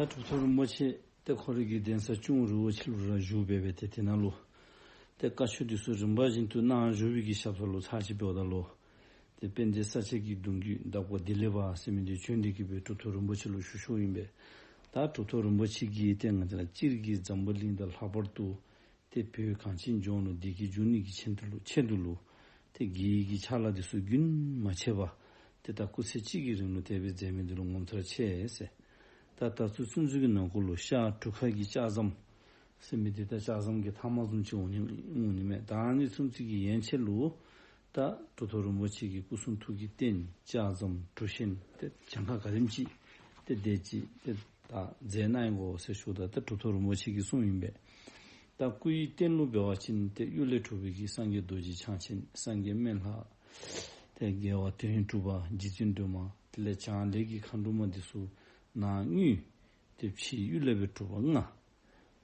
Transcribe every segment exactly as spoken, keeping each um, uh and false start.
ད་གྲུབ་ཐོབ་རིན་པོ་ཆེ་ཏེ་ཁོ་རའི་གི་གདན་ས་ལྕང་རི་བོ་ཆེ་ལུ་ར་བཞུགས་སྦེ་སྦེ་ཏེ་དེ་ནང་ལུ་ཏེ་བཀའ་ཆོས་འདི་ཚུ་རིམ་པ་བཞིན་དུ་གནང་བཞུགས་པའི་གི་ཞབས་ས་ལུ་ཚར་གཅིག་འབདཝ་ད་ལུ་ཏེ་དཔལ་ལྡན་ས་སྐྱ་གི་གདུང་བརྒྱུད་བདག་པོ་བདེ་ལེགས་པ་ཟེར་མི་འདི་བྱོན་ཏེ་གི་སྦེ་གྲུབ་ཐོབ་རིན་པོ་ཆེ་ལུ་ཞུ་ཞུཝ་ཨིན་པས། ད་གྲུབ་ཐོབ་རིན་པོ་ཆེ་གིས་ཏེ་ང་བཅས་ར་སྤྱིར་གྱི་འཛམ་བུ་གླིང་དང་ལྷག་པར་དུ་ཏེ་བོད་གངས་ཅན་ལྗོངས་ལུ་བདེ་སྐྱིད་འབྱུང་ནི་གི་ཆེད་དུ་ལུ་ཆེད་དུ་ལུ་ཏེ་དགེ་བའི་གི་ཕྱག་ལཱ་འདི་ཚུ་རྒྱུན་མ་ཆད་པར་ཏེ་ད་སྐུ་ཚེ་གཅིག་གི་རིང་ལུ་དེ་སྦེ་མཛད་མི་འདི་ལུ་ངོ་མཚར་ཆེ་ཟེར། ད་ད་ཚུན་ཚོད་ཀྱི་ནང་འཁོད་ལུ་ཤར་གྲུ་ཁ་གི་ལྕགས་ཟམ་ཟེར་མི་འདི་ད་ལྕགས་ཟམ་གྱི་ཐ་མ་བཟུམ་ཅིག་འོང་ནི་འོང་ནི་མས། ད་ཨ་ནི་ཚུན་ཚོད་ཀྱི་ཡན་ཆད་ལུ་ད་གྲུབ་ཐོབ་རིན་པོ་ཆེ་གི་སྐུ་གསུང་ཐུགས་ཀྱི་རྟེན་ལྕགས་ཟམ་གྲུ་ཆེན་ཏེ་གྱངས་ཁ་ག་དེམ་ཅིག་ཏེ་དེ་ཅིག་ཏེ་ད་མཛད་གནང་ཡི་གོ་ཟེར་ཞུཝ་ད་ད་གྲུབ་ཐོབ་རིན་པོ་ཆེ་གིས་གསུངམ་ཨིན་པས། ད་སྐུ་ཡི་རྟེན་ལུ་འབད་བ་ཅིན་ཏེ་གཡུ་ལས་གྲུབ་པའི་གི་སངས་རྒྱས་རྡོ་རྗེ་འཆང་ཆེན་སངས་རྒྱས་སྨན་ལྷ་ཏེ་རྒྱལ་བ་དོན་གྲུབ་པ་རྗེ་བཙུན་སྒྲོལ་མ་དེ་ལས་བྱང་ལས་ཀྱི་མཁའ་འགྲོ་མ་འདི་ཚུ་ནང་དངུལ་ཏེ་ཕྱི་གཡུ་ལས་སྦེ་གྲུབ་པ་ལྔ།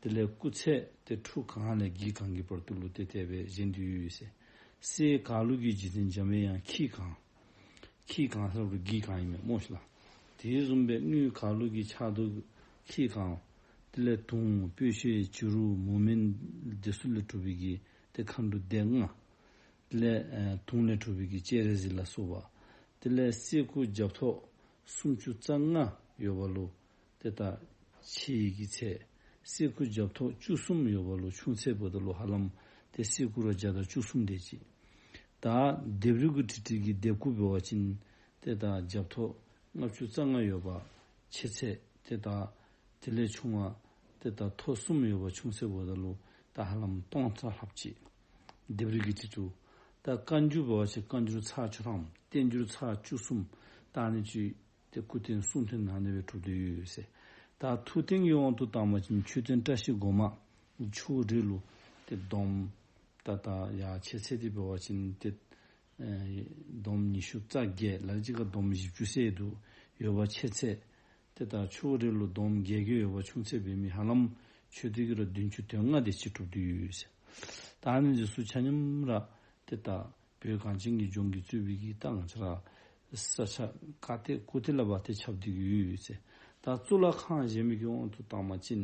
དེ་ལས་སྐུ་ཚད་ཏེ་ཁྲུ་གང་ལས་བརྒྱད་གང་གི་བར་དུ་ལུ་ཏེ་དེ་སྦེ་བཞེངས་ཏེ་ཡོད་ཟེར། སྲས་གར་ལུགས་ཀྱི་རྗེ་བཙུན་འཇམ་པའི་དབྱངས་ཁྱི་གང་། ཁྱི་གང་ཟེར་བ་ལུ་བརྒྱད་གང་ཨིན་མས་སྨོ་ཤིག་ལགས། དེ་བཟུམ་སྦེ་དངུལ་གར་ལུགས་ཀྱི་ཕྱག་རྡོར་ཁྱི་གང་། དེ་ལས་དུང་སྤོས་ཤེལ་བྱུ་རུ་མུ་མེན་འདི་ཚུ་ལས་གྲུབ་པའི་གི་ཏེ་མཁའ་འགྲོ་སྡེ་ལྔ། དེ་ལས་ཨེ་དུང་ལས་གྲུབ་པའི་གི་སྤྱན་རས་གཟིགས་ལ་སོགས་པ། དེ་ལས་སྲས་སྐུ་རྒྱབ་ཐོག་སུམ་ཅུ་རྩ་ལྔ་ཡོད་པ་ལུ་ཏེ་ད་ཆེ་བའི་གི་ཚད། སྲས་སྐུ་རྒྱབ་ཐོག་བཅུ་གསུམ་ཡོད་པ་ལུ་ཆུང་ཚད་འབདཝ་ད་ལུ་ཧ་ལམ་ཏེ་སྲས་སྐུ་ར་བརྒྱ་དང་བཅུ་གསུམ་དེ་ཅིག། ད་ལྡེབས་རིས་གུ་ཀྲིག་ཀྲི་གི་ལྡེབས་སྐུ་འབད་བ་ཅིན་ཏེ་ད་རྒྱབ་ཐོག་ལྔ་བཅུ་རྩ་ལྔ་ཡོད་པ་ཆེ་ཚད། ཏེ་ད་དེ་ལས་ཆུང་བ་ཏེ་ད་ཐོག་གསུམ་ཡོད་པ་ཆུང་ཚད་འབདཝ་ད་ལུ་ད་ཧ་ལམ་སྟོང་ཚ་ལྷགཔ་ཅིག། ལྡེབས་རིས་ཀྱི་ཁྲི་ཐུ། ད་བཀའ་འགྱུར་འབད་བ་ཅིན་བཀའ་འགྱུར་ཚར་བཅུ་ཐམ། བསྟན་འགྱུར་ཚར་བཅུ་གསུམ། ད་ཨ་ནི་ཅིག་ཏེ་སྐུ་རྟེན་གསུང་རྟེན་ཨ་ནི་སྦེ་གྲུབ་སྟེ་ཡོད་ཟེར། ད་ཐུགས་རྟེན་གྱི་དབང་དུ་བཏང་བ་ཅིན་མཆོད་རྟེན་བཀྲ་ཤིས་སྒོ་མང་ཕྱོགས་རིས་ལུ་ཏེ་འདོམ་ད་ད་ཡ་ཆེ་ཚད་འདི་འབད་བ་ཅིན་ཏེ་ཨེ་འདོམ་ཉི་ཤུ་རྩ་བརྒྱད་ལ་ལུ་ཅིག་ཁར་འདོམ་བཞི་བཅུ་ཟེར་འདུག་ཡོད་པ་ཆེ་ཚད། ཏེ་ད་ཕྱོགས་རིས་ལུ་འདོམ་བརྒྱད་བརྒྱད་ཡོད་པ་ཆུང་ཚད་འབད་མི་ཧ་ལམ་མཆོད་རྟེན་གྱི་ར་བདུན་ཅུ་དོན་ལྔ་དེ་ཅིག་གྲུབ་སྟེ་ཡོད་ཟེར། ད་ཨ་ནི་འདི་ཚུ་ཆ་མཉམ་ར་ཏེ་ད་བོད་གངས་ཅན་གྱི་ལྗོངས་ཀྱིས་གཙོས་པའི་གི་ད་ང་བཅས་ར་ས་ཆ་ག་ཏེ་གུ་ཏེ་ལུ་འབད་ཏེ་ཁྱབ་སྟེ་གི་ཡོད་ཟེར། ད་གཙུག་ལག་ཁང་བཞེངས་མི་གི་དབང་དུ་བཏང་བ་ཅིན་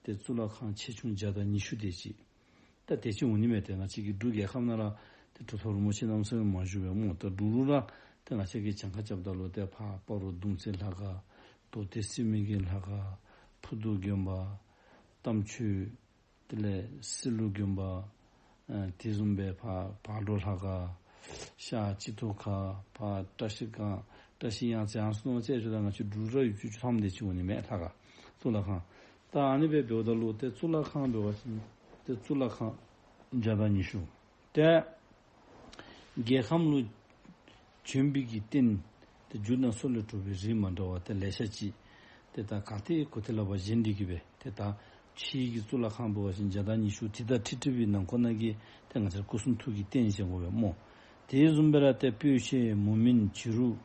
ཏེ་གཙུག་ལག་ཁང་ཆེ་ཆུང་བརྒྱ་དང་ཉི་ཤུ་དེ་ཅིག། ད་དེ་ཅིག་འོང་ནི་མས། ཏེ་ང་བཅས་ཀྱི་འབྲུག་རྒྱལ་ཁབ་ནང་ར་ཏེ་གྲུབ་ཐོབ་རིན་པོ་ཆེ་གནམ་མེད་ས་མེད་མ་བཞུགས་པས་སྨོ། ད་འབྲུག་ལུ་ར་ཏེ་ང་བཅས་ཀྱིས་གྱངས་ཁ་རྐྱབ་ད་ལུ་ཏེ་ཕར་སྤ་རོ་གདུང་རྩེ་ལྷ་ཁང་། རྡོ་སྟེང་སི་མི་གི་ལྷ་ཁང་། ཕུར་རྡོ་དགོན་པ། རྟ་མཆོག། དེ་ལས་སི་ལུ་དགོན་པ། ཨ་དེ་བཟུམ་སྦེ་ཕར་བག་གྲོ་ལྷ་ཁང་། ཤར་སྤྱི་ཐོག་ཁ། ཕར་བཀྲ་ཤིས་སྒང་བཀྲ་ཤིས་གཡང་རྩེ་ཨ་ནི་ཚུ་ནང་བཅས་ཞུ་ད་ང་བཅས་འབྲུག་ར་ཡུལ་གྱི་བཅུ་ཐམ་དེ་ཅིག་འོང་ནི་མས་ལྷ་ཁང་གཙུག་ལག་ཁང་། ད་ཨ་ནི་སྦེ་འབདཝ་ད་ལུ་ཏེ་གཙུག་ལག་ཁང་འབད་བ་ཅིན་ཏེ་གཙུག་ལག་ཁང་བརྒྱ་དང་ཉི་ཤུ། ཏེ་རྒྱལ་ཁམས་ལུ་བྱོན་པའི་གི་རྟེན་ཏེ་རྒྱུ་ནང་སོགས་ལས་གྲུབ་པའི་རིགས་མ་འདྲཝ་ཏེ་ལེ་ཤ་ཅིག་ཏེ་ད་ག་ཏེ་གུ་ཏེ་ལུ་འབད་བཞེངས་ཏེ་གི་སྦེ་ཏེ་ད་ཕྱི་གི་གཙུག་ལག་ཁང་འབད་བ་ཅིན་བརྒྱ་དང་ཉི་ཤུ་དེ་དང་ཁྲིག་ཁྲི་བའི་ནང་འཁོད་ནང་གི་ཏེ་ང་བཅས་སྐུ་གསུང་ཐུགས་ཀྱི་རྟེན་བཞེངས་དགོ་པས་སྨོ། དེ་བཟུམ་སྦེ་ར་ཏེ་སྤོས་ཤེལ་མུ་མེན་བྱུ་རུ་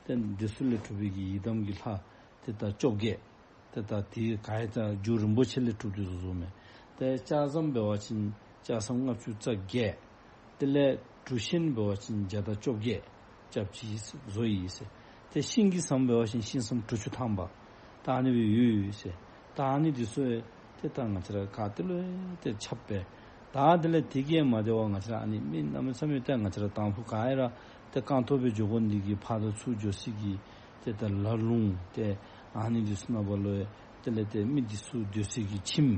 ཏེ་འདི་ཚུ་ལས་གྲུབ་པའི་གི་ཡི་དམ་གྱི་ལྷ་ཏེ་ད་བཅོ་བརྒྱད། ཏེ་ད་དེ་ག་ཡི་ད་རྒྱུ་རིན་པོ་ཆེ་ལས་གྲུབ་སྟེ་བཟོ་བཟོཝ་མས། ཏེ་ལྕགས་ཟམ་འབད་བ་ཅིན་ལྕགས་ཟམ་ལྔ་བཅུ་རྩ་བརྒྱད། དེ་ལས་གྲུ་ཆེན་འབད་བ་ཅིན་བརྒྱ་དང་བཅོ་བརྒྱད་རྐྱབ་ཅི་བཟོ་ཡི་ཟེར། ཏེ་ཤིང་གི་ཟམ་འབད་བ་ཅིན་ཤིང་ཟམ་དྲུག་ཅུ་ཐམ་པ་ད་ཨ་ནི་སྦེ་ཡོད་ཡོད་ཟེར། ད་ཨ་ནི་འདི་ཚུ་ཏེ་ད་ང་བཅས་ར་ག་ཏེ་ལུ་ཏེ་ཁྱབ་པས། ད་དེ་ལས་དེ་གིས་མ་དེ་བར་ང་བཅས་ར་ཨ་ནི་མི་གནམ་མེད་ས་མེད་ཏེ་ང་བཅས་ར་དང་ཕུ་ག་ཡི་ར་ཏེ་རྐང་ཐང་སྦེ་འགྱོ་དགོ་ནི་གི་ཕར་དང་ཚུར་འགྱོ་སའི་གི་ཏེ་ད་ལ་ལུང་ཏེ་ཨ་ནི་འདི་ཚུ་ནང་འབད་ལུ་དེ་ལས་ཏེ་མི་འདི་ཚུ་སྡོད་སའི་གི་ཁྱིམ་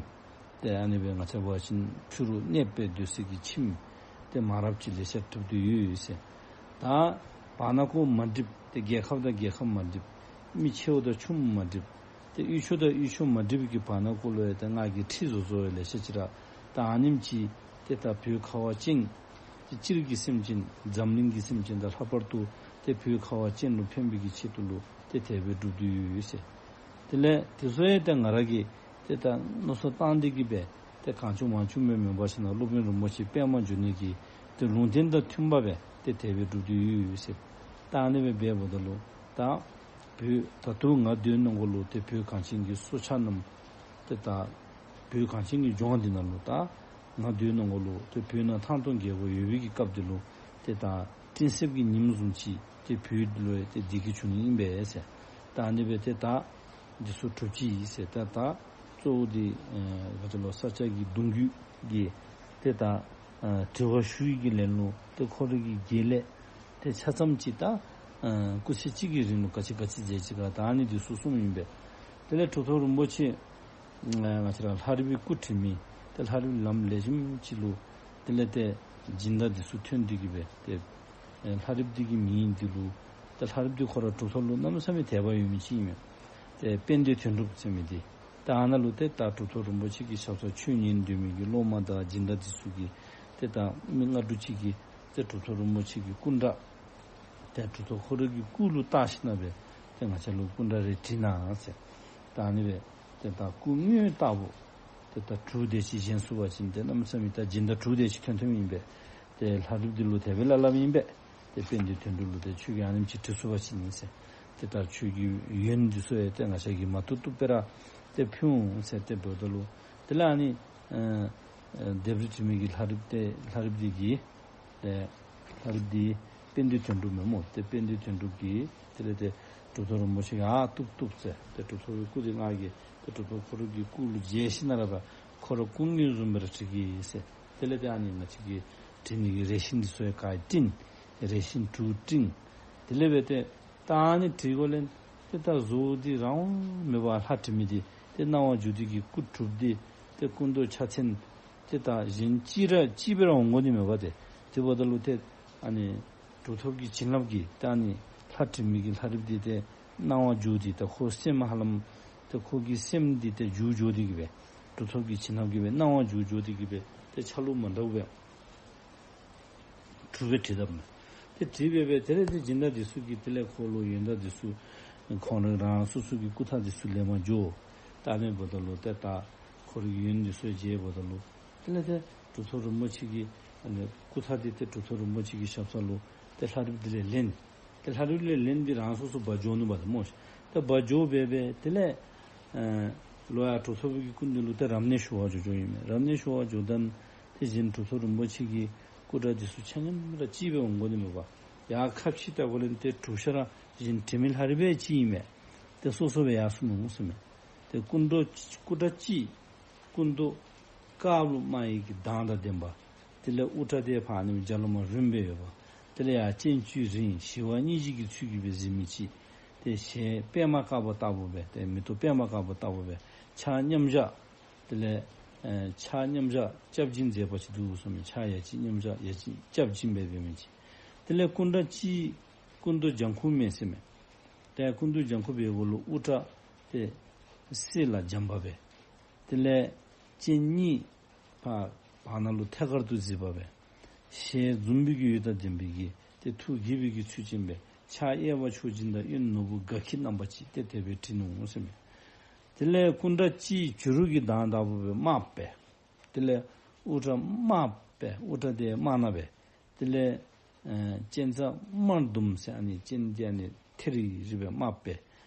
ཏེ་ཨ་ནི་སྦེ་ང་བཅས་འབད་བ་ཅིན་ཕྱི་རུ་གནས་སྦེ་སྡོད་སའི་གི་ཁྱིམ་ཏེ་མ་རབས་ཅིག་ལེ་ཤ་གྲུབ་སྟེ་ཡོད་ཡོད་ཟེར། ད་བར་ན་ཁོ་མ་འགྲིགཔ་ཏེ་རྒྱལ་ཁབ་དང་རྒྱལ་ཁབ་མ་འགྲིགཔ། མི་ཆེཝ་དང་ཆུངམ་མ་འགྲིགཔ། ཏེ་ཡུལ་ཕྱོགས་དང་ཡུལ་ཕྱོགས་མ་འགྲིག་པའི་གི་བར་ན་ཁོ་ལུ་ཡང་ཏེ་ང་གིས་ཁྲི་བཟོ་བཟོ་བའི་ལེ་ཤ་ཅིག་ར་ད་ཨ་ནེམ་ཅིག་ཏེ་ད་བོད་ཁ་བ་ཅན་ཏེ་སྤྱིར་གྱི་སེམས་ཅན་འཛམ་གླིང་གི་སེམས་ཅན་དང་ལྷག་པར་དུ་ཏེ་བོད་ཁ་བ་ཅན་ལུ་ཕན་པའི་གི་ཆེད་དུ་ལུ་ཏེ་དེ་སྦེ་སྒྲུབ་སྟེ་ཡོད་ཟེར། དེ་ལས་དེ་ཚུ་ཡང་ཏེ་ང་ར་གིས་ཏེ་ད་མནོ་བསམ་བཏང་སྟེ་གི་སྦེ་ཏེ་གང་བྱུང་མང་བྱུང་སྦེ་མེན་པར་ཞིན་ན་སློབ་དཔོན་རིན་པོ་ཆེ་པདྨ་འབྱུང་གནས་ཀྱི་ཏེ་ལུང་བསྟན་དང་མཐུན་པ་སྦེ་ཏེ་དེ་སྦེ་སྒྲུབ་སྟེ་ཡོད་ཟེར། ད་ཨ་ནི་སྦེ་འབདཝ་ད་ལུ་ད་བོད་ད་ལྟོ་ང་སྡོད་ནང་འཁོད་ལུ་ཏེ་བོད་གངས་ཅན་གྱི་སྲོག་ཆགས་རྣམས་ཏེ་ད་བོད་གངས་ཅན་གྱི་ལྗོངས་འདི་ནང་ལུ་ད་ང་སྡོད་ནང་འཁོད་ལུ་ཏེ་བོད་ནང་ཐང་སྟོང་རྒྱལ་པོ་ཡོད་པའི་གི་སྐབས་འདི་ལུ་ཏེ་ད་སྤྲིན་གསེབ་ཀྱི་ཉིམ་བཟུམ་ཅིག་ཏེ་བོད་ལུ་ཡང་ཏེ་བདེ་སྐྱིད་བྱུང་ནི་ཨིན་པས་ཟེར། ད་ཨ་ནི་སྦེ་ཏེ་ད་ འདི་ཚུ་གྲུབ་ཅི་ཟེར། ད་ད་གཙོ་བོ་འདི་ཨེ་ག་ཅི་ལོ་ས་སྐྱ་གི་གདུང་བརྒྱུད་ཀྱི་ཏེ་ད་ཨེ་དྲི་བ་ཞུ་ཡི་གི་ལན་ལུ་ཏེ་ཁོ་ར་གི་དགེ་ལས་ཏེ་ཆ་ཙམ་ཅིག་ད་ཨེ་སྐུ་ཚེ་གཅིག་གི་རིང་ལུ་ག་ཅི་ག་ཅི་མཛད་ཅི་ག་ད་ཨ་ནི་འདི་ཚུ་གསུངམ་ཨིན་པས། དེ་ལས་གྲུབ་ཐོབ་རིན་པོ་ཆེ་ཨེ་ང་བཅས་ར་ལྷ་རིཔ་གི་སྐུ་བྲི་མི་ཏེ་ལྷ་རིཔ་ལམ་ལེགས་ཤོམ་ཅིག་ལུ་དེ་ལས་ཏེ་སྦྱིན་བདག་འདི་ཚུ་ཐོན་ཏེ་གི་སྦེ་ཏེ་ཨེ་ལྷ་རིཔ་འདི་གི་མིང་འདི་ལུ་ཏེ་ལྷ་རིཔ་འདི་ཁོ་ར་གྲུབ་ཐོབ་ལུ་གནམ་མེད་ས་མེད་དད་པ་ཡོད་མི་ཅིག་ཨིན་མས། ཏེ་དཔལ་ལྡན་དོན་གྲུབ་ཟེར་མི་འདི་ད་ཨ་ནཱ་ལུ་ཏེ་ད་གྲུབ་ཐོབ་རིན་པོ་ཆེ་གི་ཞབས་སར་ཆོས་ཉན་སྡོད་མི་གི་སློབ་མ་དང་སྦྱིན་བདག་འདི་ཚུ་གིས་ཏེ་ད་མི་ལྔ་དྲུག་ཅིག་གིས་ཏེ་གྲུབ་ཐོབ་རིན་པོ་ཆེ་གི་སྐུ་འདྲ་ཏེ་གྲུབ་ཐོབ་ཁོ་ར་གི་སྐུ་ལུ་བཏགས་ཞིནམ་སྦེ་ཏེ་ང་བཅས་ལུ་སྐུ་འདྲ་རེ་བྲིས་གནང་ཟེར། ད་ཨ་ནི་སྦེ་ཏེ་ད་སྐུ་དངོས་ལྟ་བུ་ཏེ་ད་དྲུག་དེ་ཅིག་བཞེངས་ཚུགས་པ་ཅིན་ཏེ་གནམ་མེད་ས་མེད་ད་སྦྱིན་བདག་དྲུག་དེ་ཅིག་ཐོན་ཐོནམ་ཨིན་པས། ཏེ་ལྷ་རིཔ་འདི་ལུ་དེ་སྦེ་སླབ་སླབཔ་ཨིན་པས། ཏེ་དཔལ་ལྡན་དོན་གྲུབ་ལུ་ཏེ་ཁྱོད་ཀྱིས་ཨ་ནེམ་ཅིག་བྲི་ཚུགས་པ་ཅིན་ཟེར། ཏེ་ད་ཁྱོད་ཀྱི་ཡོན་འདི་ཚུ་ཡང་ཏེ་ང་བཅས་ཀྱིས་མ་བཏུབ་བཏུབ་སྦེ་ར་ཏེ་ཕུལ་འོང་ཟེར་ཏེ་འབདཝ་ད་ལུ་དེ་ལས་ཨ་ནི་ཨེ་ཨེ་ལྡེབས་རིས་བྲི་མི་གི་ལྷ་རིཔ་ཏེ་ལྷ་རིཔ་འདི་གིས་ཏེ་ལྷ་རིཔ་འདི་དཔལ་ལྡན་དོན་གྲུབ་མེན་སྨོ། ཏེ་དཔལ་ལྡན་དོན་གྲུབ་ཀྱིས་དེ་ལས་ཏེ་གྲུབ་ཐོབ་རིན་པོ་ཆེ་གིས་ཨ་བཏུབ་བཏུབ་ཟེར། ཏེ་གྲུབ་ཐོབ་ཀྱི་སྐུ་འདི་ང་གིས་ཏེ་གྲུབ་ཐོབ་ཁོ་ར་གི་སྐུ་ལུ་མཇལ་ཞིནམ་ར་ཁོ་ར་སྐུ་དངོས་བཟུམ་སྦེ་ར་བྲི་གེ་ཟེར། དེ་ལས་ཏེ་ཨ་ནི་ང་བཅས་ཀྱིས་བྲི་ནི་གི་རས་ཆེན་འདི་ཚུ་ཡང་ག་ར་བྲིས། རས་ཆེན་དྲུག་བྲིས། དེ་ལས་སྦེ་ཏེ་ད་ཨ་ནི་བྲིས་སྒོ་ལས་ཏེ་ད་བཟོ་འདི་རང་དབང་མེད་པར་ལྷ་བྲི་མི་འདི་ཏེ་སྣང་བ་འགྱུར་ཏེ་གི་སྐུ་གྲུབ་སྟེ་ཏེ་སྐུ་མདོག་ཕྱག་མཚན་ཏེ་ད་གཞན་ཅིག་ར་ཅིག་སྦེ་ར་འོང་དགོ་ནི་མེད་པ་ཏེ། དེ་འབདཝ་ད་ལུ་ཏེ་ཨ་ནི་གྲུབ་ཐོབ་ཀྱི་བྱིན་རླབས་ཀྱིས་ད་ཨ་ནི་ལྷ་བྲི་མི་གི་ལྷ་རིཔ་འདི་ཏེ་སྣང་བ་འགྱུར་ཏེ་ད་ཁོ་སེམས་ཧ་ལམ་ཏེ་ཁོ་གི་སེམས་འདི་ཏེ་འགྱུར་འགྱུར་ཏེ་གི་སྦེ་གྲུབ་ཐོབ་ཀྱི་བྱིན་རླབས་ཀྱིས་སྦེ་སྣང་བ་འགྱུར་འགྱུར་ཏེ་གི་སྦེ་ཏེ་ཆ་ལུགས་མ་འདྲཝ་སྦེ་གྲུབ་སྦེ་བྲིས་དཔ་མས། ཏེ་བྲིས་སྦེ་སྦེ་དེ་ལས་ཏེ་སྦྱིན་བདག་འདི་ཚུ་གིས་དེ་ལས་ཁོ་ལུ་ཡོན་བདག་འདི་ཚུ་ཁོང་རང་རང་སོ་སོ་གི་སྐུ་ཐག་འདི་ཚུ་ལེན་པར་འགྱོ། ད་ཨ་ནི་འབདཝ་ད་ལུ་ཏེ་ད་ཁོ་རའི་ཡོན་འདི་ཚུ་མཇལཝ་ད་ལུ་དེ་ལས་ཏེ་གྲུབ་ཐོབ་རིན་པོ་ཆེ་གི་ཨ་ནི་སྐུ་ཐག་འདི་ཏེ་གྲུབ་ཐོབ་རིན་པོ་ཆེ་གི་ཞབས་ས་ལུ་ཏེ་ལྷ་རིཔ་འདི་ལས་ལེན། ཏེ་ལྷ་རིཔ་ལས་ལེན་ཏེ་རང་སོ་སོ་འབག་འགྱོ་ནུག་པ་ཏེ་སྨོ་ཤིག། ཏེ་འབག་འགྱོ་སྦེ་སྦེ་དེ་ལས་ཨེ་ལོག་ཡར་གྲུབ་ཐོབ་ཀྱི་སྐུ་མདུན་ལུ་ཏེ་རབ་གནས་ཞུ་བར་འགྱོ་འགྱོཝ་ཨིན་མས། རབ་གནས་ཞུ་བར་འགྱོཝ་ད་ཏེ་གཞན་གྲུབ་ཐོབ་རིན་པོ་ཆེ་གི་སྐུ་འདྲ་འདི་ཚུ་ཆ་མཉམ་ར་གཅིག་སྦེ་འོང་དགོ་ནི་མས་པ། ཡར་ཁ་ཕྱེ་བལྟ་སྒོ་ལས་ཏེ་གྲུབ་ཆ་ར་གཞན་བྲི་མི་ལྷ་རིཔ་སྦེ་གཅིག་ཨིན་མས། ཏེ་སོ་སོ་སྦེ་ཡར་སོང་ནུག་ཟེར་མས། ཏེ་སྐུ་མདོག་སྐུ་འདྲ་གཅིག། སྐུ་མདོག་དཀར་ལུ་དམར་ཡི་གི་མདངས་དང་ལྡན་པ། དེ་ལས་དབུ་སྐྲ་དེ་ཕར་ཨ་ནི་སྦེ་ལྗགས་ལུ་མར་རིངམ་སྦེ་ཡོད་པ། དེ་ལས་ཡར་སྤྱན་དཀྱུས་རིང་ཞི་བ་སྙིང་རྗེ་གི་ཚུལ་གྱིས་སྦེ་གཟིགས་མི་ཅིག། ཏེ་ཞལ་པདྨ་དཀར་པོ་ལྟ་བུ་སྦེ་ཏེ་མེ་ཏོག་པདྨ་དཀར་པོ་ལྟ་བུ་སྦེ་ཕྱག་མཉམ་བཞག། དེ་ལས་ཨེ་ཕྱག་མཉམ་བཞག་སྐྱབས་སྦྱིན་མཛད་པ་ཅིག་འདུག་ཟེར་མས། ཕྱག་ཡ་གཅིག་མཉམ་བཞག་ཡ་གཅིག་སྐྱབས་སྦྱིན་སྦེ་འབད་མི་ཅིག། དེ་ལས་སྐུ་འདྲ་གཅིག། སྐུ་མདོག་ལྗང་ཁུ་མས་ཟེར་མས། ཏེ་སྐུ་མདོག་ལྗང་ཁུ་སྦེ་འབདཝ་ལུ་དབུ་སྐྲ་ཏེ་སེར་ལ་འཇམ་པ་སྦེ། དེ་ལས་སྤྱན་གཉིས་ཕར་བར་ན་ལུ་ཐད་ཀར་དུ་གཟིགས་པ་སྦེ། ཞལ་འཛུམ་པའི་གི་འོད་དང་ལྡན་པའི་གི་ཏེ་ཐུགས་དགྱེས་པའི་གི་ཚུལ་ཅན་སྦེ་ཕྱག་གཡས་པ་མཆོག་སྦྱིན་དང་གཡོན་ནོར་བུ་དགའ་འཁྱིལ་བསྣམས་པ་ཅིག་ཏེ་དེ་སྦེ་བྲིས་ནུག་ཟེར་མས། དེ་ལས་སྐུ་འདྲ་གཅིག་བྱུ་རུ་གི་མདངས་ལྟ་བུ་སྦེ་དམརཔོ་སྦེ། དེ་ལས་དབུ་སྐྲ་དམརཔོ་སྦེ་དབུ་སྐྲ་དེ་དམར་ནག་སྦེ། དེ་ལས་ཨེ་སྤྱན་རྩ་དམར་ཟླུམ་ཟེར་ཨ་ནི་སྤྱན་དེ་ཨ་ནི་ཐེ་རི་རི་སྦེ་དམརཔོ་སྦེ།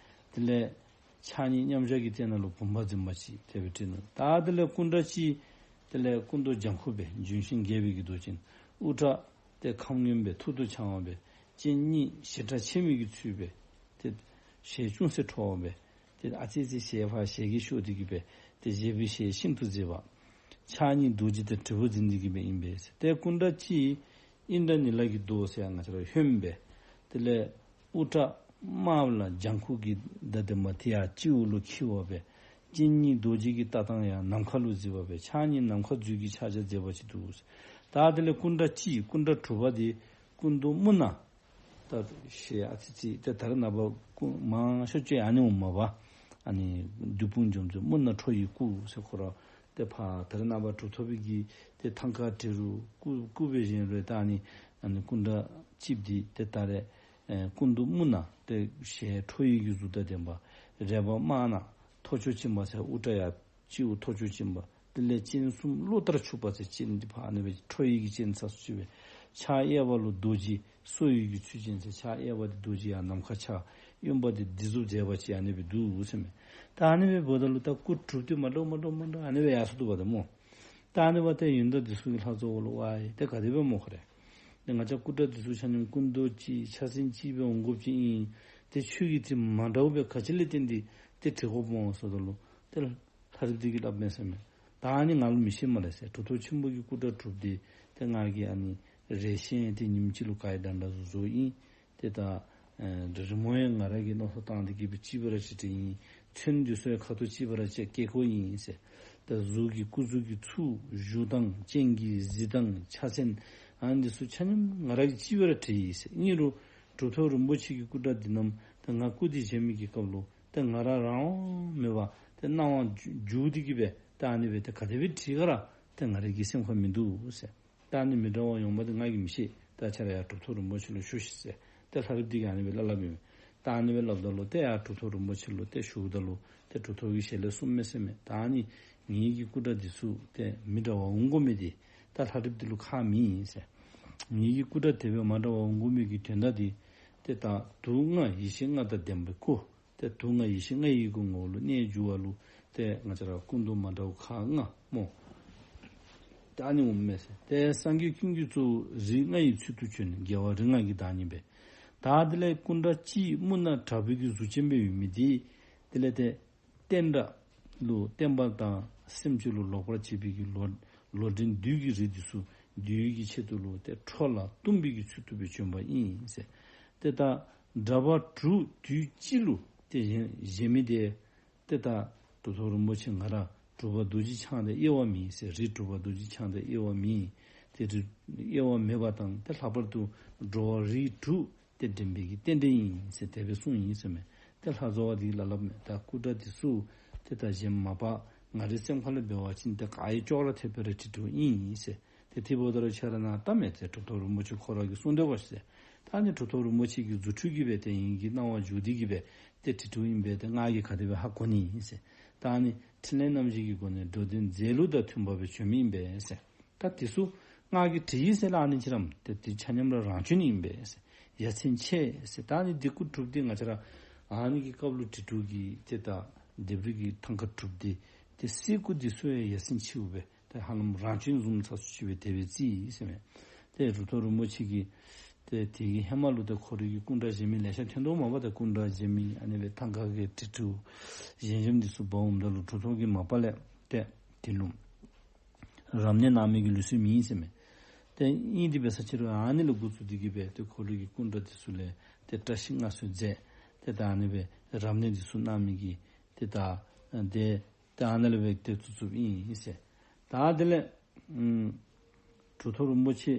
དེ་ལས་ཕྱག་གཉིས་མཉམ་བཞག་གི་སྟེང་ན་ལུ་བུམ་པ་འཛིན་པ་ཅིག་དེ་སྦེ་བྲིས་ནུག། ད་དེ་ལས་སྐུ་འདྲ་གཅིག། དེ་ལས་སྐུ་མདོག་ལྗང་ཁུ་སྦེ་ལྗོན་ཤིང་རྒྱས་པའི་གི་མདོག་ཅན། དབུ་སྐྲ་ཏེ་ཁམས་སྔོན་སྦེ་ཐུར་དུ་འཕྱང་བ་སྦེ། སྤྱན་གཉིས་ཞེ་དྲག་མཆེར་མའི་གི་ཚུལ་སྦེ། ཏེ་ཞལ་ཅུང་ཟད་ཁྲོ་བ་སྦེ། ཏེ་ཨ་ཙི་ཙི་ཞལ་ཕར་ཞལ་གྱིས་ཤོར་ཏེ་གི་སྦེ། ཏེ་བཞད་པའི་ཞལ་ཤིན་ཏུ་མཛེས་པ། ཕྱག་གཉིས་རྡོ་རྗེ་དང་དྲིལ་བུ་འཛིན་ཏེ་གི་སྦེ་ཨིན་པས། ཏེ་སྐུ་འདྲ་གཅིག། ཨིནྡྲ་ནཱི་ལ་གི་མདོག་ཟེར་ང་བཅས་ར་ཧོནམོ་སྦེ། དེ་ལས་དབུ་སྐྲ་དམར་ལ་ལྗང་ཁུ་གི་ད་དེ་མ་ཏེ་ཡར་སྤྱི་བོ་ལུ་འཁྱིལ་བ་སྦེ། སྤྱན་གཉིས་རྡོ་རྗེ་གི་ལྟ་སྟངས་ཡང་ནམ་མཁའ་ལུ་གཟིགས་པ་སྦེ། ཕྱག་གཉིས་ནམ་མཁའ་མཛོད་ཀྱི་ཕྱག་རྒྱ་མཛད་པ་ཅིག་འདུག། ད་དེ་ལས་སྐུ་འདྲ་གཅིག། སྐུ་འདྲ་དྲུག་པ་དེ་སྐུ་མདོག་སྨུག་ནག། ད་ཞལ་ཨ་ཙི་ཙི་ཏེ་ད་རེས་ནངས་པ་སྐུ་མང་ཤོས་ཅིག་ཨ་ནི་འོང་མས་པ། ཨ་ནི་བདུད་དཔུང་འཇོམས་མཛད་སྨུག་ནག་ཁྲོ་ཡི་སྐུ་ཟེར་ཁོ་ར། ཏེ་ཕར་ད་རེས་ནངས་པ་གྲུབ་ཐོབ་པའི་གི་ཏེ་ཐང་ཀ་བྲི་རུང་སྐུ་སྐུ་སྦེ་བཞེངས་རུང་ད་ཨ་ནི་ཨ་ནི་སྐུ་འདྲ་གཅིག་འདི་ཏེ་ད་རེས་ཨེ་སྐུ་མདོག་སྨུག་ནག་ཏེ་ཞལ་ཁྲོ་ཡི་གི་གཟུགས་དང་ལྡན་པ། རལ་པ་དམར་ནག་ཐོར་ཅོག་བཅིངས་པ་ཟེར། དབུ་སྐྲ་ཡར་སྤྱི་བོ་ཐོར་ཅོག་བཅིངས་པ། དེ་ལས་སྤྱན་གསུམ་གློག་ལྟར་འཁྱུག་པ་ཟེར། སྤྱན་འདི་ཕར་ཨ་ནི་སྦེ་ཁྲོ་ཡི་གི་སྤྱན་ཚར་གསུམ་སྦེ། ཕྱག་གཡས་པ་ལུ་རྡོ་རྗེ་སོར་ཡི་གི་ཚུལ་ཅན་ཟེར། ཕྱག་གཡས་པ་འདི་རྡོ་རྗེ་ཡར་ནམ་མཁའ་ཕྱག། གཡོན་པ་འདི་སྡིགས་མཛུབ་མཛད་པ་ཅིག་ཨ་ནི་སྦེ་འདུག་ཟེར་མས། ད་ཨ་ནི་སྦེ་འབདཝ་ད་ལུ་ད་སྐུ་གྲུབ་སྟེ་མ་འདྲཝ་མ་འདྲཝ་མ་འདྲཝ་ཨ་ནི་སྦེ་ཡར་སོང་འདུག་པ་ཏེ་སྨོ། ད་ཨ་ནི་སྦེ་ཏེ་ཡོན་བདག་འདི་ཚུ་གིས་ལྷ་ཚོགས་ལུ་ཝའི་ཏེ་ག་དེ་སྦེ་སྨོ་ཁོ་རེ། ཏེ་ང་བཅས་སྐུ་འདྲ་འདི་ཚུ་ཆ་མཉམ་སྐུ་མདོག་གཅིག་ཕྱག་མཚན་གཅིག་སྦེ་འོང་དགོཔ་ཅིག་ཨིན། ཏེ་ཁྱོད་ཀྱིས་ཏེ་མ་འདྲཝ་སྦེ་ག་ཅི་ལས་བརྟེན་ཏེ་ ཏེ་དྲི་དགོཔ་སྨོ་ཟེརཝ་ད་ལུ་ཏེ་ལྷ་རིཔ་འདི་གིས་སླབ་མས་ཟེར་མས། ད་ཨ་ནི་ང་ལུ་མི་ཤེས་སྨ་རེ་ཟེར། གྲུབ་ཐོབ་ཆེན་པོ་གི་སྐུ་འདྲ་གྲུབ་སྟེ་ཏེ་ང་གིས་ཨ་ནི་རེ་ཤེས་ཏེ་ཉིནམ་གཅིག་ལུ་ག་ཡི་འདྲ་འདྲ་བཟོ་བཟོཝ་ཨིན། ཏེ་ད་ཨེ་རི་མོ་ཡང་ང་ར་གིས་མནོ་བསམ་བཏང་སྟེ་གི་སྦེ་གཅིག་པ་ར་བྲིས་བྲིསཝ་ཨིན། ཚོན་འདི་ཚུ་ཡང་ཁ་ཐུག་གཅིག་པ་ར་བཅད་བཀོད་བཀོདཔ་ཨིན་ཟེར། ད་གཟུགས་ཀྱི་སྐུ་གཟུགས་ཀྱི་ཚུལ་བཞུགས་སྟངས་སྤྱན་གྱི་གཟིགས་སྟངས་ཕྱག་མཚན་ཨ་ནི་འདི་ཚུ་ཆ་མཉམ་ང་ར་གིས་གཅིག་པ་ར་བྲིས་ཡི་ཟེར། ཨིན་རུང་གྲུབ་ཐོབ་རིན་པོ་ཆེ་གི་སྐུ་འདྲ་འདི་རྣམས་ད་ང་སྐུ་འདི་བཞེངས་མི་གི་སྐབས་ལུ་ད་ང་ར་རང་དབང་མེད་པར་ད་སྣང་བ་འཇུག་འཇུག་སྟེ་གི་སྦེ་ད་ཨ་ནི་སྦེ་ད་ག་དེ་སྦེ་བྲིས་ག་ར་ད་ང་རའི་གི་སེམས་ཁར་མིན་འདུག་ཟེར། ད་ཨ་ནི་མི་འདྲ་བ་ཡོངས་པ་འདི་ང་གིས་མི་ཤེས། ད་ཁྱོད་ར་ཡར་གྲུབ་ཐོབ་རིན་པོ་ཆེ་ལུ་ཞུ་ཤིག་ཟེར། ད་ལྷ་རིཔ་འདི་གིས་ཨ་ནི་སྦེ་སླབ་སླབ་ཨིན་མས། ད་ཨ་ནི་སྦེ་སླབ་ད་ལུ་ཏེ་ཡར་གྲུབ་ཐོབ་རིན་པོ་ཆེ་ལུ་ཏེ་ཞུཝ་ད་ལུ་ཏེ་གྲུབ་ཐོབ་ཀྱི་ཞལ་ལས་གསུངས་མས་ཟེར་མས། ད་ཨ་ནི་ངེའི་གི་སྐུ་འདྲ་འདི་ཚུ་ཏེ་མི་འདྲ་བ་འོང་དགོ་མི་འདི་ད་ལྷ་རིཔ་འདི་ལུ་ཁག་མེད་ཟེར། ངེའི་གི་སྐུ་འདྲ་དེ་སྦེ་མ་འདྲ་བ་འོང་དགོ་མི་གི་དོན་དག་འདི་ཏེ་ད་དུག་ལྔ་ཡེ་ཤེས་ལྔ་དང་ལྡན་པའི་སྐུ། ཏེ་དུག་ལྔ་ཡེ་ཤེས་ལྔ་ཡི་གི་ངོ་བོ་ལུ་གནས་འགྱུར་བ་ལུ་ཏེ་ང་བཅས་ར་སྐུ་མདོག་མ་འདྲཝ་ཁག་ལྔ་སྨོ། ཏེ་ཨ་ནི་འོངམ་མས་ཟེར། ཏེ་སངས་རྒྱས་ཀུན་གྱི་གཙོ་བོ་རིགས་ལྔ་ཡི་ཚུལ་དུ་བྱོན། རྒྱལ་བ་རིགས་ལྔ་གི་བདག་ཉིད་པས། ད་དེ་ལས་སྐུ་འདྲ་གཅིག་སྨུག་ནག་དྲག་པོའི་གི་གཟུགས་ཅན་སྦེ་ཡོད་མི་འདི་དེ་ལས་ཏེ་བསྟན་དགྲ་ལུ་བསྟན་པ་དང་སེམས་ཅན་ལུ་ལོག་པར་བྱེད་པའི་གི་ལོག་ལོག་འདྲེན་བདུད་ཀྱི་རིགས་འདི་ཚུ་འདུལ་བའི་གི་ཆེད་དུ་ལུ་ཏེ་ཁྲོ་ལ་གཏུམ་པའི་གི་ཚུལ་དུ་སྦེ་བྱོན་པ་ཨིན་ཟེར། ཏེ་ད་དགྲ་བ་དྲུག་དུས་གཅིག་ལུ་ཏེ་བཞེངས་བཞེངས་མི་འདི་ཏེ་ད་གྲུབ་ཐོབ་རིན་པོ་ཆེ་ང་ར་གྲུབ་པ་རྡོ་རྗེ་འཆང་དང་དབྱེ་བ་མེད་ཟེར། རིགས་གྲུབ་པ་རྡོ་རྗེ་འཆང་དང་དབྱེ་བ་མེད། ཏེ་རིགས་དབྱེ་བ་མེད་པ་དང་ཏེ་ལྷག་པར་དུ་འགྲོ་བ་རིགས་དྲུག་ཏེ་འདྲེན་པའི་གི་རྟེན་འབྲེལ་ཨིན་ཟེར་དེ་སྦེ་གསུངས་ཡི་ཟེར་མས། ཏེ་ལྷ་བཟོ་བ་འདི་གིས་སླབ་སླབ་མས། ད་སྐུ་འདྲ་འདི་ཚུ་ཏེ་ད་བཞེངས་མ་པ་ང་རའི་སེམས་ཁ་ལས་འབད་བ་ཅིན་ཏེ་ག་ཡི་ཅོག་ར་འཐདཔ་སྦེ་ར་བྲིས་བྲིསཝ་ཨིན་ཟེར། ཏེ་དེ་འབདཝ་ད་ར་ཁྱོད་ར་ནཱ་བལྟ་མས་ཟེར། གྲུབ་ཐོབ་རིན་པོ་ཆེ་ཁོ་ར་གིས་གསུངས་དེས་པ་ཟེར། ད་ཨ་ནི་གྲུབ་ཐོབ་རིན་པོ་ཆེ་གི་རྫུ་འཕྲུལ་གྱིས་སྦེ་ཏེ་ངེ་གི་སྣང་བ་འཇུག་སྟེ་གི་སྦེ་ཏེ་བྲིས་བྲིསཝ་ཨིན་པས། ཏེ་ང་གིས་ག་དེ་སྦེ་ཧ་གོ་ནི་ཨིན་ཟེར། ད་ཨ་ནི་ཕྲིན་ལས་རྣམ་བཞི་གི་སྒོ་ནས་འགྲོ་དོན་མཛད་ལུགས་དང་མཐུན་པ་སྦེ་བྱོན་མི་ཨིན་པས་ཟེར། ད་དེ་ཚུ་ང་གིས་བྲིས་ཡི་ཟེར་སླབ་ནི་ཅིག་ར་མེད། ཏེ་དེ་ཆ་མཉམ་ར་རང་བྱོན་ཨིན་པས་ཟེར། ཡ་མཚན་ཆེ་ཟེར། ད་ཨ་ནི་འདི་སྐུ་གྲུབ་འདི་ང་བཅས་ར་ཨ་ནི་གི་སྐབས་ལུ་བྲིས་བྲིསཝ་གི་ཏེ་ད་ལྡེབས་རིས་ཀྱི་ཐང་ཀ་གྲུབ་འདི་ཏེ་གསེར་སྐུ་འདི་ཚུ་ཡང་ཡ་མཚན་ཆེཝ་སྦེ་ཏེ་ཧ་ལམ་རང་བྱོན་བཟུམ་ཚ་སུ་ཅིག་སྦེ་དེ་སྦེ་བརྩི་ཡི་ཟེར་མས། ཏེ་གྲུབ་ཐོབ་རིན་པོ་ཆེ་གིས་ཏེ་དེ་གི་ཧེ་མ་ལུ་ཏེ་ཁོ་རའི་གི་སྐུ་འདྲ་བཞེངས་མི་ལེ་ཤ་ཐོན་དོ་མས་པ། ཏེ་སྐུ་འདྲ་བཞེངས་མི་ཨ་ནི་སྦེ་ཐང་ཀ་གི་བྲིས་བྲིསཝ་བཞེངས་བཞེངསམ་འདི་ཚུ་འབག་འོངམ་ད་ལུ་གྲུབ་ཐོབ་ཀྱིས་མ་པ་ལས་ཏེ་དེ་ལུ་རབ་གནས་གནང་མི་གི་ལུགས་སྲོལ་མེད་ཟེར་མས། ཏེ་ཨིན་དེ་འབད་ས་ཅིག་རུང་ཨ་ནི་ལུ་འགོ་བཙུགས་ཏེ་གི་སྦེ་ཏེ་ཁོ་རའི་གི་སྐུ་འདྲ་འདི་ཚུ་ལས་ཏེ་བཀྲ་ཤིས་མངའ་གསོལ་མཛད། ཏེ་ད་ཨ་ནི་སྦེ་རབ་གནས་འདི་ཚུ་གནང་མི་གི་ཏེ་ད་ཏེ་ཏེ་ཨ་ནཱ་ལས་སྦེ་ཏེ་བཙུགས་བཙུགསཔ་ཨིན་ཟེར། ད་དེ་ལས་ཨམ་གྲུབ་ཐོབ་རིན་པོ་ཆེ་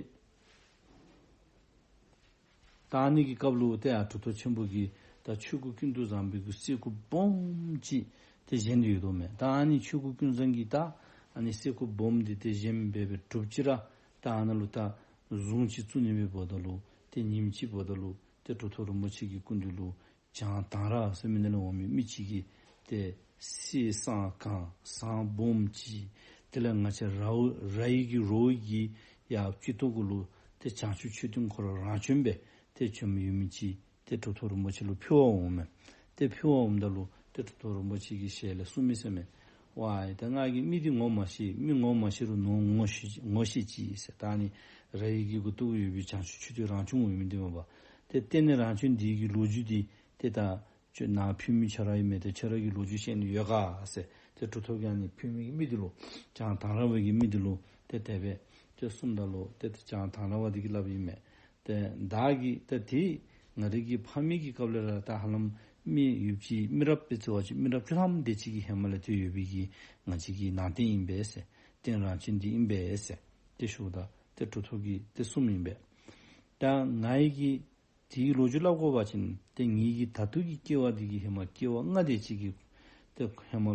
ད་ཨ་ནི་གི་སྐབས་ལུ་ཏེ་ཡར་གྲུབ་ཐོབ་ཆེན་པོ་གིས་ད་ཆོས་སྐུ་ཀུན་ཏུ་བཟང་པོའི་གི་གསེར་སྐུ་སྦོམ་ཅིག་ཏེ་བཞེངས་ཏེ་ཡོདཔ་མས། ད་ཨ་ནི་ཆོས་སྐུ་ཀུན་བཟང་གི་ད་ཨ་ནི་གསེར་སྐུ་སྦོམ་འདི་ཏེ་བཞེངས་སྦེ་སྦེ་གྲུབ་ཅི་ར་ད་ཨ་ནཱ་ལུ་ད་གཟུངས་ཅིག་བཙུགས་ནི་འབདཝ་ད་ལུ་ཏེ་ཉིནམ་ཅིག་འབདཝ་ད་ལུ་ཏེ་གྲུབ་ཐོབ་རིན་པོ་ཆེ་གི་སྐུ་མདུན་ལུ་བྱང་དང་ར་ཟེར་མི་ནང་ལས་འོང་མི་མི་ཅིག་གིས་ཏེ་གསེར་སྲང་གང་ཟངས་སྦོམ་ཅིག་དེ་ལས་ང་བཅས་ར་ར་ཡི་གི་རོ་གི་ཡར་སྤྱི་ཏོག་གུ་ལུ་ཏེ་བྱང་ཆུབ་མཆོད་རྟེན་ཁོ་ར་རང་བྱོན་སྦེ་ཏེ་བྱོན་མི་ཡོད་མི་ཅིག་ཏེ་གྲུབ་ཐོབ་རིན་པོ་ཆེ་ལུ་ཕུལ་བར་འོངམ་མས། ཏེ་ཕུལ་བར་འོངམ་ད་ལུ་ཏེ་གྲུབ་ཐོབ་རིན་པོ་ཆེ་གི་ཞལ་ལས་གསུངས་མི་ཟེར་མས། ཝའི་ད་ང་གིས་མི་འདི་ངོ་མ་ཤེས། མི་ངོ་མ་ཤེས་རུང་ནོར་ངོ་ཤེས་ངོ་ཤེས་ཅི་ཟེར། ད་ཨ་ནི་ར་ཡི་གི་མགུ་ཏོ་གུ་ཡོད་པའི་བྱང་ཆུབ་མཆོད་རྟེན་རང་བྱོན་འོང་མི་འདི་མས་པ། ཏེ་རྟེན་རང་བྱོན་འདི་གི་ལོ་རྒྱུས་འདི་ཏེ་ད་ཁྱོད་ནཱ་ཕུལ་མི་ཁྱོད་ར་ཨིན་མས། ཏེ་ཁྱོད་ར་གིས་ལོ་རྒྱུས་ཤེས་ནི་ཡོད་ག་ཟེར། ཏེ་གྲུབ་ཐོབ་ཀྱིས་ཨ་ནི་ཕུལ་མི་གི་མི་འདི་ལུ་བྱང་དང་ར་བ་གི་མི་འདི་ལུ་ཏེ་དེ་སྦེ་ཏེ་གསུངམ་ད་ལུ་ཏེ་ཏེ་བྱང་དང་ར་བ་འདི་གིས་སླབ་ཨིན་མས། ཏེ་བདག་གིས་ཏེ་དེ་ང་རའི་གི་ཕ་མེས་ཀྱི་སྐབས་ལས་ར་ད་ཧ་ལམ་མི་ཡོད་ཅི། མི་རབས་སྦེ་བརྩི་བ་ཅིན་མི་རབས་བཅུ་ཐམ་དེ་ཅིག་གི་ཧེ་མ་ལས་ཏེ་ཡོད་པའི་གི་ང་བཅས་ཀྱི་ནང་རྟེན་ཨིན་པས་ཟེར། རྟེན་རང་བྱོན་འདི་ཨིན་པས་ཟེར་ཏེ་ཞུཝ་ད་ཏེ་གྲུབ་ཐོབ་ཀྱིས་ཏེ་གསུངམ་ཨིན་པས། ད་ང་ཡི་གིས་དེའི་ལོ་རྒྱུས་སླབ་དགོ་པ་ཅིན་ཏེ་ངེ་གི་ད་ལྟོ་གི་སྐྱེ་བ་འདི་གི་ཧེ་མ་སྐྱེ་བ་ལྔ་དེ་ཅིག་གི་ཏེ་ཧེ་མ་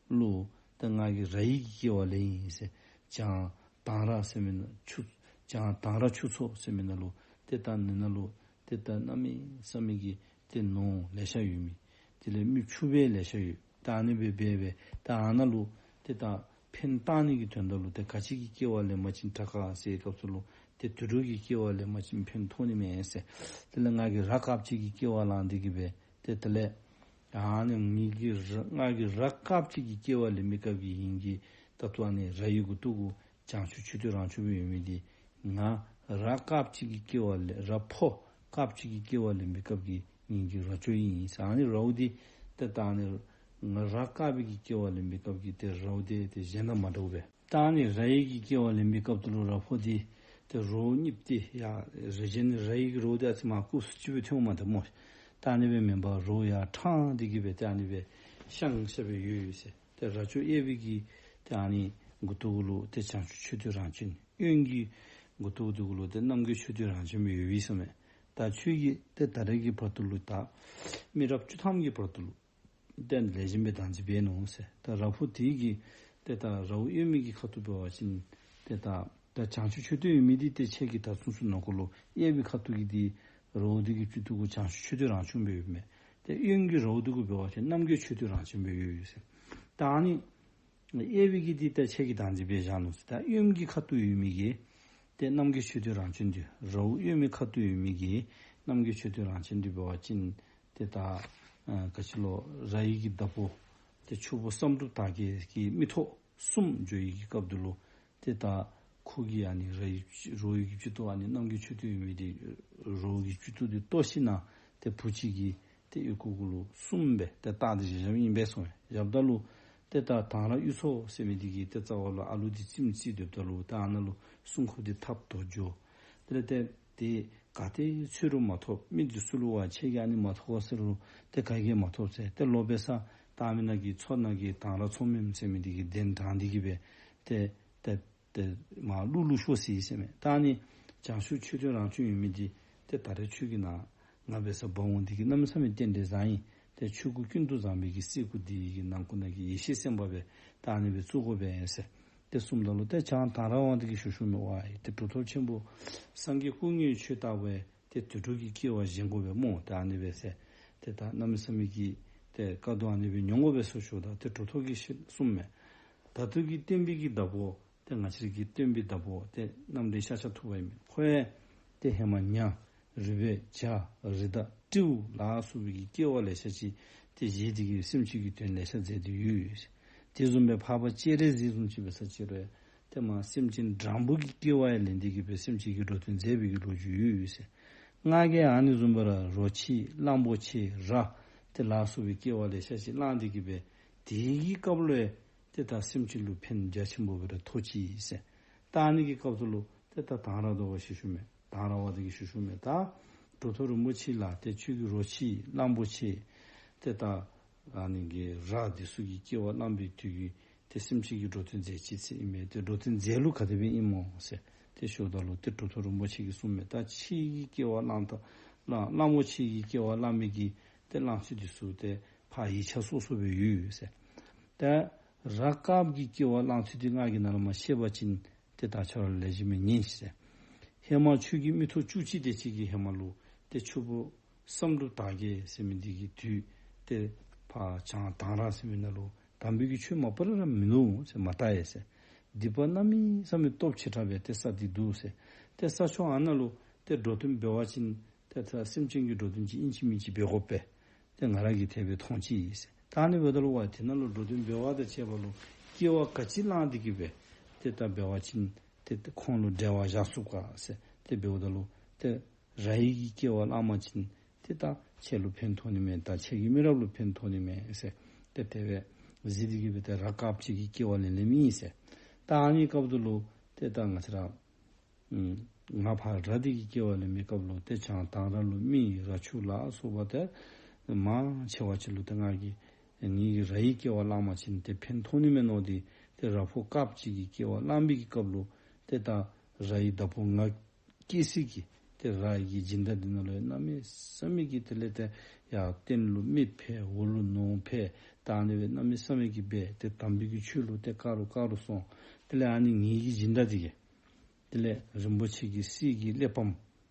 ལུ་ཏེ་ང་གི་ར་ཡི་གི་སྐྱེ་བ་ལེན་ཡི་ཟེར། བྱང་དང་ར་ཟེར་མི་ནང་ཆུ་བྱང་དང་ར་ཆུ་མཚོ་ཟེར་མི་ནང་ལུ་ཏེ་ད་ནི་ནང་ལུ་ཏེ་ད་གནམ་མེད་ས་མེད་ཀྱི་ཏེ་ནོར་ལེ་ཤ་ཡོད་མི། དེ་ལས་མི་ཕྱུགཔོ་ལེ་ཤ་ཡོད། ད་ཨ་ནི་སྦེ་འབད་སྦེ་ད་ཨ་ནཱ་ལུ་ཏེ་ད་ཕན་བཏགས་ནི་གི་དོན་དག་ལུ་ཏེ་ག་ཅི་གི་སྐྱེ་བ་ལེན་པ་ཅིན་དྲག་ག་ཟེར་བའི་སྐབས་སུ་ལུ་ཏེ་དུད་འགྲོ་གི་སྐྱེ་བ་ལེན་པ་ཅིན་ཕན་ཐོགས་ནི་མས་ཟེར། དེ་ལས་ང་གིས་ར་དཀརཔོ་ཅིག་གི་སྐྱེ་བ་བླངས་ཏེ་གི་སྦེ་ཏེ་དེ་ལས་ཨ་ནི་ངེ་གི་ར་ང་གིས་ར་དཀརཔོ་ཅིག་གི་སྐྱེ་བ་ལེན་པའི་སྐབས་ཀྱི་ངེ་གི་ད་ལྟོ་ཨ་ནི་ར་ཡི་མགུ་ཏོ་གུ་བྱང་ཆུབ་མཆོད་རྟེན་རང་བྱོན་སྦེ་ཡོད་མི་འདི་ང་ར་དཀརཔོ་ཅིག་གི་སྐྱེ་བ་ལེན་ར་ཕོ་དཀརཔོ་ཅིག་གི་སྐྱེ་བ་ལེན་པའི་སྐབས་ཀྱི་ངེ་གི་རྭ་ཅོ་ཨིན་ཟེར། ཨ་ནི་རྭཝ་འདི་ཏེ་ད་ཨ་ནི་ ང་ར་དཀར་པོའི་གི་སྐྱེ་བ་ལེན་པའི་སྐབས་ཀྱི་ཏེ་རཝ་འདི་ཏེ་གཞན་དང་མ་འདྲཝ་སྦེ། ད་ཨ་ནི་ར་ཡི་གི་སྐྱེ་བ་ལེན་པའི་སྐབས་དེ་ལུ་ར་ཕོ་འདི་ཏེ་རཝ་གཉིསཔོ་འདི་ཡ་ར་གཞན་ར་ཡི་གི་རཝ་འདི་ཨ་ཙི་མར་ཀུ་སུ་ཅིག་སྦེ་ཐོནམ་ད་སྨོ། ད་ཨ་ནི་སྦེ་མེན་པར་རཝ་ཡར་ཕྲང་སྟེ་གི་སྦེ་ཏེ་ཨ་ནི་སྦེ་ཤང་ཤ་སྦེ་ཡོད་ཡོད་ཟེར། ཏེ་ར་ཕྱོགས་གཡས་པའི་གི་ཏེ་ཨ་ནི་མགུ་ཏོ་གུ་ལུ་ཏེ་བྱང་ཆུབ་མཆོད་རྟེན་རང་བྱོན། གཡོན་གྱི་མགུ་ཏོ་གུ་ལུ་ཏེ་རྣམ་རྒྱལ་མཆོད་རྟེན་རང་བྱོན་སྦེ་ཡོད་ཡོད་ཟེར་མས། ད་ཁྱོད་ཀྱིས་ཏེ་ད་རེས་ཀྱི་བར་དུ་ལུ་ད་མི་རབས་བཅུ་ཐམ་གྱི་བར་དུ་ལུ་ཏེ་ལེགས་ཤོམ་སྦེ་བདག་འཛིན་འབད་ནུག་ཟེར། ད་ར་ཕོ་དེ་གིས་ཏེ་ད་རཝ་གཡོན་མའི་གི་ཁ་ཐུག་འབད་བ་ཅིན་ཏེ་ད་ད་བྱང་ཆུབ་མཆོད་རྟེན་ཡོད་མི་འདི་ཏེ་ཁྱེད་ཀྱིས་ད་ཚུན་ཚོད་ནང་འཁོད་ལུ་གཡས་པའི་ཁ་ཐུག་གི་འདི་རཝ་འདི་གི་སྤྱི་ཏོག་གུ་བྱང་ཆུབ་མཆོད་རྟེན་རང་བྱོན་སྦེ་ཡོད་མས། ཏེ་གཡོན་གྱི་རཝ་འདི་གུ་འབད་བ་ཅིན་རྣམ་རྒྱལ་མཆོད་རྟེན་རང་བྱོན་སྦེ་ཡོད་ཡོད་ཟེར། ད་ཨ་ནི་གཡས་པའི་གི་འདི་ད་ཁྱེད་ཀྱིས་བདག་འཛིན་འབད་བཞག་ནུག་ཟེར། ད་གཡོན་གྱི་ཁ་ཐུག་ཡོད་མི་གི་ཏེ་རྣམ་རྒྱལ་མཆོད་རྟེན་རང་བྱོན་འདི་རཝ་གཡོན་མའི་ཁ་ཐུག་ཡོད་མི་གི་རྣམ་རྒྱལ་མཆོད་རྟེན་རང་བྱོན་འདི་འབད་བ་ཅིན་ཏེ་ད་ཨ་ག་ཅི་ལོ་ར་ཡི་གི་བདག་པོ་ཏེ་ཕྱུག་པོ་བསམ་གྲུབ་དར་རྒྱས་ཀྱི་མིག་ཏོ་གསུམ་འགྱོ་བའི་གི་སྐབས་དེ་ལུ་ཏེ་ད་ཁོ་གིས་ཨ་ནི་ར་ཡི་རཝ་གི་སྤྱི་ཏོག་ཨ་ནི་རྣམ་རྒྱལ་མཆོད་རྟེན་ཡོད་མི་འདི་རཝ་གི་སྤྱི་ཏོག་འདི་གཏོར་ཞིནམ་ཏེ་བུ་ཅིག་གི་ཏེ་ཨོལ་ལྐོག་གུ་ལུ་གསུམ་སྦེ་ཏེ་བཏགས་ཏེ་བཞག་བཞགཔ་ཨིན་པས་གསུངས་པས། བཞགཔ་ད་ལུ་ཏེ་ད་དང་ར་གཡུ་མཚོ་ཟེར་མི་འདི་གིས་ཏེ་རྩ་བ་ལུ་ཨ་ལུ་འདི་རྩེདམོ་རྩེ་སྡོདཔ་ད་ལུ་ཏེ་ཨ་ནཱ་ལུ་སྲུང་འཁོར་འདི་འཐབ་དོ་འགྱོ། དེ་ལས་ཏེ་དེ་ག་ཏེ་འཚོལ་རུང་མ་ཐོབ། མི་འདི་ཚུ་ལུ་བ་ཁྱེད་ཀྱིས་ཨ་ནི་མ་ཐོབ་ག་ཟེར་རུང་ཏེ་ག་གིས་མ་ཐོབ་ཟེར། ཏེ་ལོག་འབད་ས་ད་མི་ནང་གི་མཚོ་ནང་གི་དང་ར་མཚོ་སྨནམ་ཟེར་མི་འདི་གིས་གདན་དྲངས་ཏེ་གི་སྦེ་ཏེ་ཏེ་ཏེ་མར་བླུག་བླུག་ཤོག་ཟེར་ཟེར་མས། ད་ཨ་ནི་བྱང་ཆུབ་མཆོད་རྟེན་རང་བྱོན་ཡོད་མི་འདི་ཏེ་ད་རེས་ཁྱོད་ཀྱི་ནང་ང་འབད་ས་འབག་འོང་འདི་གིས་གནམ་མེད་ས་མེད་རྟེན་འབྲེལ་བཟང་ཡི། ཏེ་ཆོས་སྐུ་ཀུན་ཏུ་བཟང་པོའི་གི་སྲས་སྐུ་འདི་གི་ནང་ཁོ་ན་གི་ཡེ་ཤེས་སེམས་དཔའ་སྦེ་ད་ཨ་ནི་སྦེ་བཙུགས་དགོ་པས་ཟེར་ཏེ་གསུངམ་ད་ལུ་ཏེ་བྱང་དང་ར་བ་འདི་གིས་ཞུ་ཞུཝ་མས། ཝའི་ཏེ་གྲུབ་ཐོབ་ཆེན་པོ་སངས་རྒྱས་སྐུ་དངོས་ཆོས་བལྟ་བས། ཏེ་དུད་འགྲོ་གི་སྐྱེ་བ་བཞེས་དགོ་པས་སྨོ། ཏེ་ཨ་ནི་སྦེ་ཟེར། ཏེ་ད་གནམ་མེད་ས་མེད་ཀྱི་ཏེ་དཀའ་སྡུག་ཨ་ནི་སྦེ་མྱོང་དགོ་པས་ཟེར་ཞུཝ་ད་ཏེ་གྲུབ་ཐོབ་ཀྱིས་གསུངམ་མས། ད་ལྟོ་གི་སྟོན་པའི་གི་བདག་པོ་ཏེ་ང་བཅས་ར་གི་སྟོན་པའི་བདག་པོ་ཏེ་རྣམ་འདྲེན་ཤཱཀྱ་ཐུབ་པ་ཨིན་མས། ཁོ་ཡང་ཏེ་ཧེ་མ་ཉ་རུས་སྦལ་བྱ་རི་དྭགས་སྤྲེའུ་ལ་སོགས་པའི་གི་སྐྱེ་བ་ལེ་ཤ་ཅིག་ཏེ་བཞེས་ཏེ་གི་སེམས་ཅན་གྱི་དོན་ལེ་ཤ་མཛད་དེ་ཡོད་ཡོད་ཟེར། དེ་བཟུམ་སྦེ་འཕགས་པ་སྤྱན་རས་གཟིགས་བཟུམ་ཅིག་འབད་ས་ཅིག་རུང་ཏེ་མར་སེམས་ཅན་སྦྲང་བུ་གི་སྐྱེ་བ་ཡང་ལེན་ཏེ་གི་སྦེ་སེམས་ཅན་གྱི་འགྲོ་དོན་མཛད་པའི་གི་ལོ་རྒྱུས་ཡོད་ཡོད་ཟེར། ང་གིས་ཨ་ནི་བཟུམ་སྦེ་ར་རོ་ཁྱི་གླང་པོ་ཆེ་ར་ཏེ་ལ་སོགས་པའི་སྐྱེ་བ་ལེ་ཤ་ཅིག་བླངས་ཏེ་གི་སྦེ་དེ་གི་སྐབས་ལུ་ཡང་ཏེ་ད་སེམས་ཅན་ལུ་ཕན་རྒྱ་ཆེན་པོ་སྦེ་ར་ཐོགས་ཅི་ཟེར། ད་ཨ་ནི་གི་སྐབས་སུ་ལུ་ཏེ་ད་དང་ར་བ་འདི་གིས་ཞུ་ཞུཝ་མས། དང་ར་བ་འདི་གིས་ཞུ་ཞུཝ་མས། ད་གྲུབ་ཐོབ་རིན་པོ་ཆེ་ལགས་ཏེ་ཁྱོད་ཀྱིས་རོ་ཁྱི་གླང་པོ་ཆེ་ཏེ་ད་ཨ་ནི་གི་ར་འདི་ཚུ་གི་སྐྱེ་བ་བླངས་པའི་དུས་ཀྱི་ཏེ་སེམས་ཅན་གྱི་འགྲོ་དོན་མཛད་ཅི་ཟེར་ཨིན་མས། ཏེ་འགྲོ་དོན་མཛད་ལུགས་ག་དེ་སྦེ་ཨིན་སྨོ་ཟེར་ཏེ་ཞུཝ་ད་ལུ་ཏེ་གྲུབ་ཐོབ་རིན་པོ་ཆེ་གིས་གསུངམ་མས། ད་ཁྱི་གི་སྐྱེ་བ་བླངས་ད་བླངས་གླང་པོ་ཆེ་གི་སྐྱེ་བ་བླངས་མི་གི་ཏེ་བླངས་ཚུལ་འདི་ཚུ་ཏེ་ཕར་ཡིག་ཆ་སོ་སོ་སྦེ་ཡོད་ཡོད་ཟེར། ཏེ་ར་དཀརཔོ་གི་སྐྱེ་བ་བླངས་ཚུལ་འདི་ང་གིས་ནཱ་ལས་མར་བཤད་པ་ཅིན་ཏེ་ད་ཁྱོད་ར་ལེགས་ཤོམ་སྦེ་ཉན་ཤིག་ཟེར། ཧེ་མ་ཁྱོད་ཀྱི་མིག་ཏོ་བཅུ་གཅིག་དེ་ཅིག་གིས་ཧེ་མ་ལུ་ཏེ་ཕྱུག་པོ་བསམ་གྲུབ་དར་རྒྱས་ཟེར་མི་འདི་གི་དུས་ཏེ་ཕར་བྱང་དང་ར་ཟེར་མི་ནང་ལུ་དམ་པའི་གི་ཆོས་མ་པ་ལས་ར་མིན་འདུག་ཟེར། མ་དར་ཡི་ཟེར། སྡིག་པ་གནམ་མེད་ས་མེད་སྟོབས་ཆེ་དྲགས་སྦེ་ཏེ་ས་འདི་འདུག་ཟེར། ཏེ་ས་ཕྱོགས་ཨ་ནཱ་ལུ་ཏེ་འགྲོ་དོན་འབད་བ་ཅིན་ཏེ་ད་སེམས་ཅན་གྱི་འགྲོ་དོན་ཅིག་ཨིན་ཅི་མིན་ཅི་འབད་དགོ་པས། ཏེ་ང་ར་གིས་དེ་སྦེ་མཐོང་ཅི་ཟེར། ད་ཨ་ནི་འབདཝ་ད་ལུ་ཝའི་དེ་ནང་ལུ་འགྲོ་དོན་འབད་བ་དང་བཅས་པ་ལུ་སྐྱེ་བ་ག་ཅི་བླངས་ཏེ་གི་སྦེ་ཏེ་ད་འབད་བ་ཅིན་ཏེ་ཏེ་ཁོང་ལུ་འབྲེལ་བ་བཞག་ཚུགས་ག་ཟེར། ཏེ་འབདཝ་ད་ལུ་ཏེ་ར་ཡི་གི་སྐྱེ་བ་བླངས་པ་ཅིན་ཏེ་ད་ཁྱེད་ལུ་ཕན་ཐོགས་ནི་མས། ད་ཁྱེད་ཀྱི་མི་རབས་ལུ་ཕན་ཐོགས་ནི་མས་ཟེར། ཏེ་དེ་སྦེ་གཟིགས་ཏེ་གི་སྦེ་ཏེ་ར་དཀརཔོ་ཅིག་གི་སྐྱེ་བ་ལེན་ལེནམ་ཨིན་ཟེར། ད་ཨ་ནི་སྐབས་དེ་ལུ་ཏེ་ད་ང་བཅས་ར་ཨུམ་ང་ཕར་ར་འདི་གི་སྐྱེ་བ་ལེན་པའི་སྐབས་ལུ་ཏེ་བྱང་དང་ར་ལུ་མི་ར་ཕྱུག་ལ་སོགས་པ་ཏེ་མང་ཆེ་བ་ཅིག་ལུ་ཏེ་ང་གིས་ངེ་གི་ར་ཡི་སྐྱེ་བ་བླངས་པ་ཅིན་ཏེ་ཕན་ཐོགས་ནི་མས་མནོ་སྟེ་ཏེ་ར་ཕོ་དཀརཔོ་ཅིག་གི་སྐྱེ་བ་བླངས་པའི་གི་སྐབས་ལུ་ཏེ་ད་ར་ཡི་བདག་པོ་ང་སྐྱེ་ས་གི་ཏེ་ར་ཡི་སྦྱིན་བདག་འདི་ནང་ལུ་གནམ་མེད་ས་མེད་ཀྱི་དེ་ལས་ཏེ་ཡར་སྟེང་ལུ་མི་ཕེབས་འོག་ལུ་ནོར་ཕེབས་ད་ཨ་ནི་སྦེ་གནམ་མེད་ས་མེད་ཀྱི་སྦེ་ཏེ་དམ་པའི་གི་ཆོས་ལུ་ཏེ་དཀར་རུ་དཀར་རུ་སོང་། དེ་ལས་ཨ་ནི་ངེ་གི་སྦྱིན་བདག་འདི་གིས་དེ་ལས་རིན་པོ་ཆེ་གི་གསེར་གྱི་གླེགས་བམ་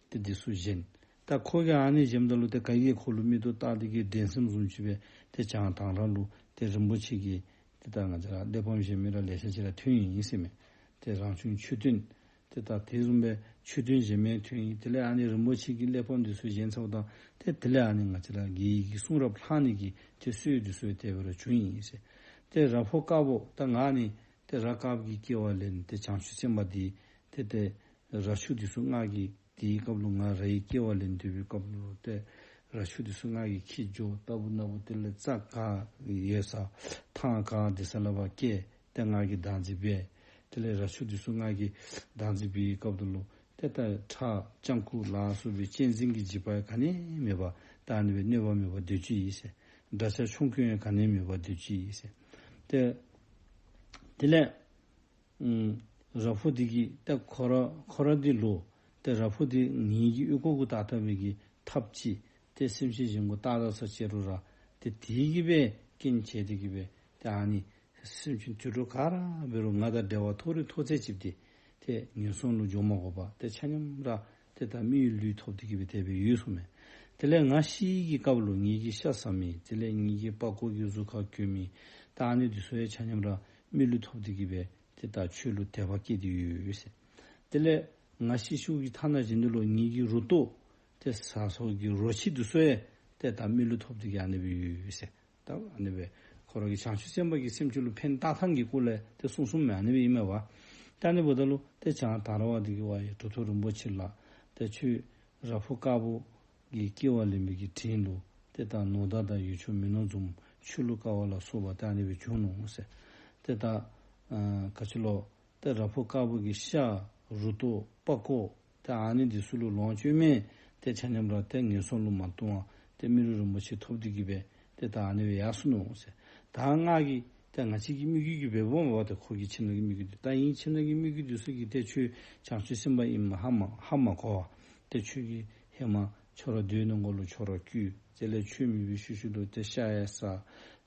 ཏེ་འདི་ཚུ་བཞེངས། ད་ཁོ་གིས་ཨ་ནི་བཞེངསམ་ད་ལུ་ཏེ་ག་གིས་ཁོ་ལུ་མིག་ཏོ་བལྟ་སྟེ་གི་འགྲན་སེམས་བཟུམ་ཅིག་སྦེ་ཏེ་བྱང་དང་ར་ལུ་ཏེ་རིན་པོ་ཆེ་གི་ཏེ་ད་ང་བཅས་ར་གླེགས་བམ་བཞེངས་མི་ར་ལེ་ཤ་ཅིག་ར་ཐོན་ཡི་ཟེར་མས། ཏེ་རང་བྱུང་མཆོད་རྟེན་ཏེ་ད་དེ་བཟུམ་སྦེ་མཆོད་རྟེན་བཞེངས་མི་ཐོན་ཡི། དེ་ལས་ཨ་ནི་རིན་པོ་ཆེ་གི་གླེགས་བམ་འདི་ཚུ་བཞེངས་ཚརཝ་ད་ཏེ་དེ་ལས་ཨ་ནི་ང་བཅས་ར་རྒྱལ་བའི་གི་གསུང་རབ་ལྷག་ནི་གི་ཏེ་སྲོལ་འདི་ཚུ་དེ་སྦེ་ར་བྱུང་ཡི་ཟེར། ཏེ་ར་ཕོ་དཀརཔོ་ད་ང་ནི་ཏེ་ར་དཀརཔོ་གི་སྐྱེ་བ་ལེན་ཏེ་བྱང་ཆུབ་སེམས་དཔའ་འདི་ཏེ་ཏེ་ར་ཕྱུག་འདི་ཚུ་ང་གིས་དེའི་སྐབས་ལུ་ང་ར་ཡི་སྐྱེ་བ་ལེན་སྡོད་པའི་སྐབས་ལུ་ཏེ་ ར་ཆུ་འདི་ཚུ་ང་གིས་འཁྱིད་འགྱོ། ལྟ་བུ་ན་བུ་དེ་ལས་རྩྭ་ག་ཡོད་ས་ཐང་ག་འདི་ས་ལ་བ་བསྐྱལ། ཏེ་ང་གིས་བདག་འཛིན་འབད། དེ་ལས་ར་ཆུ་འདི་ཚུ་ང་གིས་བདག་འཛིན་འབད་བའི་སྐབས་དེ་ལུ་ཏེ་ད་ཁྲག་སྤྱང་ཀི་ལ་སོགས་པའི་གཅན་གཟན་གྱི་འཇིགས་པ་ཡང་ག་ནི་མེད་པར་ད་ཨ་ནི་སྦེ་གནོད་པ་མེད་པར་སྡོད་ཅི་ཨིན་ཟེར། དགྲ་ཤ་ཆོམ་རྐུན་ཡང་ག་ནི་མེད་པར་སྡོད་ཅི་ཨིན་ཟེར། ཏེ་དེ་ལས་ཨུམ་ར་ཕོ་འདི་གིས་ཏེ་ཁོ་ར་ཁོ་ར་འདི་ལུ་ཏེ་ར་ཕོ་འདི་ངེ་གི་ཨོལ་ལྐོག་གུ་བཏགས་བཏགས་པའི་གི་ཐབས་ཅིག་ཏེ་སེམས་ཅན་གཞན་གུ་བཏགས་བཏགས་ས་ཅིག་རུང་ར་ཏེ་དེ་གིས་སྦེ་རྐྱེན་བྱས་ཏེ་གིས་སྦེ་ཏེ་ཨ་ནི་སེམས་ཅན་དུད་འགྲོ་ག་ར་འབད་རུང་ང་དང་འབྲེལ་བ་ཐོགས་རིགས་ཐོགས་ཚད་ཅིག་འདི་ཏེ་ངན་སོང་ལུ་འགྱོ་མ་དགོ་པར་ཏེ་ཆ་མཉམ་ར་ཏེ་ད་མི་ལུས་ཐོབ་སྟེ་གིས་སྦེ་དེ་སྦེ་ཡོད་གསུངས་མས། དེ་ལས་ང་ཤི་གི་སྐབས་ལུ་ངེ་གི་ཤ་ཟ་མི་དེ་ལས་ངེ་གི་པགས་ཀོ་གི་གཟུགས་ཁར་གྱོན་མི་ད་ཨ་ནི་འདི་ཚུ་ཡང་ཆ་མཉམ་ར་མི་ལུས་ཐོབ་སྟེ་གིས་སྦེ་ཏེ་ད་ཁྱོད་ལུ་དད་པ་སྐྱེས་ཏེ་ཡོད་ཟེར། དེ་ལས་ང་ཤི་ཤུལ་གྱི་ཐ་ན་གཞན་དུ་ལུ་ངེ་གི་རུ་ཏོ་ཏེ་ཟ་སོགས་ཀྱི་རོ་ཁྱི་འདི་ཚུ་ཡང་ཏེ་ད་མི་ལུས་ཐོབ་སྟེ་གིས་ཨ་ནི་སྦེ་ཡོད་ཟེར། ད་ཨ་ནི་སྦེ་ཁོ་ར་གི་བྱང་ཆུབ་སེམས་དཔའ་གིས་སེམས་ཅན་ལུ་ཕན་བཏགས་ཐངས་ཀྱི་སྐོར་ལས་ཏེ་གསུངས་གསུངསམ་མས། ཨ་ནི་སྦེ་ཨིན་མས་པ། ད་ཨ་ནི་འབདཝ་ད་ལུ་ཏེ་བྱང་དར་བ་འདི་གིས་ཝའི་གྲུབ་ཐོབ་རིན་པོ་ཆེ་ལགས་ཏེ་ཁྱོད་ར་ཕོ་དཀར་པོ་གི་སྐྱེ་བ་ལེན་པའི་གི་དྲིན་ལུ་ཏེ་ད་ནོར་བདག་དང་ཡུལ་ཕྱོགས་མི་ནོར་འཛོམས་ཆོས་ལུ་དཀའ་བ་ལ་སོགས་པ་ཏེ་ཨ་ནི་སྦེ་བྱུང་ནུག་ཟེར། ཏེ་ད་ཨ་ག་ཅི་ལོ་ཏེ་ར་ཕོ་དཀར་པོ་གི་ཤ་རུ་ཏོ་པགས་ཀོ་ཏེ་ཨ་ནི་འདི་ཚུ་ལུ་ལོངས་སྤྱོད་མི་ཏེ་ཆ་མཉམ་ར་ཏེ་ངན་སོང་ལུ་མ་ལྟུང་བར་ཏེ་མི་ལུས་རིན་པོ་ཆེ་ཐོབ་སྟེ་གིས་སྦེ་ཏེ་ད་ཨ་ནི་སྦེ་ཡར་སོ་ནུག་ཟེར། ད་ང་གིས་ཏེ་ང་བཅས་ཀྱི་མི་རྒྱུད་ཀྱིས་འབདཝ་མས་པ། ཏེ་ཁོ་གི་ཁྱིམ་ནང་གི་མི་རྒྱུད་འདི་ད་ཨིན་ཁྱིམ་ནང་གི་མི་རྒྱུད་འདི་ཚུ་གིས་ཏེ་ཁྱོད་བྱང་ཆུབ་སེམས་དཔའ་ཨིནམ་ཧ་མ་ཧ་མ་གོ་བར་ཏེ་ཁྱོད་ཀྱིས་ཧེ་མ་ཁྱོད་ར་སྡོད་ནི་གུ་ལུ་ཁྱོད་ར་རྐུ། དེ་ལས་ཁྱོད་མེད་པའི་ཤུལ་ཤུལ་ལུ་ཏེ་ཤ་ཡང་ཟ་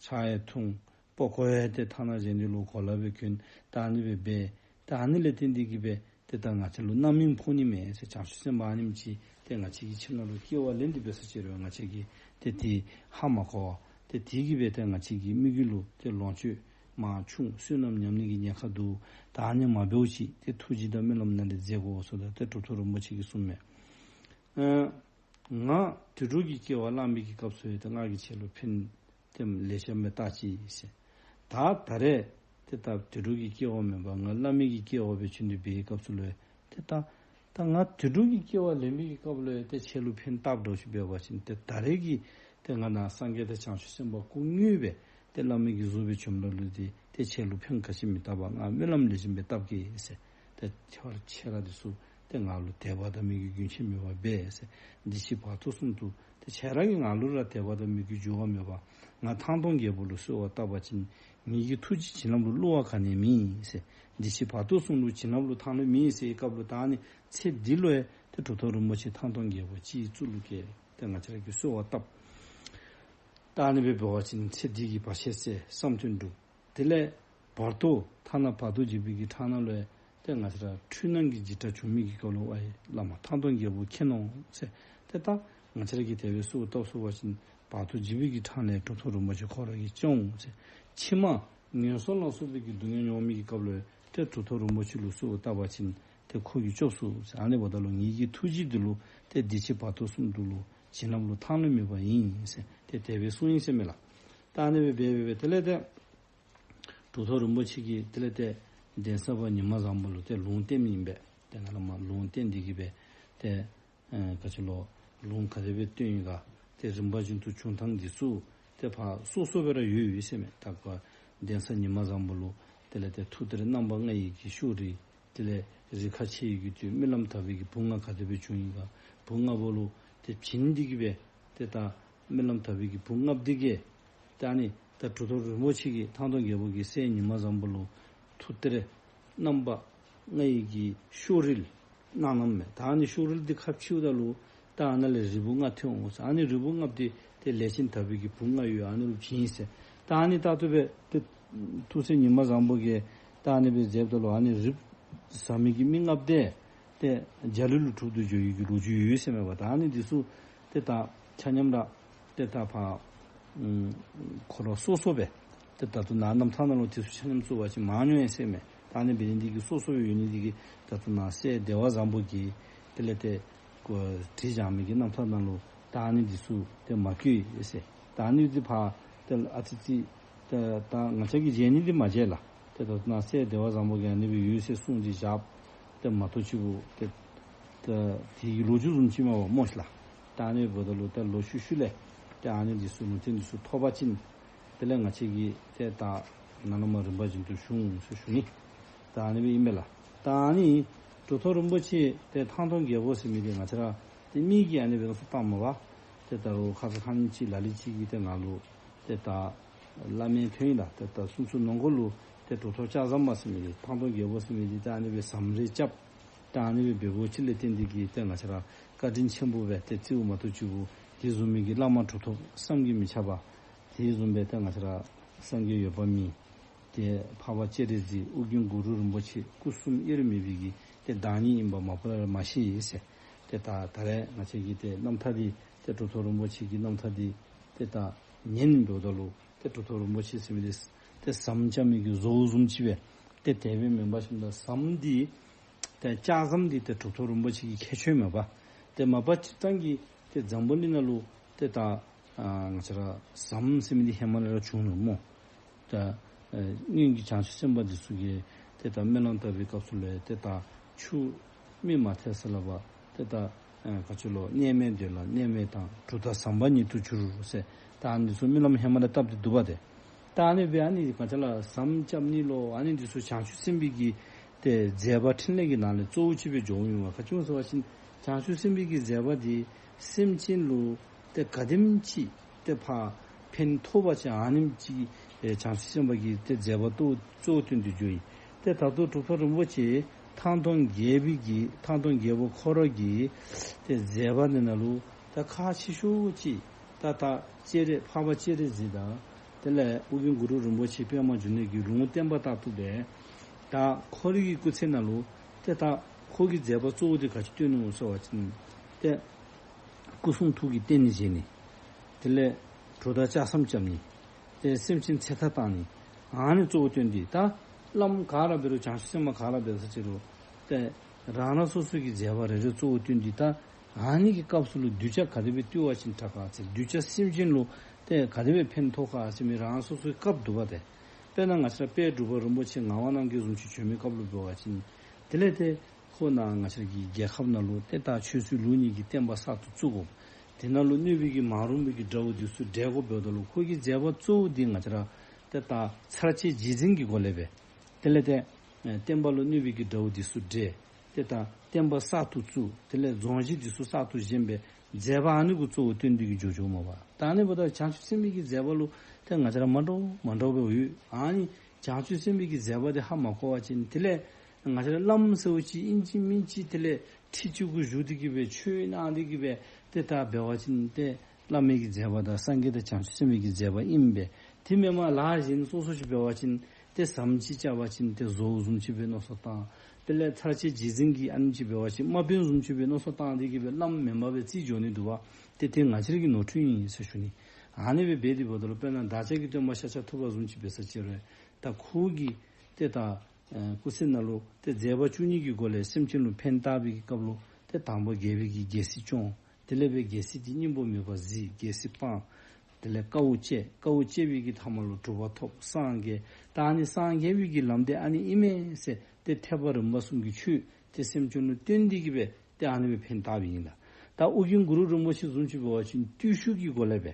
ཆང་ཡང་འཐུང་པགས་ཀོ་ཡང་ཏེ་ཐ་ན་གཞན་འདི་ལུ་གོ་ལ་སྦེ་གྱོན། ད་ཨ་ནི་སྦེ་འབད། ད་ཨ་ནི་ལས་བརྟེན་ཏེ་གིས་སྦེ་ཏེ་ད་ང་བཅས་ལུ་རྣམ་སྨིན་ཕོག་ནི་མས་ཟེར། བྱང་ཆུབ་སེམས་དཔའ་ཨ་ནེམ་ཅིག་ཏེ་ང་བཅས་ཀྱི་ཁྱིམ་ནང་ལུ་སྐྱེ་བ་ལེན་ཏེ་འབད་ས་ཅིག་རུང་ང་བཅས་ཀྱིས་ཏེ་དེ་ཧ་མ་གོ་བར་ཏེ་དེ་གིས་སྦེ་ཏེ་ང་བཅས་ཀྱི་མི་རྒྱུད་ལུ་ཏེ་ལོངས་སྤྱོད་མར་ཆུང་བསོད་ནམས་ཉམས་ནི་གི་ཉེན་ཁ་འདུག། ད་ཨ་ནི་མ་འབདཝ་ཅིག་ཏེ་ཐུགས་རྗེ་དང་སྨོན་ལམ་ནང་ལས་མཛད་དགོ་ཟེར་ད་ཏེ་གྲུབ་ཐོབ་རིན་པོ་ཆེ་གིས་གསུངས་མས། ཨ་ང་དུད་འགྲོ་གི་སྐྱེ་བ་བླངས་པའི་གི་སྐབས་སུ་ཡང་ཏེ་ང་གིས་ཁྱེད་ལུ་ཕན་ཏེ་ལེ་ཤ་སྦེ་བཏགས་ཅི་ཟེར། ད་ད་རེས་ཏེ་ད་དུད་འགྲོ་གི་སྐྱེ་བ་མེན་པར་ང་བླ་མའི་གི་སྐྱེ་བ་སྦེ་བྱོན་ཏེ་འབད་བའི་སྐབས་སུ་ལུ་ཡང་ཏེ་ད་ད་ང་དུད་འགྲོ་གི་སྐྱེ་བ་ལེན་པའི་གི་སྐབས་ལུ་ཡང་ཏེ་ཁྱེད་ལུ་ཕན་བཏགས་དོ་ཞུ་འབད་བ་ཅིན་ཏེ་ད་རེས་ཀྱི་ཏེ་ང་ནཱ་སངས་རྒྱས་དང་བྱང་ཆུབ་སེམས་དཔའ་སྐུ་དངོས་སྦེ་ཏེ་བླ་མའི་གི་གཟུགས་སྦེ་བྱོནམ་ད་ལུ་ཏེ་ཏེ་ཁྱེད་ལུ་ཕན་ག་ཅི་མི་བཏགས་པར་ང་སྨོན་ལམ་ལེགས་ཤོམ་སྦེ་བཏབ་གེ་ཟེར། ཏེ་ཁྱེད་ཁྱེད་ར་འདི་ཚུ་ཏེ་ང་ལུ་དད་པ་དང་མོས་གུས་རྒྱུན་ཆད་མེད་པར་འབད་ཟེར། འདི་ཕྱི་བར་དོ་གསུམ་དུ་ཏེ་ཁྱེད་ར་གིས་ང་ལུ་ར་དད་པ་དང་མོས་གུས་འགྱུར་བ་མེད་པར་ང་ཐང་སྟོང་རྒྱལ་པོ་ལུ་གསོལ་བ་བཏབ་པ་ཅིན་ངེ་གི་ཐུགས་རྗེ་བྱིན་རླབས་ལུ་བསླུ་བ་ག་ནི་ཡང་མེད་ཟེར། འདི་ཕྱི་བར་དོ་གསུམ་ལུ་བྱིན་རླབས་ལུ་ཐང་ལྷོད་མེད་ཟེར་བའི་སྐབས་ལུ་ད་ཨ་ནི་ཚེ་འདི་ལུ་ཡང་ཏེ་གྲུབ་ཐོབ་རིན་པོ་ཆེ་ཐང་སྟོང་རྒྱལ་པོ་སྤྱི་གཙུག་ལུ་བཀལ་ཏེ་ང་བཅས་ར་གིས་གསོལ་བ་བཏབ། ད་ཨ་ནི་སྦེ་འབད་བ་ཅིན་ཚེ་འདི་གི་བར་ཆད་སེལ་བསམ་དོན་འགྲུབ། དེ་ལས་བར་དོ་ཐ་ན་བར་དོ་འཇིགས་པའི་གི་ཁྲག་ནང་ལུ་ཡང་ཏེ་ང་བཅས་ར་འཁྲུལ་སྣང་གི་འཇིགས་སྐྲག་བྱུང་མི་གི་སྐབས་ལུ་ཝའི་བླ་མ་ཐང་སྟོང་རྒྱལ་པོ་མཁྱེན་ནོ་ཟེར། ཏེ་ད་ང་བཅས་ར་གིས་དེ་སྦེ་གསོལ་བ་བཏབ་ཚུགས་པ་ཅིན་བར་དོ་འཇིགས་པའི་གི་ཁྲག་ལས་གྲུབ་ཐོབ་རིན་པོ་ཆེ་ཁོ་ར་གིས་སྐྱོབ་འོང་ཟེར། ཕྱི་མ་ངན་སོང་ལ་སོགས་པའི་གི་སྡུག་བསྔལ་མྱོང་མི་གི་སྐབས་ལུ་ཡང་ཏེ་གྲུབ་ཐོབ་རིན་པོ་ཆེ་ལུ་གསོལ་བ་བཏབ་པ་ཅིན་ཏེ་ཁོ་གིས་སྐྱོབ་ཚུགས་ཟེར། ཨ་ནི་འབདཝ་ད་ལུ་ངེ་གི་ཐུགས་རྗེ་འདི་ལུ་ཏེ་འདི་ཕྱི་བར་དོ་གསུམ་དུ་ལུ་བྱིན་རླབས་ལུ་ཐང་ལྷོད་མེད་པ་ཨིན་ཟེར་ཏེ་དེ་སྦེ་གསུངས་ཡི་ཟེར་མས་ལགས། ད་ཨ་ནི་སྦེ་འབད་འབད་འབད་དེ་ལས་ཏེ་གྲུབ་ཐོབ་རིན་པོ་ཆེ་གིས་དེ་ལས་ཏེ་གདན་ས་པ་ཉི་མ་བཟང་པོ་ལུ་ཏེ་ལུང་བསྟན་མི་ཨིན་པས། ཏེ་ང་ལུ་མ་ལུང་བསྟན་འདི་གིས་སྦེ་ཏེ་ཨེ་ག་ཅི་ལོ་ལུང་ག་དེ་སྦེ་བསྟན་ཡི་ག་ཏེ་རིམ་པ་བཞིན་དུ་བྱུང་ཐངས་འདི་ཚུ་ཏེ་ཕར་སོ་སོ་སྦེ་ར་ཡོད་ཡོད་ཟེར་མས། ད་ཁོ་གདན་ས་ཉི་མ་བཟང་པོ་ལུ་དེ་ལས་ཏེ་ཐུགས་གཏེར་རྣམ་པ་ལྔ་ཡི་གི་ཤོག་དྲིལ་དེ་ལས་རིགས་ཁ་ཕྱེ་ཡི་གི་དུས་སྨོན་ལམ་བཏབ་པའི་གི་བུ་ལྔ་ག་དེ་སྦེ་བྱུང་ཡི་ག་བུ་ལྔ་པོ་ལུ་ཏེ་བྱིན་འདི་གིས་སྦེ་ཏེ་ད་སྨོན་ལམ་བཏབ་པའི་གི་བུ་ལྔ་པོ་འདི་གིས་ད་ཨ་ནི་ད་གྲུབ་ཐོབ་རིན་པོ་ཆེ་གིས་ཐང་སྟོང་རྒྱལ་པོ་གི་སྲས་ཉི་མ་བཟང་པོ་ལུ་ཐུགས་གཏེར་རྣམ་པ་ལྔ་ཡི་གི་ཤོག་དྲིལ་གནང་གནངམ་མས། ད་ཨ་ནི་ཤོག་དྲིལ་འདི་ཁ་ཕྱེཝ་ད་ལུ་ད་ཨ་ནཱ་ལས་རིལ་བུ་ལྔ་ཐོན་འོང་ཟེར། ཨ་ནི་རིལ་བུ་ལྔ་པོ་འདི་ཏེ་ལས་ཅན་དག་པའི་གི་བུ་ལྔ་ཡོད། ཨ་ནི་ལུ་བྱིན་ཟེར། ད་ཨ་ནི་ད་ལྟོ་སྦེ་ཏེ་ཐུགས་སྲས་ཉི་མ་བཟང་པོ་གིས་ད་ཨ་ནི་སྦེ་མཛདཔ་ད་ལུ་ཨ་ནི་རིལ་བུ་ཟ་མི་གི་མི་ལྔ་པོ་འདི་ཏེ་འཇའ་ལུས་ལུ་གྲུབ་ཏུ་འགྱོ་ཡི་གི་ལོ་རྒྱུས་ཡོད་ཟེར་མས་པ། ད་ཨ་ནི་འདི་ཚུ་ཏེ་ད་ཆ་མཉམ་ར་ཏེ་ད་ཕར་ཨུམ་ཁོ་ར་སོ་སོ་སྦེ་ཏེ་ད་ལྟོ་ནཱ་རྣམ་ཐར་ནང་ལུ་འདི་ཚུ་ཆ་མཉམ་བཙུགས་པ་ཅིན་མང་ཉུང་ཡང་ཟེར་མས། ད་ཨ་ནི་འབད་ནི་འདི་གིས་སོ་སོ་སྦེ་ཡོད་ནི་འདི་གིས་ད་ལྟོ་ནཱ་སྲས་བདེ་བ་བཟང་པོ་གིས་དེ་ལས་ཏེ་ཁོ་བྲིས་བཞག་མི་གི་རྣམ་ཐར་ནང་ལུ་ད་ཨ་ནི་འདི་ཚུ་ཏེ་མ་བཀོད་ཡི་ཟེར། ད་ཨ་ནི་འདི་ཕར་ཏེ་ཨ་ཙི་ཙི་ད་ད་ང་བཅས་ཀྱིས་མཇལ་ནི་འདི་མ་མཇལ་ལགས། ཏེ་ད་ལྟོ་ནཱ་སྲས་བདེ་བ་བཟང་པོ་གིས་ཨ་ནི་སྦེ་ཡོད་ཟེར་གསུངས་ཏེ་བཞགཔ་ཏེ་མ་གཏོགས་ཅིག་པོ་ཏེ་ད་དེ་གི་ལོ་རྒྱུས་བཟུམ་ཅིག་མས་པ་སྨོ་ཤིག་ལགས། ད་ཨ་ནི་འབདཝ་ད་ལུ་ད་ལོག་ཤུལ་ཤུལ་ལས་ཏེ་ཨ་ནི་འདི་ཚུ་ལུང་བསྟན་འདི་ཚུ་ཐོབ་པ་ཅིན་དེ་ལས་ང་བཅས་ཀྱིས་ཏེ་ད་ནཱ་ལས་མར་རིམ་པ་བཞིན་དུ་ཞུ་འོང་ཟེར་ཞུ་ནི། ད་ཨ་ནི་སྦེ་ཨིན་མས་ལགས། ད་ཨ་ནི་གྲུབ་ཐོབ་རིན་པོ་ཆེ་ཏེ་ཐང་སྟོང་རྒྱལ་པོ་ཟེར་མི་འདི་ང་བཅས་ར་ཏེ་མི་གིས་ཨ་ནི་སྦེ་ང་བཅས་བཏགས་མས་པ། ཏེ་ད་རུང་ཁ་ཙ་ཁ་ཉིནམ་ཅིག་ལ་ལུ་ཅིག་གིས་ཏེ་ང་ལུ་ཏེ་ད་བླ་མའི་དོན་ལ་ཏེ་ད་གསུང་ཚུལ་ནང་འཁོད་ལུ་ཏེ་གྲུབ་ཐོབ་ལྕགས་ཟམ་པ་ཟེར་མི་འདི་ཐང་སྟོང་རྒྱལ་པོ་ཟེར་མི་འདི་ཏེ་ཨ་ནི་སྦེ་ཟམ་རེ་རྐྱབ། ཏེ་ཨ་ནི་སྦེ་འབདཝ་ཅིག་ལས་བརྟེན་ཏེ་གིས་ཏེ་ང་བཅས་ར་བཀའ་དྲིན་ཆེན་པོ་སྦེ་ཏེ་རྩིཝ་མ་གཏོགས་ཅིག་འབདཝ་དེ་བཟུམ་མའི་གི་བླ་མ་གྲུབ་ཐོབ་བསམ་གྱིས་མི་ཁྱབ་པ་དེ་བཟུམ་སྦེ་ཏེ་ང་བཅས་ར་སངས་རྒྱས་འོད་དཔག་མེད་ཏེ་འཕགས་པ་སྤྱན་རས་གཟིགས་ཨོ་རྒྱན་གུ་རུ་རིན་པོ་ཆེ་སྐུ་གསུམ་དབྱེར་མེད་པའི་གི་ཏེ་བདག་ཉིད་ཨིན་པ་མ་པ་ལས་ར་མ་ཤེས་ཟེར། ཏེ་ད་ད་རེས་ང་བཅས་ཀྱིས་ཏེ་རྣམ་ཐར་འདི་ཏེ་གྲུབ་ཐོབ་རིན་པོ་ཆེ་གི་རྣམ་ཐར་འདི་ཏེ་ད་ཉན་འབདཝ་ད་ལུ་ཏེ་གྲུབ་ཐོབ་རིན་པོ་ཆེ་ཟེར་མི་འདི་ཏེ་ཟམ་རྐྱབ་མི་གི་བཟོ་བཟུམ་ཅིག་སྦེ་ཏེ་དེ་སྦེ་མེན་པར་ཞིནམ་ད་ཟམ་འདི་ཏེ་ལྕགས་ཟམ་འདི་ཏེ་གྲུབ་ཐོབ་རིན་པོ་ཆེ་གི་ཁྱད་ཆོས་མས་པ། ཏེ་མ་པ་སྤྱིར་བཏང་གི་ཏེ་འཛམ་བུ་གླིང་ནང་ལུ་ཏེ་ད་ཨ་ང་བཅས་ར་ཟམ་ཟེར་མི་འདི་ཧེ་མ་ལས་ར་བྱུང་ནུག་སྨོ། ད་ཨ་སྔོན་གྱི་བྱང་ཆུབ་སེམས་དཔའ་འདི་ཚུ་གིས་ཏེ་ད་སྨོན་ལམ་བཏབ་པའི་སྐབས་སུ་ལས་ཏེ་ད་ཆུ་མི་མ་ཐལ་ས་ལ་བ་ཏེ་ད་ཨ་ག་ཅི་ལོ་གནས་མལ་འདོད་ལ་གནས་མལ་དང་གྲུབ་མཐའ་ཟམ་པ་ཉིད་དུ་གྱུར་ཟེར། ད་ཨ་ནི་ཚུ་སྨོན་ལམ་ཧེ་མ་ལས་བཏབ་སྟེ་འདུག་པ་ཏེ། ད་ཨ་ནི་སྦེ་ཨ་ནི་ག་ཅི་ལོ་ཟམ་རྐྱབ་ནི་ལོ་ཨ་ནི་འདི་ཚུ་བྱང་ཆུབ་སེམས་དཔའི་གི་ཏེ་མཛད་པ་འཕྲིན་ལས་ཀྱི་ནང་ལས་གཙོ་བོ་ཅིག་སྦེ་འགྱོཝ་ཨིན་པ། ག་ཅི་སྨོ་ཟེར་བ་ཅིན་བྱང་ཆུབ་སེམས་དཔའི་གི་མཛད་པ་འདི་སེམས་ཅན་ལུ་ཏེ་ག་དེམ་ཅིག་ཏེ་ཕར་ཕན་ཐོགས་པ་ཅིན་ཨ་ནེམ་ཅིག་ཨེ་བྱང་ཆུབ་སེམས་དཔའ་གི་ཏེ་མཛད་པ་གཙོ་གཙོ་བོ་བཏོན་ཏེ་འགྱོཝ་ཨིན། ཏེ་ད་ལྟོ་གྲུབ་ཐོབ་རིན་པོ་ཆེ་ཐང་སྟོང་རྒྱལ་པོའི་གི་ཐང་སྟོང་རྒྱལ་པོ་ཁོ་ར་གི་ཏེ་མཛད་པ་འདི་ནང་ལུ་ད་ཁག་ཆེ་ཤོས་ཅིག་ད་ད་སྤྱན་རས་འཕགས་པ་སྤྱན་རས་གཟིགས་དང་དེ་ལས་ཨོ་རྒྱན་གུ་རུ་རིན་པོ་ཆེ་པདྨ་འབྱུང་གནས་ཀྱི་ལུང་བསྟན་པ་ལྟར་དུ་སྦེ་ད་ཁོ་རའི་གི་སྐུ་ཚེ་ནང་ལུ་ཏེ་ད་ཁོ་གི་མཛད་པ་གཙོ་བོ་འདི་ག་ཅི་བཏོན་ནུག་ཟེར་བ་ཅིན་ཏེ་སྐུ་གསུང་ཐུགས་ཀྱི་རྟེན་བཞེངས་ནི། དེ་ལས་གྲུབ་མཐའ་ལྕགས་ཟམ་རྐྱབ་ནི། ཏེ་སེམས་ཅན་ཚེ་ཐར་བཏང་ནི། ཨ་ནི་གཙོ་བོ་བཏོན་ཏེ་ད་བླམ་ག་ར་འབད་རུང་བྱང་ཆུབ་སེམས་དཔའ་ག་ར་འབད་ས་ཅི་རུང་ཏེ་རང་རང་སོ་སོ་གི་མཛད་པ་རེ་རེ་གཙོ་བོ་བཏོན་ཏེ་ད་ཨ་ནི་གི་སྐབས་སུ་ལུ་གདུལ་བྱ་ག་དེ་སྦེ་བཏུལ་བ་ཅིན་དྲག་ག་ཟེར་གདུལ་བྱ་སེམས་ཅན་ལུ་ཏེ་ག་དེ་སྦེ་ཕན་ཐོགས་ག་ཟེར་མི་རང་རང་སོ་སོའི་སྐབས་འདུག་པ་ཏེ། དཔེར་ན་ང་བཅས་ར་དཔལ་འབྲུག་པ་རིན་པོ་ཆེ་ངག་དབང་རྣམ་རྒྱལ་བཟུམ་ཅིག་བྱོན་མི་སྐབས་ལུ་འབད་བ་ཅིན་དེ་ལས་ཏེ་ཁོ་ནཱ་ང་བཅས་ཀྱི་རྒྱལ་ཁབ་ནང་ལུ་ཏེ་ད་ཆོས་སྲིད་ལུགས་གཉིས་ཀྱི་བསྟན་པ་གསར་དུ་བཙུགས་དགོ། དེ་ནང་ལུ་གནོད་པའི་གི་མ་རུངས་པའི་གི་དགྲ་བོ་འདི་ཚུ་བསྒྲལ་དགོ་འབདཝ་ད་ལུ་ཁོ་གི་མཛད་པ་གཙོ་བོ་འདི་ང་བཅས་ར་ཏེ་ད་ཚར་བཅད་རྗེས་འཛིན་གྱི་སྒོ་ལས་སྦེ་དེ་ལས་ཏེ་ཨེ་བསྟན་པ་ལུ་གནོད་པའི་གི་དགྲ་བོ་འདི་ཚུ་བསྒྲལ། ཏེ་ད་བསྟན་པ་གསར་དུ་བཙུགས། དེ་ལས་རྫོང་གཞི་འདི་ཚུ་གསར་དུ་བཞེངས་པའི་མཛད་པ་ཨ་ནི་གུ་གཙོ་བོ་བཏོན་ཏེ་གིས་འགྱོ་འགྱོཝ་མས་པ། ད་ཨ་ནི་འབདཝ་ད་བྱང་ཆུབ་སེམས་དཔའི་གི་མཛད་པ་ལུ་ཏེ་ང་བཅས་ར་མ་འདྲཝ་མ་འདྲཝ་སྦེ་ཡོད། ཨ་ནི་བྱང་ཆུབ་སེམས་དཔའི་གི་མཛད་པ་འདི་ཧ་མ་གོ་བ་ཅིན་དེ་ལས་ང་བཅས་ར་བླམ་ཟེརཝ་ཅིག་ཨིན་ཅི་མིན་ཅི་དེ་ལས་ཁྲི་གཅིག་གུ་བཞུགས་ཏེ་གིས་སྦེ་ཆོས་གནང་སྟེ་གིས་སྦེ་ཏེ་ད་འབད་བ་ཅིན་ཏེ་བླ་མའི་གི་མཛད་པ་དང་སངས་རྒྱས་དང་བྱང་ཆུབ་སེམས་དཔའི་གི་མཛད་པ་ཨིན་པས། དེ་མེན་པར་ལཱ་གཞན་སོ་སོ་ཅིག་འབད་བ་ཅིན་ཏེ་ཟམ་ཅིག་རྐྱབ་པ་ཅིན་ཏེ་བཟོཝ་བཟུམ་ཅིག་སྦེ་མནོ་བསམ་བཏང་། དེ་ལས་ཚར་བཅད་རྗེས་འཛིན་གྱི་ཨ་ནེམ་ཅིག་འབད་བ་ཅིན་དམའ་འབེབས་བཟུམ་ཅིག་སྦེ་མནོ་བསམ་བཏང་སྟེ་གིས་སྦེ་བླམ་མེན་པར་སྦེ་རྩིས་འགྱོ་ནི་འདུག་པ། ཏེ་དེ་ང་བཅས་ར་གི་ནོར་འཁྲུལ་ཨིན་ཟེར་ཞུ་ནི། ཨ་ནི་སྦེ་འབད་དེ་འབདཝ་ད་ལུ་དཔེར་ན་བདག་ཅག་གི་སྟོན་པ་ཤཱཀྱ་ཐུབ་པ་བཟུམ་ཅིག་འབད་ས་ཅི་རུང་ད་ཁོ་གི་ཏེ་ད་ཨེ་སྐུ་ཚེ་ནང་ལུ་ཏེ་མཛད་པ་བཅུ་གཉིས་ཀྱི་སྒོ་ལས་སེམས་ཅན་ལུ་ཕན་བཏགས་པའི་གི་སྐབས་ལུ་ཏེ་དང་པོ་རྒྱལ་པོའི་གི་རྒྱལ་སྲིད་སྐྱོང་། དེ་ལས་སྦེ་རྒྱལ་སྲིད་འདི་སྙིང་པོ་མེད་པར་གཟིགས། རྒྱལ་སྲིད་སྤངས། དེ་ལས་དཀའཝ་སྤྱད། དཀའཝ་སྤྱད་པའི་གི་ཐ་མ་ལུ་གྲུབ་པ་ཐོབ། སངས་རྒྱས། ད་ཨ་ནི་སངས་རྒྱས་པའི་གི་ལམ་འདི་ཨ་ནི་ཨིན་མས་ཟེར་ཏེ་ཐེག་པ་རིམ་པ་གསུམ་གྱི་ཆོས་ཏེ་སེམས་ཅན་ལུ་སྟོན་ཏེ་གིས་སྦེ་ཏེ་ཨ་ནི་སྦེ་ཕན་བཏགས་པའི་ཨིན་ལགས། ད་ཨོ་རྒྱན་གུ་རུ་རིན་པོ་ཆེ་བཟུམ་ཅིག་འབད་བ་ཅིན་བརྟུལ་ཞུགས་ཀྱི་སྒོ་ལས་སྦེ་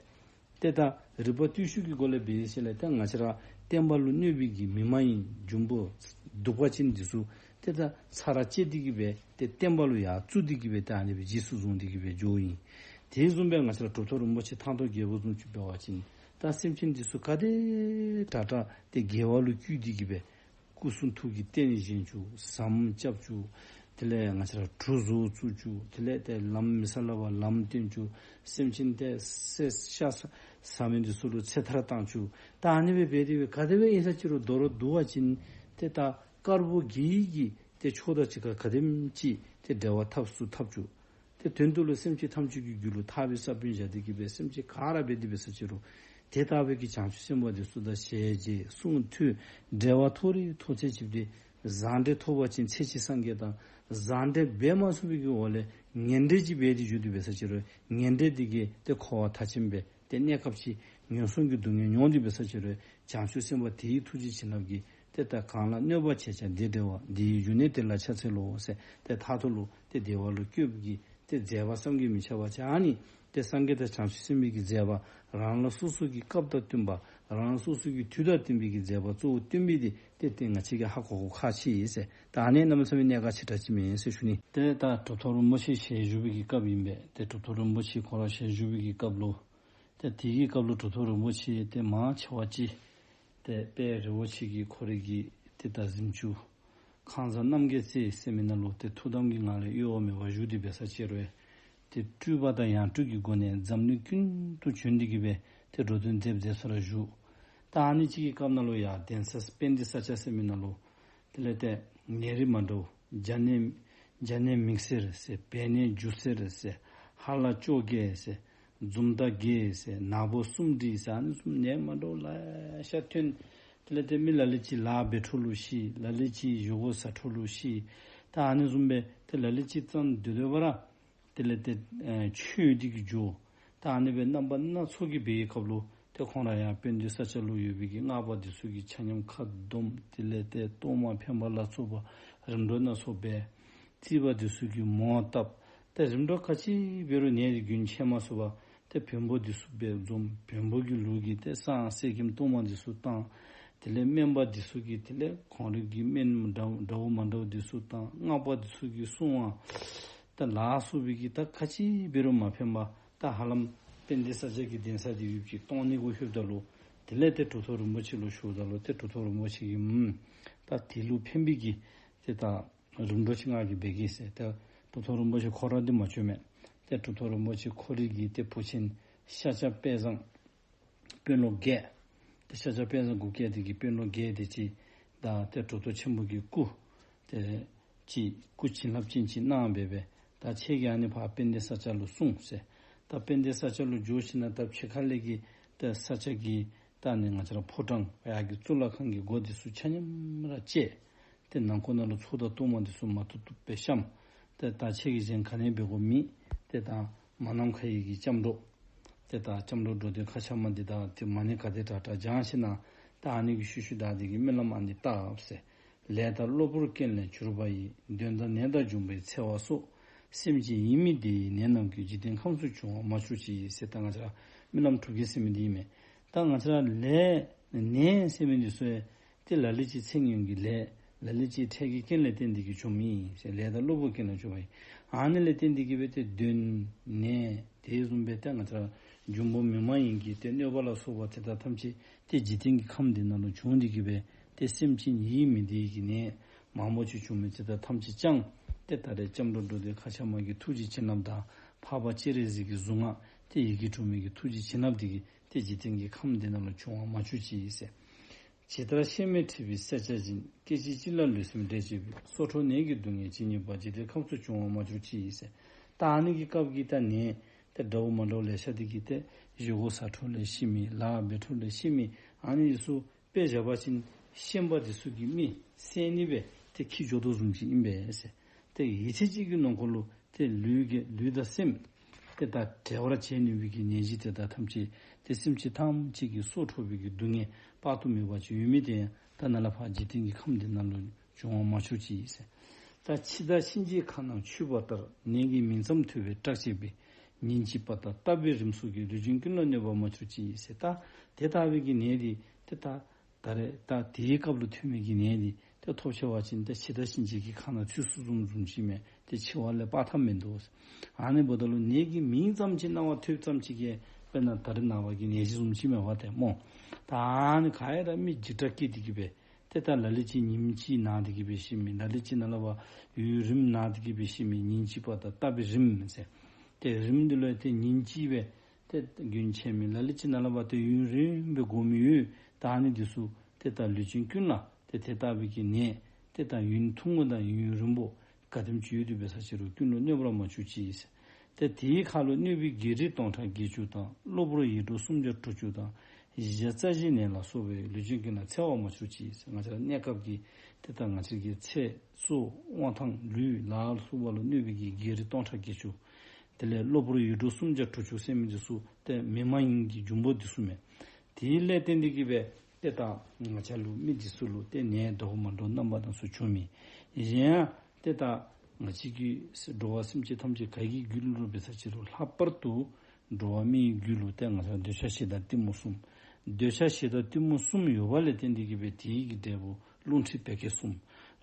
ཏེ་ད་རིག་པ་བརྟུལ་ཞུགས་ཀྱི་སྒོ་ལས་འབད་ཞིནམ་ལས་ཏེ་ང་བཅས་ར་བསྟན་པ་ལུ་གནོད་པའི་གི་མི་མ་ཡིན་འབྱུང་པོ་གདུག་པ་ཅན་འདི་ཚུ་ཏེ་ད་ཚར་བཅད་དེ་གིས་སྦེ་ཏེ་བསྟན་པ་ལུ་ཡར་བཙུགས་ཏེ་གིས་སྦེ་ཏེ་ཨ་ནི་སྦེ་རྗེས་སུ་བཟུང་སྟེ་གིས་སྦེ་འགྱོཝ་ཨིན། དེ་བཟུམ་སྦེ་ང་བཅས་ར་གྲུབ་ཐོབ་རིན་པོ་ཆེ་ཐང་སྟོང་རྒྱལ་པོ་བཟུམ་ཅིག་འབད་བ་ཅིན་ད་སེམས་ཅན་འདི་ཚུ་ག་དེ་དྲག་དྲག་ཏེ་དགེ་བ་ལུ་བསྐུལ་ཏེ་གིས་སྦེ་སྐུ་གསུང་ཐུགས་ཀྱི་རྟེན་བཞེངས་བཅུག། ཟམ་རྐྱབ་བཅུག། དེ་ལས་ང་བཅས་ར་གྲུ་བཟོ་བཙུགས་བཅུག། དེ་ལས་ཏེ་ལམ་མི་ས་ལ་བ་ལམ་སྟོན་བཅུག། སེམས་ཅན་ཏེ་ཤ་ཟ་མི་འདི་ཚུ་ལུ་ཚེ་ཐར་བཏང་བཅུག། ད་ཨ་ནི་སྦེ་འབད་དེ་སྦེ་ག་དེ་སྦེ་ཨིན་ས་ཅི་རུང་མདོར་བསྡུ་བ་ཅིན་ཏེ་ད་དཀར་པོ་གི་གི་ཏེ་ཕྱོགས་དང་གཅིག་ཁར་ག་དེམ་ཅིག་ཏེ་འབྲེལ་བ་འཐབ་ཚུགས་འཐབ་བཅུག། ཏེ་དོན་དུ་ལུ་སེམས་ཅན་ཐམས་ཅད་ཀྱི་རྒྱུད་ལུ་ཐར་པའི་ས་བོན་བཞག་སྟེ་གིས་སྦེ་སེམས་ཅན་ག་ར་འབད་དེ་འབད་ས་ཅི་རུང་དེ་ལྟ་བུའི་གི་བྱང་ཆུབ་སེམས་དཔའ་འདི་ཚུ་དང་ཞལ་མཇལ་གསུང་ཐོས་འབྲེལ་བ་ཐོགས་རེ་ཐོགས་ཚད་ཅིག་ཏེ་བཟང་འབྲེལ་ཐོབ་པ་ཅིན་ཚེ་གཅིག་སངས་རྒྱས་དང་བཟང་འབྲེལ་འབད་མ་ཚུགས་པའི་གི་འོག་ལས་ངན་འབྲེལ་ཅིག་འབད་དེ་བཞུགས་ཏེ་འབད་ས་ཅི་རུང་ངན་འབྲེལ་འདི་གིས་ཏེ་འཁོར་བ་མཐའ་ཅན་སྦེ་ཏེ་གནས་སྐབས་ཅིག་ངན་སོང་གི་སྡུག་བསྔལ་མྱོང་སྟེ་འབད་ས་ཅི་རུང་བྱང་ཆུབ་སེམས་དཔའ་དེའི་ཐུགས་རྗེ་བྱིན་རླབས་ཀྱིས་ཏེ་ད་གང་ལ་གནོད་པ་བྱས་ཀྱང་བདེ་འབྲེལ་བ། བདེ་བའི་འབྱུང་གནས་དེ་ལ་ཕྱག་འཚལ་ལོ་ཟེར་ཏེ་མཐའ་ཐུག་ལུ་ཏེ་བདེ་བ་ལུ་བཀོད་པའི་གི་ ཏེ་མཛད་པ་བསམ་གྱིས་མི་ཁྱབ་པ་ཅིག། ཨ་ནི་ཏེ་སངས་རྒྱས་དང་བྱང་ཆུབ་སེམས་དཔའི་གི་མཛད་པ་རང་རང་སོ་སོ་གི་སྐབས་དང་བསྟུན་པ་རང་རང་སོ་སོ་གི་དུས་དང་བསྟུན་པའི་གི་མཛད་པ་གཙོ་བོ་སྟོན་པའི་དེ་ཏེ་ཏེ་ང་བཅས་ཀྱིས་ཧ་གོ་དགོཔ་ཁག་ཆེ་ཟེར། ད་ཨ་ནི་གནམ་མེད་ས་མེད་གནད་འགག་ཆེ་དྲགས་ཅིག་མས་ཟེར་ཞུ་ནི། ཏེ་ད་གྲུབ་ཐོབ་རིན་པོ་ཆེ་ཞལ་བཞུགས་པའི་གི་སྐབས་ཨིན་པས། ཏེ་གྲུབ་ཐོབ་རིན་པོ་ཆེ་ཁོ་ར་ཞལ་བཞུགས་པའི་གི་སྐབས་ལུ་ཏེ་དེའི་གི་སྐབས་ལུ་གྲུབ་ཐོབ་རིན་པོ་ཆེ་ཏེ་མང་ཆེ་བ་ཅིག་ཏེ་དཔལ་རི་བོ་ཆེ་གི་ཁོ་རའི་གི་ཏེ་ད་གཟིམ་ཅུང་ཁང་བཟང་རྣམ་རྒྱལ་རྩེ་ཟེར་མི་ནང་ལུ་ཏེ་ཐུགས་དམ་གྱི་ངང་ལས་གཡོ་བ་མེད་པར་བཞུགས་ཏེ་འབད་ས་ཅིག་རུང་ཏེ་སྤྲུལ་པ་དང་ཡང་སྤྲུལ་གྱི་སྒོ་ནས་འཛམ་གླིང་ཀུན་ཏུ་བྱོན་ཏེ་གི་སྦེ་ཏེ་འགྲོ་དོན་མཛད་མཛད་ས་ར་བཞུགས། ད་ཨ་ནི་ཅིག་གི་སྐབས་ནང་ལུ་ཡང་གདན་ས་དཔལ་ལྡན་ས་སྐྱ་ཟེར་མི་ནང་ལུ་དེ་ལས་ཏེ་ཉེ་རིང་མ་འདྲཝ་བྱ་ནས་བྱ་ནས་མིག་སེར་ཟེར། བལ་ནས་རྒྱུ་སེར་ཟེར། ཧ་ལ་ཅོ་རྒྱལ་ཟེར། འཛུམ་མདངས་རྒྱས་ཟེར། ནག་པོ་སུམ་སྒྲིལ་ཟེར། ཨ་ནི་བཟུམ་ནད་མ་འདྲཝ་ལེ་ཤ་ཐོན། དེ་ལས་ཏེ་མི་ལ་ལུ་ཅིག་ལཱ་འབད་འཕྲོ་ལུ་ཤི། ལ་ལུ་ཅིག་བཞེས་སྒོ་ཟ་འཕྲོ་ལུ་ཤི། ད་ཨ་ནི་བཟུམ་སྦེ་ཏེ་ལ་ལུ་ཅིག་གཙང་སྡོད་སྡོད་པ་ར་དེ་ལས་ཏེ་ཨེ་ཆོས་འདི་གི་འགྱོ། ད་ཨ་ནི་སྦེ་རྣམ་པ་སྣ་ཚོགས་ཀྱི་འབད་བའི་སྐབས་ལུ་ཏེ་ཁོང་ར་ཡང་དཔལ་ལྡན་ས་སྐྱ་ལུ་ཡོད་པའི་གི་སྔགས་པ་འདི་ཚུ་གིས་ཆ་མཉམ་ཁ་བསྡོམས། དེ་ལས་ཏེ་གཏོར་མ་འཕེན་པ་ལ་སོགས་པ་རིམ་གྲོ་སྣ་ཚོགས་འབད། རྩིས་པ་འདི་ཚུ་གིས་མོ་བཏབ། ཏེ་རིམ་གྲོ་ག་ཅི་འབད་རུང་ནད་འདི་རྒྱུན་ཆད་མ་ཚུགས་པར་ཏེ་བོན་པོ་འདི་ཚུ་སྦེ་འཛོམས། བོན་པོ་གི་ལུགས་ཀྱི་ཏེ་བསང་གསེར་སྐྱེམས་གཏོར་མ་འདི་ཚུ་བཏང་། དེ་ལས་སྨན་པ་འདི་ཚུ་གིས་དེ་ལས་ཁོང་རའི་གི་སྨན་འདྲ་འདྲཝ་མ་འདྲཝ་འདི་ཚུ་བཏང་། སྔགས་པ་འདི་ཚུ་གིས་བསྲུང་བ་ད་ལ་སོགས་པའི་གི་ད་ག་ཅི་འབད་རུང་མ་ཕན་པར་ད་ཧ་ལམ་དཔལ་ལྡན་ས་སྐྱ་གི་གདན་ས་འདི་ཡུདཔ་ཅིག་སྟོང་ནི་གུ་ལྷོདཔ་ད་ལུ་དེ་ལས་ཏེ་གྲུབ་ཐོབ་རིན་པོ་ཆེ་ལུ་ཞུཝ་ད་ལུ་ཏེ་གྲུབ་ཐོབ་རིན་པོ་ཆེ་གིས་ཨམ་ད་དེ་ལུ་ཕན་པའི་གི་ཏེ་ད་རིམ་གྲོ་ཅིག་ང་གིས་འབད་གེ་ཟེར། ཏེ་གྲུབ་ཐོབ་རིན་པོ་ཆེ་ཁོ་ར་འདི་མ་བྱོན་མས། ཏེ་གྲུབ་ཐོབ་རིན་པོ་ཆེ་ཁོ་རའི་གི་ཏེ་བུ་ཆེན་ཤཱཀྱ་དཔལ་བཟང་དཔོན་སློབ་བརྒྱད། ཏེ་ཤཱཀྱ་དཔལ་བཟང་འགུགས་བསྐྱེད་འདི་གི་དཔོན་སློབ་བརྒྱད་དེ་ཅིག་དང་ཏེ་གྲུབ་ཐོབ་ཆེན་པོ་གི་སྐུ་དེ་ཅིག་སྐུ་བྱིན་རླབས་ཅན་ཅིག་གནང་སྦེ་སྦེ་ད་ཁྱེད་ཀྱིས་ཨ་ནི་ཕར་དཔལ་ལྡན་ས་སྐྱ་ལུ་སོང་ཟེར། ད་དཔལ་ལྡན་ས་སྐྱ་ལུ་འགྱོ་ཞིནམ་ད་ཕྱི་ཁ་ལས་ཀྱི་ད་ས་སྐྱ་གི་ད་ཨ་ནི་ང་བཅས་ར་ཕོ་བྲང་ཡར་གྱི་གཙུག་ལག་ཁང་གི་སྒོ་འདི་ཚུ་ཆ་མཉམ་ར་བཅད། ཏེ་ནང་ཁོག་ནང་ལུ་ཚོགས་དང་གཏོར་མ་འདི་ཚུ་མ་བཏུབ་བཏུབ་སྦེ་བཤམས། ཏེ་ད་ཁྱེད་ཀྱིས་གཞན་ག་ནི་འབད་དགོཔ་མེད། ཏེ་ད་མ་ནམ་མཁའི་གི་སྐྱབས་འགྲོ། ཏེ་ད་སྐྱབས་འགྲོ་འགྲོ་དོན་མཁའ་ཁྱབ་མ་འདི་དང་ཏེ་མ་ཎི་ག་དེ་དྲག་དྲག་བགྱང་ཞིནམ་ད་ཨ་ནི་གི་ཤུལ་ཤུལ་བདའ་སྟེ་གི་སྨོན་ལམ་ཨ་ནི་བཏབ་ཟེར། ལས་དང་གློ་བུར་རྐྱེན་ལས་གྱུར་པ་ཡི། གདོན་དང་ནད་དང་འབྱུང་པོའི་འཚེ་བ་སོགས། སེམས་ཅན་ཡིད་མི་བདེ་ཡི་ནད་རྣམས་ཀུན། འཇིག་རྟེན་ཁམས་སུ་འབྱུང་བར་མ་གྱུར་ཅིག་ཟེར། ད་ང་བཅས་ར་སྨོན་ལམ་གྲུབ་གེ་ཟེར་མི་འདི་ཨིན་མས། ད་ང་བཅས་ར་ལས་ནད་ཟེར་མི་འདི་ཚུ་ཡང་ཏེ་ལ་ལུ་ཅིག་ཚེ་སྔོན་གྱི་ལས་ལ་ལུ་ཅིག་འཕྲལ་གྱི་རྐྱེན་ལས་བརྟེན་ཏེ་གི་བྱུངམ་ཨིན་ཟེར། ལས་དང་གློ་བུར་རྐྱེན་ལས་བྱུངམ་ཨིན། ཨ་ནི་ལས་བརྟེན་ཏེ་གི་སྦེ་ཏེ་གདོན་ནད་དེ་བཟུམ་སྦེ་ཏེ་ང་བཅས་ར་འབྱུང་པོ་མི་མ་ཡིན་གྱི་ཏེ་གནོད་པ་ལ་སོགས་པ་དེ་དག་ཐམས་ཅད་ཏེ་འཇིག་རྟེན་གྱི་ཁམས་འདི་ནང་ལུ་བྱུང་སྟེ་གི་སྦེ་ཏེ་སེམས་ཅན་ཡིད་མི་བདེ་གི་ནད་མང་པོ་ཅིག་བྱུང་མི་དེ་དག་ཐམས་ཅད་ཀྱང་ཏེ་ད་རེས་སྐྱབས་འགྲོ་འགྲོ་དོན་མཁའ་ཁྱབ་མ་གི་ཐུགས་རྗེ་བྱིན་རླབས་དང་འཕགས་པ་སྤྱན་རས་གཟིགས་ཀྱི་གཟུངས་སྔགས་ཏེ་ཡི་གེ་དྲུག་མའི་གི་ཐུགས་རྗེ་བྱིན་རླབས་འདི་གིས་ཏེ་འཇིག་རྟེན་གྱི་ཁམས་འདི་ནང་ལུ་འབྱུང་བར་མ་གྱུར་ཅིག་ཟེར། ཇི་ལྟར་གཤེད་མས་འཁྲིད་པའི་སེར་སྐྱ་བཞིན། སྐད་ཅིག་གཅིག་ལ་ལུས་སེམས་འདྲེས་བྱེད་པའི། སྲོག་འཕྲོག་ནད་ཀྱི་སྡུག་བསྔལ་ཇི་སྙེད་པ། འཇིག་རྟེན་ཁམས་སུ་འབྱུང་བར་མ་གྱུར་ཅིག་ཟེར། ད་ཨ་ནི་གི་སྐབས་ཀྱི་ད་ནད་ཏེ་འདྲཝ་མ་འདྲཝ་ལེ་ཤ་འདི་གིས་ཏེ་བཞེས་སྒོ་ཟ་འཕྲོ་ལས་ཤི་མི་ལཱ་འབད་འཕྲོ་ལས་ཤི་མི་ཨ་ནི་འདི་ཚུ་དཔེ་བཞག་པ་ཅིན་ཤན་པ་འདི་ཚུ་གིས་མི་བསད་ནི་སྦེ་ཏེ་འཁྱིད་འགྱོ་དོ་བཟུམ་ཅིག་ཨིན་པས་ཟེར། ཏེ་ཡུད་ཙམ་ཅིག་གི་ནང་འཁོད་ལུ་ཏེ་ལུས་ཀྱི་ལུས་དང་སེམས་ཏེ་ད་བྲལ་བར་བྱེད་ནུས་པའི་གི་ནད་གཞི་དེ་དག་ཐམས་ཅད་ཏེ་སེམས་ཅན་ཐམས་ཅད་ཀྱི་སྲོག་འཕྲོག་པའི་གི་སྡུག་བསྔལ་དཔག་ཏུ་མེད་པ་ཅིག་ཡོད་མི་དེ་ཡང་ད་ནཱ་ལས་ཕར་འཇིག་རྟེན་གྱི་ཁམས་འདི་ནང་ལུ་འབྱུང་བར་མ་གྱུར་ཅིག་ཟེར། ད་འཆི་བདག་གཤིན་རྗེའི་ཁ་ནང་ཆུད་པ་ལྟར། ནད་ཀྱི་མིང་ཙམ་ཐོས་པས་སྐྲག་བྱེད་པའི། ཉིན་གཅིག་པ་དང་རྟ་བུའི་རིམས་སོགས་ཀྱིས། ལུས་ཅན་ཀུན་ལ་གནོད་པར་མ་གྱུར་ཅིག་ཟེར། ད་དེ་ལྟ་བུའི་གི་ནད་འདི་ཏེ་ད་ད་རེས་ད་དེའི་སྐབས་ལུ་ཐོན་མི་གི་ནད་འདི་ཏེ་ཐོབ་ཆེ་བ་ཅིན་ཏེ་འཆི་བདག་གཤིན་རྗེ་གི་ཁ་ནང་ཚུད་སོ་བཟུམ་བཟུམ་ཅིག་མས། ཏེ་འཆི་བ་ལས་དཔག་ཐབས་མིན་འདུག། ཨ་ནི་འབདཝ་ད་ལུ་ནད་ཀྱི་མིང་ཙམ་ཅིག་རྣ་བར་ཐོས་ཙམ་ཅིག་གིས་དཔེར་ན་ད་རེས་ནངས་པ་གི་ནད་གཞི་བཟུམ་ཅིག་མས་པ་ཏེ་སྨོ། ད་ཨ་ནི་ག་ཡ་ར་མི་འཇིགས་སྐྲག་སྐྱེས་ཏེ་གི་སྦེ་ཏེ་ད་ལ་ལུ་ཅིག་ཉིནམ་གཅིག་ན་སྟེ་གི་སྦེ་ཤི་མི། ལ་ལུ་ཅིག་ནཱ་ལས་ཕར་ཡུན་རིངམོ་ན་སྟེ་གི་སྦེ་ཤི་མི། ཉིན་གཅིག་པ་དང་རྟ་བུའི་རིམས་ཟེར། ཏེ་རིམས་འདི་ལུ་ཏེ་ཉིན་གཅིག་སྦེ་ཏེ་རྒྱུན་ཆད་མི། ལ་ལུ་ཅིག་ནཱ་ལས་ཕར་ཏེ་ཡུན་རིངམོ་སྦེ་འགོར་མི་ཡོད། ད་ཨ་ནི་འདི་ཚུ་ཏེ་ད་ལུས་ཅན་ཀུན་ལ་ཏེ་དེ་ལྟ་བུའི་གི་ནད་ཏེ་ད་ཡུན་ཐུང་ངུ་དང་ཡུན་རིང་པོ་ག་དེམ་ཅིག་ཡོད་དེ་འབད་ས་ཅིག་རུང་ཀུན་ལུ་གནོད་པར་མ་གྱུར་ཅིག་ཟེར། ཏེ་དེའི་ཁ་ལུ་གནོད་པའི་བགེགས་རིགས་སྟོང་ཕྲག་བརྒྱད་ཅུ་དང་། གློ་བུར་ཡེ་འདྲོག་སུམ་བརྒྱ་དྲུག་ཅུ་དང་། བཞི་བརྒྱ་རྩ་བཞིའི་ནད་ལ་སོགས་པས། ལུས་ཅན་ཀུན་ལ་འཚེ་བར་མ་གྱུར་ཅིག་ཟེར། ང་བཅས་ར་གནས་སྐབས་ཀྱི་ཏེ་ད་ང་བཅས་ཀྱི་ཚེ་སྲོག་དབང་ཐང་ལུས་ལ་སོགས་པ་ལུ་གནོད་པའི་གི་བགེགས་རིགས་སྟོང་ཕྲག་བརྒྱད་ཅུ། དེ་ལས་གློ་བུར་ཡེ་འདྲོག་སུམ་བརྒྱ་དྲུག་ཅུ་ཟེར་མི་འདི་ཚུ་ཏེ་མི་མ་ཡིན་གྱི་འབྱུང་པོ་འདི་ཚུ་མས། དེ་ལས་བརྟེན་ཏེ་གི་སྦེ་ཏེ་ད་ང་བཅས་ལུ་མི་འདི་ཚུ་ལུ་ཏེ་ནད་འདྲཝ་མ་འདྲཝ་རྣམ་པ་སྣ་ཚོགས་བྱུང་མི། གཞན་ཡང་ཏེ་ད་ ང་བཅས་ཀྱི་འགྲོ་བ་སེམས་ཅན་ཐམས་ཅད་ག་གི་རྒྱུད་ལུ་འབད་ས་ཅིག་རུང་ལྷག་པར་དུ་འགྲོ་བ་མིའི་རྒྱུད་ལུ་ཏེ་ང་བཅས་འདོད་ཆགས་ཞེ་སྡང་གཏི་མུག་གསུམ། འདོད་ཆགས་ཞེ་སྡང་གཏི་མུག་གསུམ་ཡོད་པ་ལས་བརྟེན་ཏེ་གིས་སྦེ་དེའི་གི་འབྲས་བུ་རླུང་མཁྲིས་བད་ཀན་གསུམ།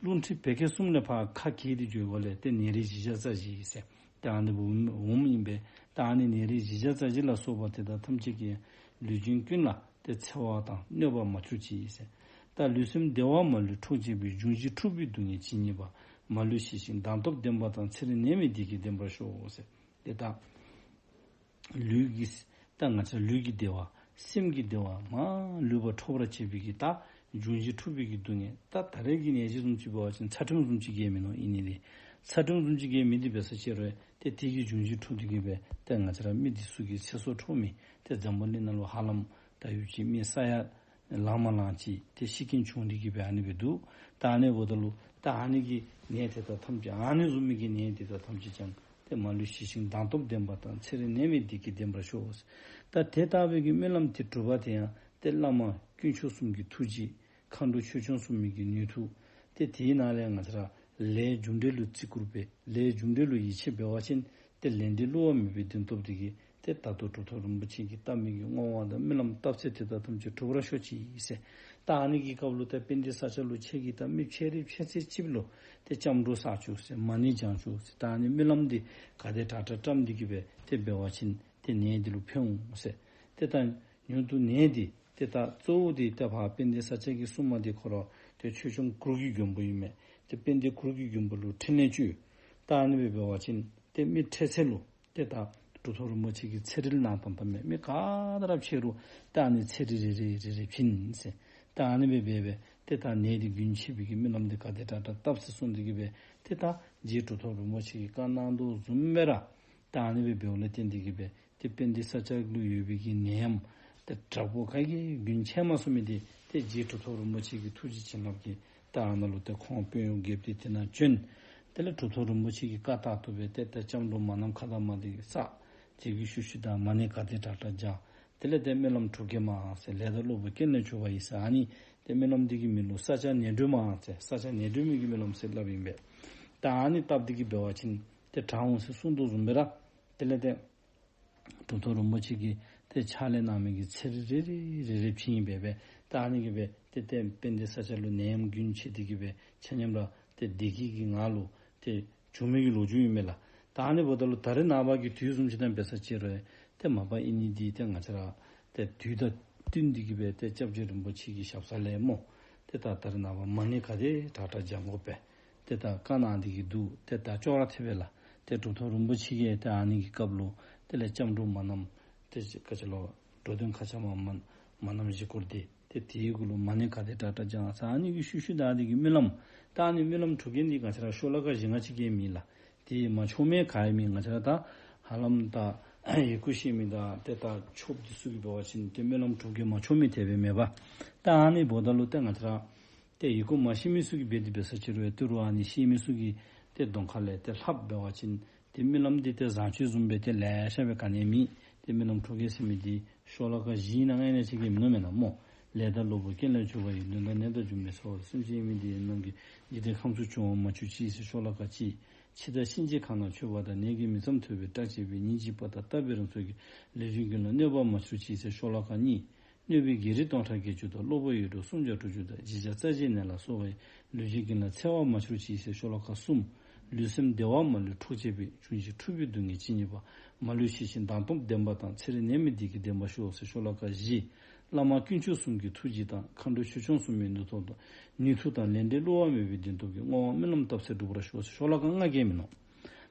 རླུང་མཁྲིས་བད་ཀན་གསུམ་ལས་ཕར་ཁ་གྱེས་ཏེ་འགྱོ་བ་ལས་ཏེ་ནད་རིགས་བཞི་བརྒྱ་རྩ་བཞི་ཟེར། ཏེ་ཨ་ནི་འོང་འོངམ་ཨིན་པས། ཏེ་ཨ་ནི་ནད་རིགས་བཞི་བརྒྱ་རྩ་བཞི་ལ་སོགས་པ་དེ་དག་ཐམས་ཅད་ཀྱིས་ལུས་ཅན་ཀུན་ལ་ཏེ་འཚེ་བ་དང་གནོད་པ་མ་གྱུར་ཅིག་ཟེར། ད་ལུས་སེམས་བདེ་བ་མ་ལུས་འཕྲོག་བྱེད་པའི། འབྱུང་བཞི་འཁྲུགས་པའི་སྡུག་བསྔལ་ཇི་སྙེད་པ། མ་ལུས་ཞི་ཞིང་མདངས་སྟོབས་ལྡན་པ་དང་། ཚེ་རིང་ནད་མེད་བདེ་སྐྱིད་ལྡན་པར་ཤོག་ཟེར། ཏེ་ད་ལུས་ཀྱི་ད་ང་བཅས་ལུས་ཀྱི་བདེ་བ་སེམས་ཀྱི་བདེ་བ་མ་ལུས་པ་འཕྲོག་པར་བྱེད་པའི་གི་ད་འབྱུང་བཞི་འཁྲུགས་པའི་གི་སྡུག་བསྔལ། ད་ད་རེས་ཀྱི་ནད་གཞི་བཟུམ་ཅིག་འབད་བ་ཅིན་ཚ་གྲང་བཟུམ་ཅིག་གིས་མེན་ནོ་ཨིན་ནི་ལས། ཚ་གྲང་བཟུམ་ཅིག་གིས་མེན་ཏེ་འབད་ས་ཅིག་རུང་ཏེ་དེ་གི་འབྱུང་བཞི་འཁྲུགས་ཏེ་གིས་སྦེ་ཏེ་ང་བཅས་ར་མི་འདི་ཚུ་གི་ཚེ་སྲོག་འཕྲོག་མི་ཏེ་འཛམ་བུ་གླིང་ནང་ལུ་ཧ་ལམ་ད་ཡུལ་གྱི་མི་ས་ཡ་ལང་མ་ལང་ཅིག་ཏེ་ཤི་རྐྱེན་བྱུང་སྟེ་གིས་སྦེ་ཨ་ནི་སྦེ་འདུག། ད་ཨ་ནི་འབདཝ་ད་ལུ་ད་ཨ་ནི་གི་ནད་དེ་དག་ཐམས་ཅད་ཨ་ནི་བཟུམ་མའི་གི་ནད་དེ་དག་ཐམས་ཅད་ཀྱང་ཏེ་མ་ལུས་ཞི་ཞིང་མདངས་སྟོབས་ལྡན་པ་དང་། ཚེ་རིང་ནད་མེད་བདེ་སྐྱིད་ལྡན་པར་ཤོག། ད་དེ་ལྟ་བུའི་གི་སྨོན་ལམ་དེ་གྲུབ་པ་དེ་ཡང་ཏེ་བླ་མ་དཀོན་མཆོག་གསུམ་གྱི་ཐུགས་རྗེ། མཁའ་འགྲོ་ཆོས་སྐྱོང་སྲུང་མའི་གི་ནུས་མཐུ། ཏེ་དེའི་ནང་ལས་ང་བཅས་ར་ལས་རྒྱུ་འབྲས་ལུ་བརྩི་བཀུར་འབད། ལས་རྒྱུ་འབྲས་ལུ་ཡིད་ཆེས་འབད་བ་ཅིན་ཏེ་ལས་འབྲས་བསླུ་བ་མེད་པའི་བདེན་སྟོབས་དེ་གིས་ཏེ་ད་ལྟོ་གྲུབ་ཐོབ་རིན་པོ་ཆེ་གིས་བཏབ་མི་གི་བསྔོ་བ་དང་སྨོན་ལམ་བཏབ་ཚད་དེ་དག་ཐམས་ཅད་འགྲུབ་པར་ཤོག་ཅིག་ཟེར། ད་ཨ་ནི་གི་སྐབས་ལུ་ཏེ་དཔལ་ལྡན་ས་སྐྱ་ལུ་ཁྱེད་ཀྱིས་ད་མི་ཕྱད་རེ་ཕྱད་ཚད་ཅིག་ལུ་ཏེ་སྐྱབས་འགྲོ་བསག་བཅུག་ཟེར། མ་ཎི་བགྱང་བཅུག་ཟེར། ད་ཨ་ནི་སྨོན་ལམ་འདི་ག་དེ་དྲག་དྲག་བཀྲམ་སྟེ་གིས་སྦེ་ཏེ་འབད་བ་ཅིན་ཏེ་ནད་འདི་ལུ་ཕན་འོང་ཟེར། ཏེ་ད་མྱུར་དུ་ནད་འདི་ཏེ་ད་གཙོ་བོ་འདི་ཏེ་ཕར་དཔལ་ལྡན་ས་སྐྱ་གིས་གསུངས་མི་འདི་ཁོ་ར་ཏེ་ཆོས་སྐྱོང་གུར་གྱི་མགོན་པོ་ཨིན་མས། ཏེ་དཔལ་ལྡན་གུར་གྱི་མགོན་པོ་ལུ་ཕྲིན་ལས་བཅོལ། ད་ཨ་ནི་སྦེ་འབད་བ་ཅིན་ཏེ་མི་འཕྱད་ཚད་ལུ་ཏེ་ད་གྲུབ་ཐོབ་རིན་པོ་ཆེ་གིས་ཚེ་རིལ་གནང་དོ་བཟུམ་སྦེ་མི་ག་དེ་ར་འཕྱད་རུང་ད་ཨ་ནི་ཚེ་རིལ་རེ་རེ་རེ་རེ་བྱིན་ཟེར། ད་ཨ་ནི་སྦེ་འབད་སྦེ་ཏེ་ད་ནད་འདི་རྒྱུན་ཆད་པའི་གི་སྨོན་ལམ་འདི་ག་དེ་དྲག་དྲག་བཏབ་ཟེར་གསུངས་ཏེ་གིས་སྦེ་ཏེ་ད་རྗེ་གྲུབ་ཐོབ་རིན་པོ་ཆེ་གིས་བཀའ་གནང་དོ་བཟུམ་སྦེ་ར་ད་ཨ་ནི་སྦེ་འབདཝ་ལས་བརྟེན་ཏེ་གིས་སྦེ་ཏེ་དཔལ་ལྡན་ས་སྐྱ་ལུ་ཡོད་པའི་གི་ནད་ཡམས་ཏེ་དྲག་པོ་ག་གིས་རྒྱུན་ཆད་མ་སོང་མི་འདི་ཏེ་རྗེ་གྲུབ་ཐོབ་རིན་པོ་ཆེ་གི་ཐུགས་རྗེ་བྱིན་རླབས་ཀྱིས་ད་ཨ་ནཱ་ལུ་ཏེ་ཁོང་དཔོན་གཡོག་བརྒྱད་དེ་དེ་ནང་བྱོན། དེ་ལས་གྲུབ་ཐོབ་རིན་པོ་ཆེ་གིས་བཀའ་ལྟར་དུ་སྦེ་ཏེ་ད་སྐྱབས་འགྲོ་མ་ནམ་མཁའ་དང་མ་འདི་བསགས། དེ་གི་ཤུལ་ཤུལ་ད་མ་ཎི་ག་དེ་དྲག་དྲག་བགྱང་། དེ་ལས་ཏེ་སྨོན་ལམ་དྲུག་བརྒྱ་མ་ཟེར། ལས་དང་གློ་བུར་རྐྱེན་ལས་གྱུར་པ་ཡི་ཟེར། ཨ་ནི་ཏེ་སྨོན་ལམ་འདི་གི་མིང་ལུ་ས་སྐྱ་ནད་གྲོལ་མ་ཟེར། ས་སྐྱ་ནད་གྲོལ་མའི་གི་སྨོན་ལམ་ཟེར་སླབ་ཨིན་པས། ད་ཨ་ནི་བཏབ་སྟེ་གིས་འབད་བ་ཅིན་ཏེ་དྲག་འོང་ཟེར་གསུངས་དོ་བཟུམ་སྦེ་ར་དེ་ལས་ཏེ་གྲུབ་ཐོབ་རིན་པོ་ཆེ་གིས་ཏེ་ཕྱག་ལས་གནང་མི་གི་ཚེ་རིལ་རེ་རེ་རེ་རེ་བྱིན་ཡི་སྦེ་སྦེ་ད་ཨ་ནི་གིས་སྦེ་ཏེ་ཏེ་དཔལ་ལྡན་ས་སྐྱ་ལུ་ནད་ཡམས་རྒྱུན་ཆད་དེ་གིས་སྦེ་ཆ་མཉམ་ར་ཏེ་བདེ་སྐྱིད་ཀྱི་ངང་ལུ་ཏེ་བྱོན་མི་གི་ལོ་རྒྱུས་ཨིན་མས་ལགས། ད་ཨ་ནི་འབདཝ་ད་ལུ་ད་རེས་ནངས་པ་གི་དུས་བཟུམ་ཅིག་དང་འབད་ས་ཅིག་རུང་ཏེ་མ་པ་ཨིན་ནི་འདི་ཏེ་ང་བཅས་ར་ཏེ་དུས་དང་བསྟུན་ཏེ་གིས་སྦེ་ཏེ་སྐྱབས་རྗེ་རིན་པོ་ཆེ་གི་ཞབས་ས་ལས་སྨོ། ཏེ་ད་ད་རེས་ནངས་པ་མ་ཎི་ག་དེ་དྲག་དྲག་བགྱང་དགོ་པས། ཏེ་ད་བཀའ་གནང་སྟེ་གིས་འདུག། ཏེ་ད་ཅོག་ར་འཐདཔ་སྦེ་ལགས། ཏེ་གྲུབ་ཐོབ་རིན་པོ་ཆེ་གིས་ཏེ་ཨ་ནི་གི་སྐབས་ལུ་དེ་ལས་སྐྱབས་འགྲོ་མ་ནམ་ཏེ་ག་ཅི་ལོ་འགྲོ་དོན་མཁའ་ཁྱབ་མ་མ་མ་ནམ་བཞི་སྐོར་འདི་ཏེ་དེའི་གུ་ལུ་མ་ཎི་ག་དེ་དྲག་དྲག་བགྱང་ཟེར། ཨ་ནི་གི་ཤུལ་ཤུལ་ད་འདི་གི་སྨོན་ལམ་ད་ཨ་ནི་སྨོན་ལམ་དྲུག་བརྒྱ་འདི་ང་བཅས་ར་ཤོ་ལོ་ཀ་བཞི་ལྔ་ཅིག་གིས་མེད་ལགས། ཏེ་མ་ཆོག་མི་ག་ཡང་མེད། ང་བཅས་ར་ད་ཧ་ལམ་ད་ཡི་གུ་ཤེས་མི་དང་ཏེ་ད་ཆོསཔ་འདི་ཚུ་གིས་འབད་བ་ཅིན་ཏེ་སྨོན་ལམ་དྲུག་བརྒྱ་མ་ཆོག་མི་དེ་སྦེ་མེད་པས། ད་ཨ་ནི་འབདཝ་ད་ལུ་ཏེ་ང་བཅས་ར་ཏེ་ཡི་གུ་མ་ཤེས་མི་ཚུ་གིས་འབད་དེ་འབད་ས་ཅིག་རུང་ཏེ་རུང་ཨ་ནི་ཤེས་མི་ཚུ་གི་ཏེ་གདོང་ཁ་ལས་ཏེ་ལྷབ་འབད་བ་ཅིན་ཏེ་སྨོན་ལམ་འདི་ཏེ་བཟང་སྤྱོད་བཟུམ་སྦེ་ཏེ་ལེ་ཤ་སྦེ་ག་ནི་ཡང་མེད། ཏེ་སྨོན་ལམ་དྲུག་བརྒྱ་ཟེར་མི་འདི་ཤོ་ལོ་ཀ་བཞི་ནང་ཨ་ནི་ཅིག་གིས་མེན་ན་མེན་ན་སྨོ། ལས་དང་གློ་བུར་རྐྱེན་ལས་གྱུར་པ་ཡི། ལུས་དང་ནད་དང་སྦྱོར་བའི་ཚོགས། སེམས་ཅན་ཡིད་མི་བདེ་བའི་རྣམ་རྒྱལ། འཇིག་རྟེན་ཁམས་སུ་འབྱུང་བ་མ་གྱུར་ཅིག་ཟེར་ཤོ་ལོ་ཀ་གཅིག། འཆི་བདག་གཤིན་རྗེ་གང་ན་མཆོད་པ་དང་། ནད་ཀྱིས་མི་ཚངས་ཐུབ་པའི་བཀྲག་ཅིང་སྦིས། ཉིན་གཅིག་པ་དང་རྟག་པའི་རང་ཚུགས་ཀྱིས། ལུས་ཅན་ཀུན་ལ་གནོད་པ་མ་གྱུར་ཅིག་ཟེར་ཤོ་ལོ་ཀ་གཉིས། གནོད་པའི་བགེགས་རིགས་སྟོང་ཕྲག་བརྒྱད་ཅུ་དང་། གློ་བུར་ཡུལ་དྲུག་སུམ་བརྒྱ་དྲུག་ཅུ་དང་། བཞི་བརྒྱ་རྩ་བཞིའི་ནད་ལ་སོགས་པ་ཡིས། ལུས་ཅན་ཀུན་ལ་འཚེ་བ་མ་གྱུར་ཅིག་ཟེར་ཤོ་ལོ་ཀ་གསུམ། ལུས་སེམས་བདེ་བ་མ་ལུས་འཕྲོག་བྱེད་པའི། འབྱུང་བཞི་འཁྲུགས་པའི་སྡུག་བསྔལ་ཇི་སྙེད་པ། མ་ལུས་ཞི་ཞིང་མདངས་སྟོབས་ལྡན་པ་དང་། ཚེ་རིང་ནད་མེད་བདེ་སྐྱིད་ལྡན་པར་ཤོག་ཟེར་ཤོ་ལོ་ཀ་བཞི། བླ་མ་དཀོན་མཆོག་གསུམ་གྱི་ཐུགས་རྗེ་དང་། མཁའ་འགྲོ་ཆོས་སྐྱོང་སྲུང་མའི་ནུས་སྟོབས་དང་། ནུས་མཐུ་དང་ལས་འབྲས་བསླུ་བ་མེད་པའི་བདེན་སྟོབས་ཀྱིས། བསྔོ་བ་སྨོན་ལམ་བཏབ་ཚད་འགྲུབ་པར་ཤོག་ཟེར་ཤོ་ལོ་ཀ་ལྔ་གིས་མེན་ན་སྨོ།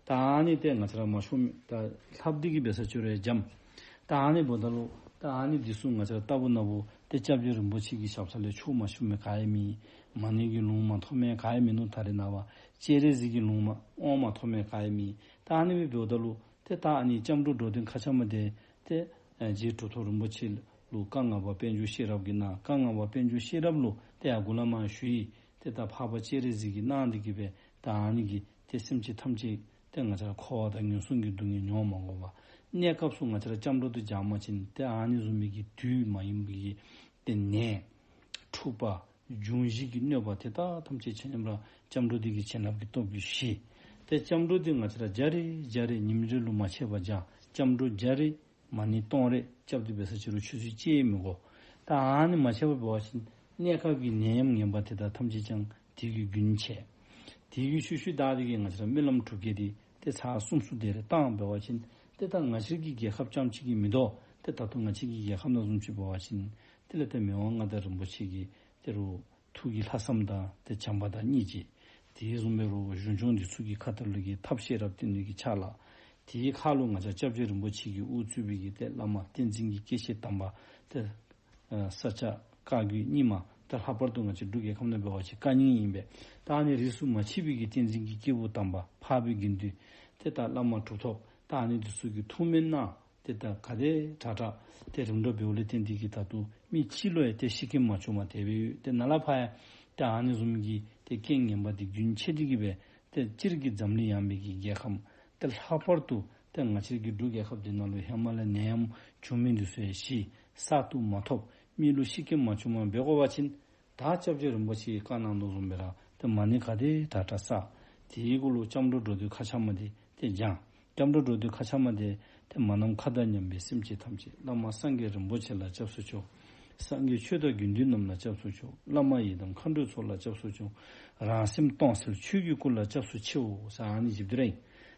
ད་ཨ་ནི་ཏེ་ང་བཅས་ར་མ་ཤོམ་ད་ལྷབ་སྟེ་གིས་འབད་ས་ཅིག་རུང་འཇམ། ད་ཨ་ནི་འབདཝ་ད་ལུ་ད་ཨ་ནི་འདི་ཚུ་ང་བཅས་ར་ལྟ་བུ་ན་བུ་ཏེ་སྐྱབས་རྗེ་རིན་པོ་ཆེ་གི་ཞབས་ས་ལས་ཆོས་མ་ཞུ་མི་ག་ཡང་མེད། མ་ཎི་གི་ལུང་མ་ཐོབ་མི་ག་ཡང་མིན་ནུག། ད་རེས་ནངས་པ་སྤྱན་རས་གཟིགས་ཀྱི་ལུང་མ་དབང་མ་ཐོབ་མི་ག་ཡང་མེད། ད་ཨ་ནི་སྦེ་འབདཝ་ད་ལུ་ཏེ་ད་ཨ་ནི་སྐྱབས་འགྲོ་འགྲོ་དོན་མཁའ་ཁྱབ་མ་དེ་ཏེ་ཨ་རྗེ་གྲུབ་ཐོབ་རིན་པོ་ཆེ་ལུ་བཀའ་ལྔ་པ་དཔལ་འབྱོར་ཤེས་རབ་ཀྱིས་གནང་། བཀའ་ལྔ་པ་དཔལ་འབྱོར་ཤེས་རབ་ལུ་ཏེ་ཡར་མགུ་ལས་མར་ཞུ་ཡི། ཏེ་ད་འཕགས་པ་སྤྱན་རས་གཟིགས་ཀྱིས་གནང་སྟེ་གིས་སྦེ་ད་ཨ་ནི་གིས་ཏེ་སེམས་ཅན་ཐམས་ཅད་ཏེ་ང་བཅས་ར་འཁོར་བ་དང་ངན་སོང་གི་སྡུག་བསྔལ་མྱོང་མ་དགོ་པར་གནས་སྐབས་སུ་ང་བཅས་ར་སྐྱབས་འགྲོ་འདི་བགྱང་པ་ཅིན་ཏེ་ཨ་ནི་བཟུམ་མའི་གི་དུས་མ་ཡིན་པའི་གི་ཏེ་ནད་འཁྲུགས་པ་འབྱུང་བཞི་གི་གནོད་པ་དེ་དག་ཐམས་ཅད་ཆ་མཉམ་ར་སྐྱབས་འགྲོ་འདི་གི་བྱིན་རླབས་ཀྱི་སྟོབས་ཀྱིས་ཞི། ཏེ་སྐྱབས་འགྲོ་འདི་ང་བཅས་ར་བརྒྱ་རེ་བརྒྱ་རེ་ཉིནམ་རེ་ལུ་མ་ཆད་པར་བགྱང་། སྐྱབས་འགྲོ་བརྒྱ་རེ་མ་ཎི་སྟོང་རེ་རྐྱབ་སྟེ་འབད་ས་ཅིག་རུང་ཆུད་ཟོས་ཅིག་མི་དགོ། ད་ཨ་ནི་མ་ཆད་པར་འབད་བ་ཅིན་གནས་སྐབས་ཀྱི་ནད་ཡམས་ངན་པ་དེ་དག་ཐམས་ཅད་ཀྱང་དེ་གིས་རྒྱུན་ཆད། དེ་གི་ཤུལ་ཤུལ་བདའ་སྟེ་གིས་ང་བཅས་ར་རྨི་ལམ་དྲུག་བརྒྱ་འདི་ཏེ་ཚར་གསུམ་གསུམ་དེ་རེ་བཏང་འབད་བ་ཅིན་ཏེ་ད་ང་བཅས་ཀྱི་རྒྱལ་ཁབ་རྐྱངམ་གཅིག་གིས་མི་དོ། ཏེ་ད་ལྟོ་ང་བཅས་ཀྱི་རྒྱལ་ཁབ་ནང་བཟུམ་ཅིག་འབད་བ་ཅིན་དེ་ལས་ཏེ་མི་དབང་མངའ་བདག་རིན་པོ་ཆེ་གི་ཏེ་རུང་ཐུགས་ཀྱི་ལྷག་བསམ་དང་ཏེ་བྱམས་པ་དང་སྙིང་རྗེ། དེ་བཟུམ་སྦེ་རུང་གཞུང་སྐྱོང་འདི་ཚུ་གི་ཁ་ཐུག་ལུ་གི་ཐབས་ཤེས་རབ་བརྟན་གྱི་ཕྱག་ལཱ། དེའི་ཁར་ལུ་ང་བཅས་སྐྱབས་རྗེ་རིན་པོ་ཆེ་གིས་དབུ་གཙོས་པའི་གི་ཏེ་བླ་མ་བསྟན་འཛིན་གྱི་སྐྱེས་ཆེན་དམ་པ་ཏེ་ཨ་ས་སྐྱ་བཀའ་བརྒྱུད་རྙིང་མ་ཏེ་ལྷག་པར་དུ་ང་བཅས་འབྲུག་རྒྱལ་ཁབ་ནང་འབད་བ་ཅིན་བཀའ་རྙིང་ཨིན་པས། ད་ཨ་ནི་རིས་སུ་མ་ཆད་པའི་གི་བསྟན་འཛིན་གྱི་སྐྱེས་བུ་དམ་པ་འཕགས་པའི་དགེ་འདུན་ཏེ་ད་བླ་མ་གྲུབ་ཐོབ་ད་ཨ་ནི་འདི་ཚུ་གིས་ཐུགས་སྨོན་གནང་། ཏེ་ད་ག་དེ་དྲག་དྲག་ཏེ་རིམ་གྲོ་འབདཝ་ལས་བརྟེན་ཏེ་གིས་ད་ལྟོ་མི་གཅིག་ལུ་ཡང་ཏེ་ཤི་རྐྱེན་མ་བྱུངམ་དེ་སྦེ་ཡོད། ཏེ་ནཱ་ལས་ཕར་ཡང་ཏེ་ཨ་ནི་བཟུམ་གྱི་ཏེ་རྐྱེན་ངན་པ་འདི་རྒྱུན་ཆད་དེ་གིས་སྦེ་ཏེ་སྤྱིར་གྱིས་འཛམ་གླིང་ཡངས་པའི་གི་རྒྱལ་ཁམས་ཏེ་ལྷག་པར་དུ་ཏེ་ང་བཅས་ཀྱི་འབྲུག་རྒྱལ་ཁབ་འདི་ནང་ལུ་ཧེ་མ་ལས་ནད་ཡམས་བྱུང་མི་འདི་ཚུ་ཡང་ཞི་གསར་དུ་མ་ཐོབ་མི་ལུ་ཤི་རྐྱེན་མ་བྱུངམ་འབད་དགོ་པ་ཅིན་ད་སྐྱབས་རྗེ་རིན་པོ་ཆེ་གིས་བཀའ་གནང་དོ་བཟུམ་སྦེ་ར་ཏེ་མ་ཎི་ག་དེ་དྲག་དྲག་བསགས། དེའི་གུ་ལུ་སྐྱབས་འགྲོ་འགྲོ་འདོད་མཁའ་ཁྱབ་མ་འདི་ཏེ་བགྱང་། སྐྱབས་འགྲོ་འགྲོ་འདོད་མཁའ་ཁྱབ་མ་འདི་ཏེ་མ་ནམ་མཁའ་དང་མཉམ་པའི་སེམས་ཅན་ཐམས་ཅད། བླ་མ་སངས་རྒྱས་རིན་པོ་ཆེ་ལ་སྐྱབས་སུ་མཆིའོ། སངས་རྒྱས་ཆོས་དང་དགེ་འདུན་རྣམས་ལ་སྐྱབས་སུ་མཆིའོ། བླ་མ་ཡི་དམ་མཁའ་འགྲོའི་ཚོགས་ལ་སྐྱབས་སུ་མཆིའོ། རང་སེམས་སྟོང་གསལ་ཆོས་ཀྱི་སྐུ་ལ་སྐྱབས་སུ་མཆིའོ་ཟེར་ཨ་ནི་བཞེསཔ་འདི་ར་ཨིན།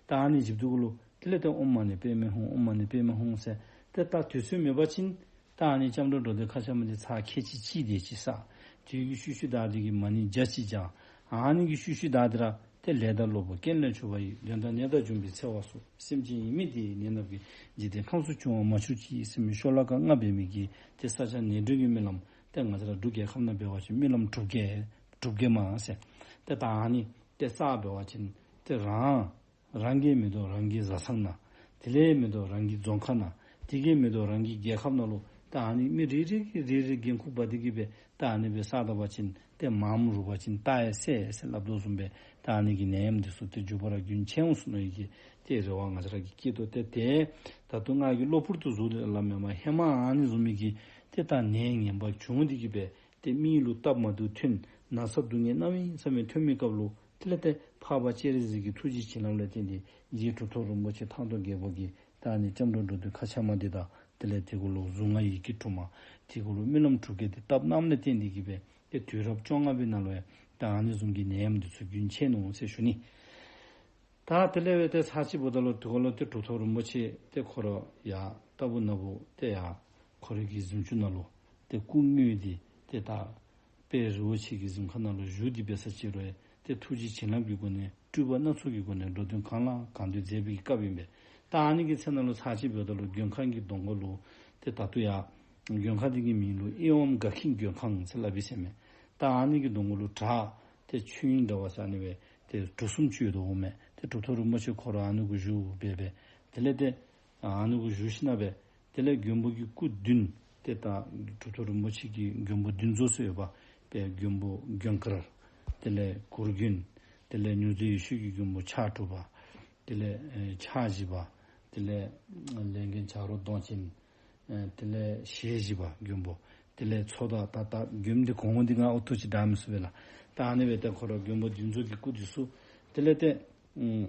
ད་ཨ་ནི་བཞེསཔ་འདི་གུ་ལུ་དེ་ལས་ཏེ་ཨོཾ་མ་ཎི་པདྨེ་ཧཱུྃ་ཨོཾ་མ་ཎི་པདྨེ་ཧཱུྃ་ཟེར་ཏེ་ད་དུས་ཚོད་མེད་པ་ཅིན་ད་ཨ་ནི་སྐྱབས་འགྲོ་འགྲོ་འདོད་མཁའ་ཁྱབ་མ་འདི་ཚར་ཁལ་གཅིག་གཅིག་དེ་ཅིག་བསགས། དེ་གི་ཤུལ་ཤུལ་བདའ་སྟེ་གིས་མ་ཎི་བརྒྱ་གཅིག་བགྱང་། ཨ་ནི་གི་ཤུལ་ཤུལ་བདའ་སྟེ་ར་ཏེ་ལས་དང་གློ་བུར་རྐྱེན་ལས་གྱུར་པ་ཡི། དོན་དམ་ནད་དང་འབྱུང་པོའི་འཚེ་བ་སོགས། སེམས་ཅན་ཡིད་མི་བདེའི་ནད་རྣམས་ཀྱིས། འཇིག་རྟེན་ཁམས་སུ་འབྱུང་བ་མ་གྱུར་ཅིག་ཟེར་མི་ཤོ་ལོ་ཀ་ལྔ་འབད་མི་གི་ཏེ་ས་སྐྱ་ནད་སྒྲོལ་གྱི་སྨོན་ལམ་ཏེ་ང་བཅས་ར་འབྲུག་རྒྱལ་ཁབ་ནང་འབད་བ་ཅིན་སྨོན་ལམ་གྲུབ་བརྒྱ་གྲུབ་བརྒྱ་མ་ཟེར་ཏེ་ད་ཨ་ནི་ཏེ་བསགས་འབད་བ་ཅིན་ཏེ་རང་རང་གིས་མི་དོ་རང་གི་བཟའ་ཚང་ནང་། དེ་ལས་མི་དོ་རང་གི་རྫོང་ཁག་ནང་། དེ་གིས་མི་དོ་རང་གི་རྒྱལ་ཁབ་ནང་ལུ་ད་ཨ་ནི་མི་རེ་རེ་གིས་རེ་རེ་འགན་ཁུར་འབག་སྟེ་གིས་སྦེ་ད་ཨ་ནི་སྦེ་བསགས་ད་པ་ཅིན་ཏེ་མངམ་རུབ་པ་ཅིན་རྟ་ཡང་བསད་ཟེར་སླབ་དོ་བཟུམ་སྦེ་ད་ཨ་ནི་གི་ནད་ཡམས་འདི་ཚུ་ཏེ་མགྱོགས་པ་ར་རྒྱུན་ཆད་འོང་ཟེར་མནོ་ནི་གི་ཏེ་རེ་བ་ང་བཅས་ར་གིས་བསྐྱེད་དོ། ཏེ་ཏེ་ད་ལྟོ་ང་གིས་གློ་བུར་དུ་བཟོ་སྟེ་སླབ་མེན་པར་ཧེ་མ་ཨ་ནི་བཟུམ་མའི་གི་ཏེ་ད་ནད་ངན་པ་བྱུང་སྟེ་གིས་སྦེ་ཏེ་མི་ལུ་སྟབས་མ་བདེཝ་ཐོན་ན་ཚ་སྡུག་བསྔལ་གནམ་མེད་ས་མེད་ཐོན་མི་སྐབས་ལུ་དེ་ལས་ཏེ་འཕགས་པ་སྤྱན་རས་གཟིགས་ཀྱི་ཐུགས་རྗེ་བྱིན་རླབས་ལས་བརྟེན་ཏེ་རྗེ་གྲུབ་ཐོབ་རིན་པོ་ཆེ་ཐང་སྟོང་རྒྱལ་པོ་གིས་ད་ཨ་ནི་སྐྱབས་འགྲོ་འགྲོ་འདོད་མཁའ་ཁྱབ་མ་འདི་དང་དེ་ལས་དེ་གུ་ལུ་གཟུངས་སྔགས་ཡི་གེ་དྲུག་མ་དེ་གུ་ལུ་སྨོན་ལམ་དྲུག་བརྒྱ་འདི་བཏབ་གནངམ་ལས་བརྟེན་ཏེ་གིས་སྦེ་ཏེ་དུས་རབས་བཅོ་ལྔ་པའི་ནང་ལུ་ཡང་ད་ཨ་ནི་བཟུམ་གྱི་ནད་ཡམས་འདི་ཚུ་རྒྱུན་ཆད་ནུག་ཟེར་ཞུ་ནི། ད་དེ་ལས་འབད་ཏེ་ཚར་གཅིག་འབདཝ་ད་ལུ་དེ་གུ་ལུ་ཏེ་གྲུབ་ཐོབ་རིན་པོ་ཆེ་ཏེ་ཁོ་ར་ཡར་ལྟ་བུ་ན་བུ་ཏེ་ཡར་ཁོ་རའི་གི་གཟིམ་ཅུང་ནང་ལུ་ཏེ་སྐུ་དངོས་འདི་ཏེ་ད་དཔལ་རི་བོ་ཆེ་གི་གཟིམ་ཁང་ནང་ལུ་བཞུགས་ཏེ་འབད་ས་ཅིག་རུང་ཡང་ཏེ་ཐུགས་རྗེ་བྱིན་རླབས་ཀྱི་སྒོ་ནས་སྤྲུལ་པ་སྣ་ཚོགས་ཀྱི་སྒོ་ནས་འགྲོ་དོན་གང་ལ་གང་འདུལ་མཛད་པའི་སྐབས་ཨིན་པས། ད་ཨ་ནི་གི་ཚེ་ནང་ལུ་ཚར་གཅིག་འབདཝ་ད་ལུ་མགོན་ཁང་གི་གདོང་ཁ་ལུ་ཏེ་ད་ལྟོ་ཡར་མགོན་ཁང་འདི་གི་མིང་ལུ་ཨེ་ཝཾ་ག་ཁིན་མགོན་ཁང་ཟེར་སླབ་ཨིན་ཟེར་མས། ད་ཨ་ནི་གི་གདོང་ཁ་ལུ་བྲག་ཏེ་ཆོས་དབྱིངས་འདྲ་བ་ཟེར་ཨ་ནི་སྦེ་ཏེ་གྲུ་གསུམ་ཅིག་ཡོད་དོ་འོང་མས། ཏེ་གྲུབ་ཐོབ་རིན་པོ་ཆེ་ཁོ་ར་ཨ་ནི་གུ་བཞུགས་སྦེ་སྦེ་དེ་ལས་ཏེ་ཨ་ནི་གུ་བཞུགས་ཞིནམ་ལས་དེ་ལས་མགོན་པོ་གི་སྐུ་བདུན་ཏེ་ད་གྲུབ་ཐོབ་རིན་པོ་ཆེ་གི་མགོན་པོ་བདུན་ཚོགས་སུ་ཡོད་པ་དཔལ་མགོན་པོ་མགོན་དཀར། དེ་ལས་གུར་མགོན། དེ་ལས་མྱུར་མཛད་ཡེ་ཤེས་ཀྱི་མགོན་པོ་ཕྱག་དྲུག་པ། དེ་ལས་ཨེ་ཕྱག་བཞི་པ། དེ་ལས་ལས་མགོན་བྱ་རོག་གདོང་ཅན། ཨེ་དེ་ལས་ཞལ་བཞི་པ་མགོན་པོ། དེ་ལས་ཚོགས་བདག་ད་ད་མགོནམ་འདི་གོང་འོག་འདི་ང་ཨོ་ཐུགས་ཅིག་བདའ་མི་ཚུགས་པས་ལགས། ད་ཨ་ནི་སྦེ་ཏེ་ཁོ་ར་མགོན་པོ་བདུན་ཚོགས་ཀྱི་སྐུ་འདི་ཚུ་དེ་ལས་ཏེ་ཨུམ་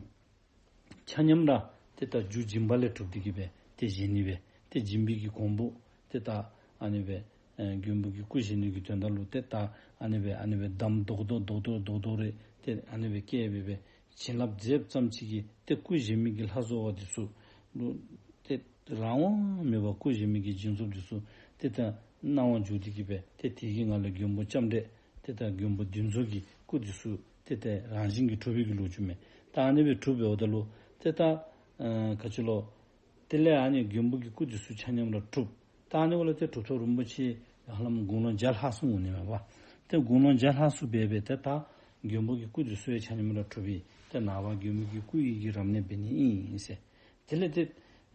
ཆ་མཉམ་ར་ཏེ་ད་རྒྱུ་སྦྱིན་པ་ལས་གྲུབ་སྟེ་གིས་སྦེ་ཏེ་བཞེངས་ནི་སྦེ་ཏེ་སྦྱིན་པའི་གི་གོང་བུ་ཏེ་ད་ཨ་ནི་སྦེ་ཨེ་མགོན་པོ་གི་སྐུ་བཞེངས་ནི་གི་དོན་དག་ལུ་ཏེ་ད་ཨ་ནི་སྦེ་ཨ་ནི་སྦེ་འདམ་རྡོག་རྡོག་རྡོག་རྡོག་རྡོག་རྡོག་རེ་ཏེ་ཨ་ནི་སྦེ་བཀལ་སྦེ་སྦེ་བྱིན་རླབས་མཛདཔ་ཙམ་ཅིག་གིས་ཏེ་སྐུ་བཞེངས་མི་གི་ལྷ་བཟོ་བ་འདི་ཚུ་ལུ་ཏེ་རང་དབང་མེད་པར་སྐུ་བཞེངས་མི་གི་སྦྱིན་སོགས་འདི་ཚུ་ཏེ་ད་སྣང་བ་འཇུག་སྟེ་གིས་སྦེ་ཏེ་དེ་གི་ངང་ལས་མགོན་པོ་ལྕམ་དྲལ་ཏེ་ད་མགོན་པོ་བདུན་ཚོགས་ཀྱི་སྐུ་འདི་ཚུ་ཏེ་ད་རང་བཞིན་གྱིས་གྲུབ་པའི་གི་ལོ་རྒྱུས་མས། ད་ཨ་ནི་སྦེ་གྲུབ་འབདཝ་ད་ལུ་ཏེ་ད་ཨ་ག་ཅི་ལོ། དེ་ལས་ཨ་ནི་མགོན་པོ་གི་སྐུ་འདི་ཚུ་ཆ་མཉམ་ར་གྲུབ། ད་ཨ་ནི་འབདཝ་ལས་ཏེ་གྲུབ་ཐོབ་རིན་པོ་ཆེ་ཧ་ལམ་དགུང་ལོ་བརྒྱ་ལྷག་སོང་འོང་ནི་མས་པ། ཏེ་དགུང་ལོ་བརྒྱ་ལྷག་སོང་སྦེ་སྦེ་ཏེ་ད་མགོན་པོ་གི་སྐུ་འདི་ཚུ་ཡང་ཆ་མཉམ་ར་གྲུབ་པས། ཏེ་ནངས་པ་མགོན་པོ་གི་སྐུ་ཡི་གི་རབ་གནས་འབད་ནི་ཨིན་ཟེར། དེ་ལས་ཏེ་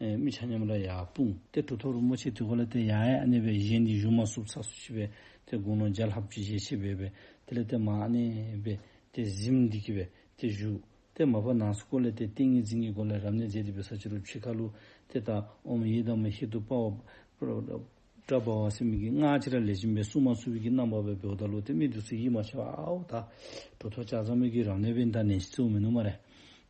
ཨེ་མི་ཆ་མཉམ་ར་ཡར་སྤུངས། ཏེ་གྲུབ་ཐོབ་རིན་པོ་ཆེ་དེ་གུ་ལས་ཏེ་ཡར་ཡང་ཨ་ནི་སྦེ་བཞེངས་ཏེ་བཞུགས་མ་ཚུགས་ཚར་སོང་ཅི་སྦེ་ཏེ་དགུང་ལོ་བརྒྱ་ལྷགཔ་ཅིག་བཞེས་ཅི་སྦེ་སྦེ་དེ་ལས་ཏེ་མར་ཨ་ནི་སྦེ་ཏེ་གཟིམས་ཏེ་གིས་སྦེ་ཏེ་བཞུགས། ཏེ་མ་པ་ནང་སྐོར་ལས་ཏེ་ཏིང་ངེ་འཛིན་གྱི་སྒོ་ལས་རབ་གནས་མཛད་དེ་འབད་ས་ཅིག་རུང་ཕྱི་ཁ་ལུ་ཏེ་ད་ཨོཾ་ཡེ་དྷརྨཱ་ཧེ་ཏུ་པ་བ་པྲ་བྷ་ཝ་ཟེར་མི་གི་སྔགས་ཅིག་ར་ལེགས་ཤོམ་སྦེ་གསུང་མ་ཚུགས་པའི་གི་རྣམ་པ་སྦེ་འབདཝ་ད་ལུ་ཏེ་མི་འདི་ཚུ་ཡིད་མ་ཆེས་པར་ཨའོ་ད་གྲུབ་ཐོབ་ལྕགས་ཟམ་པའི་གི་རབ་གནས་འབདན་ད་ནེམ་ཅིག་ཚུགས་མིན་ནུག་སྨ་རེ།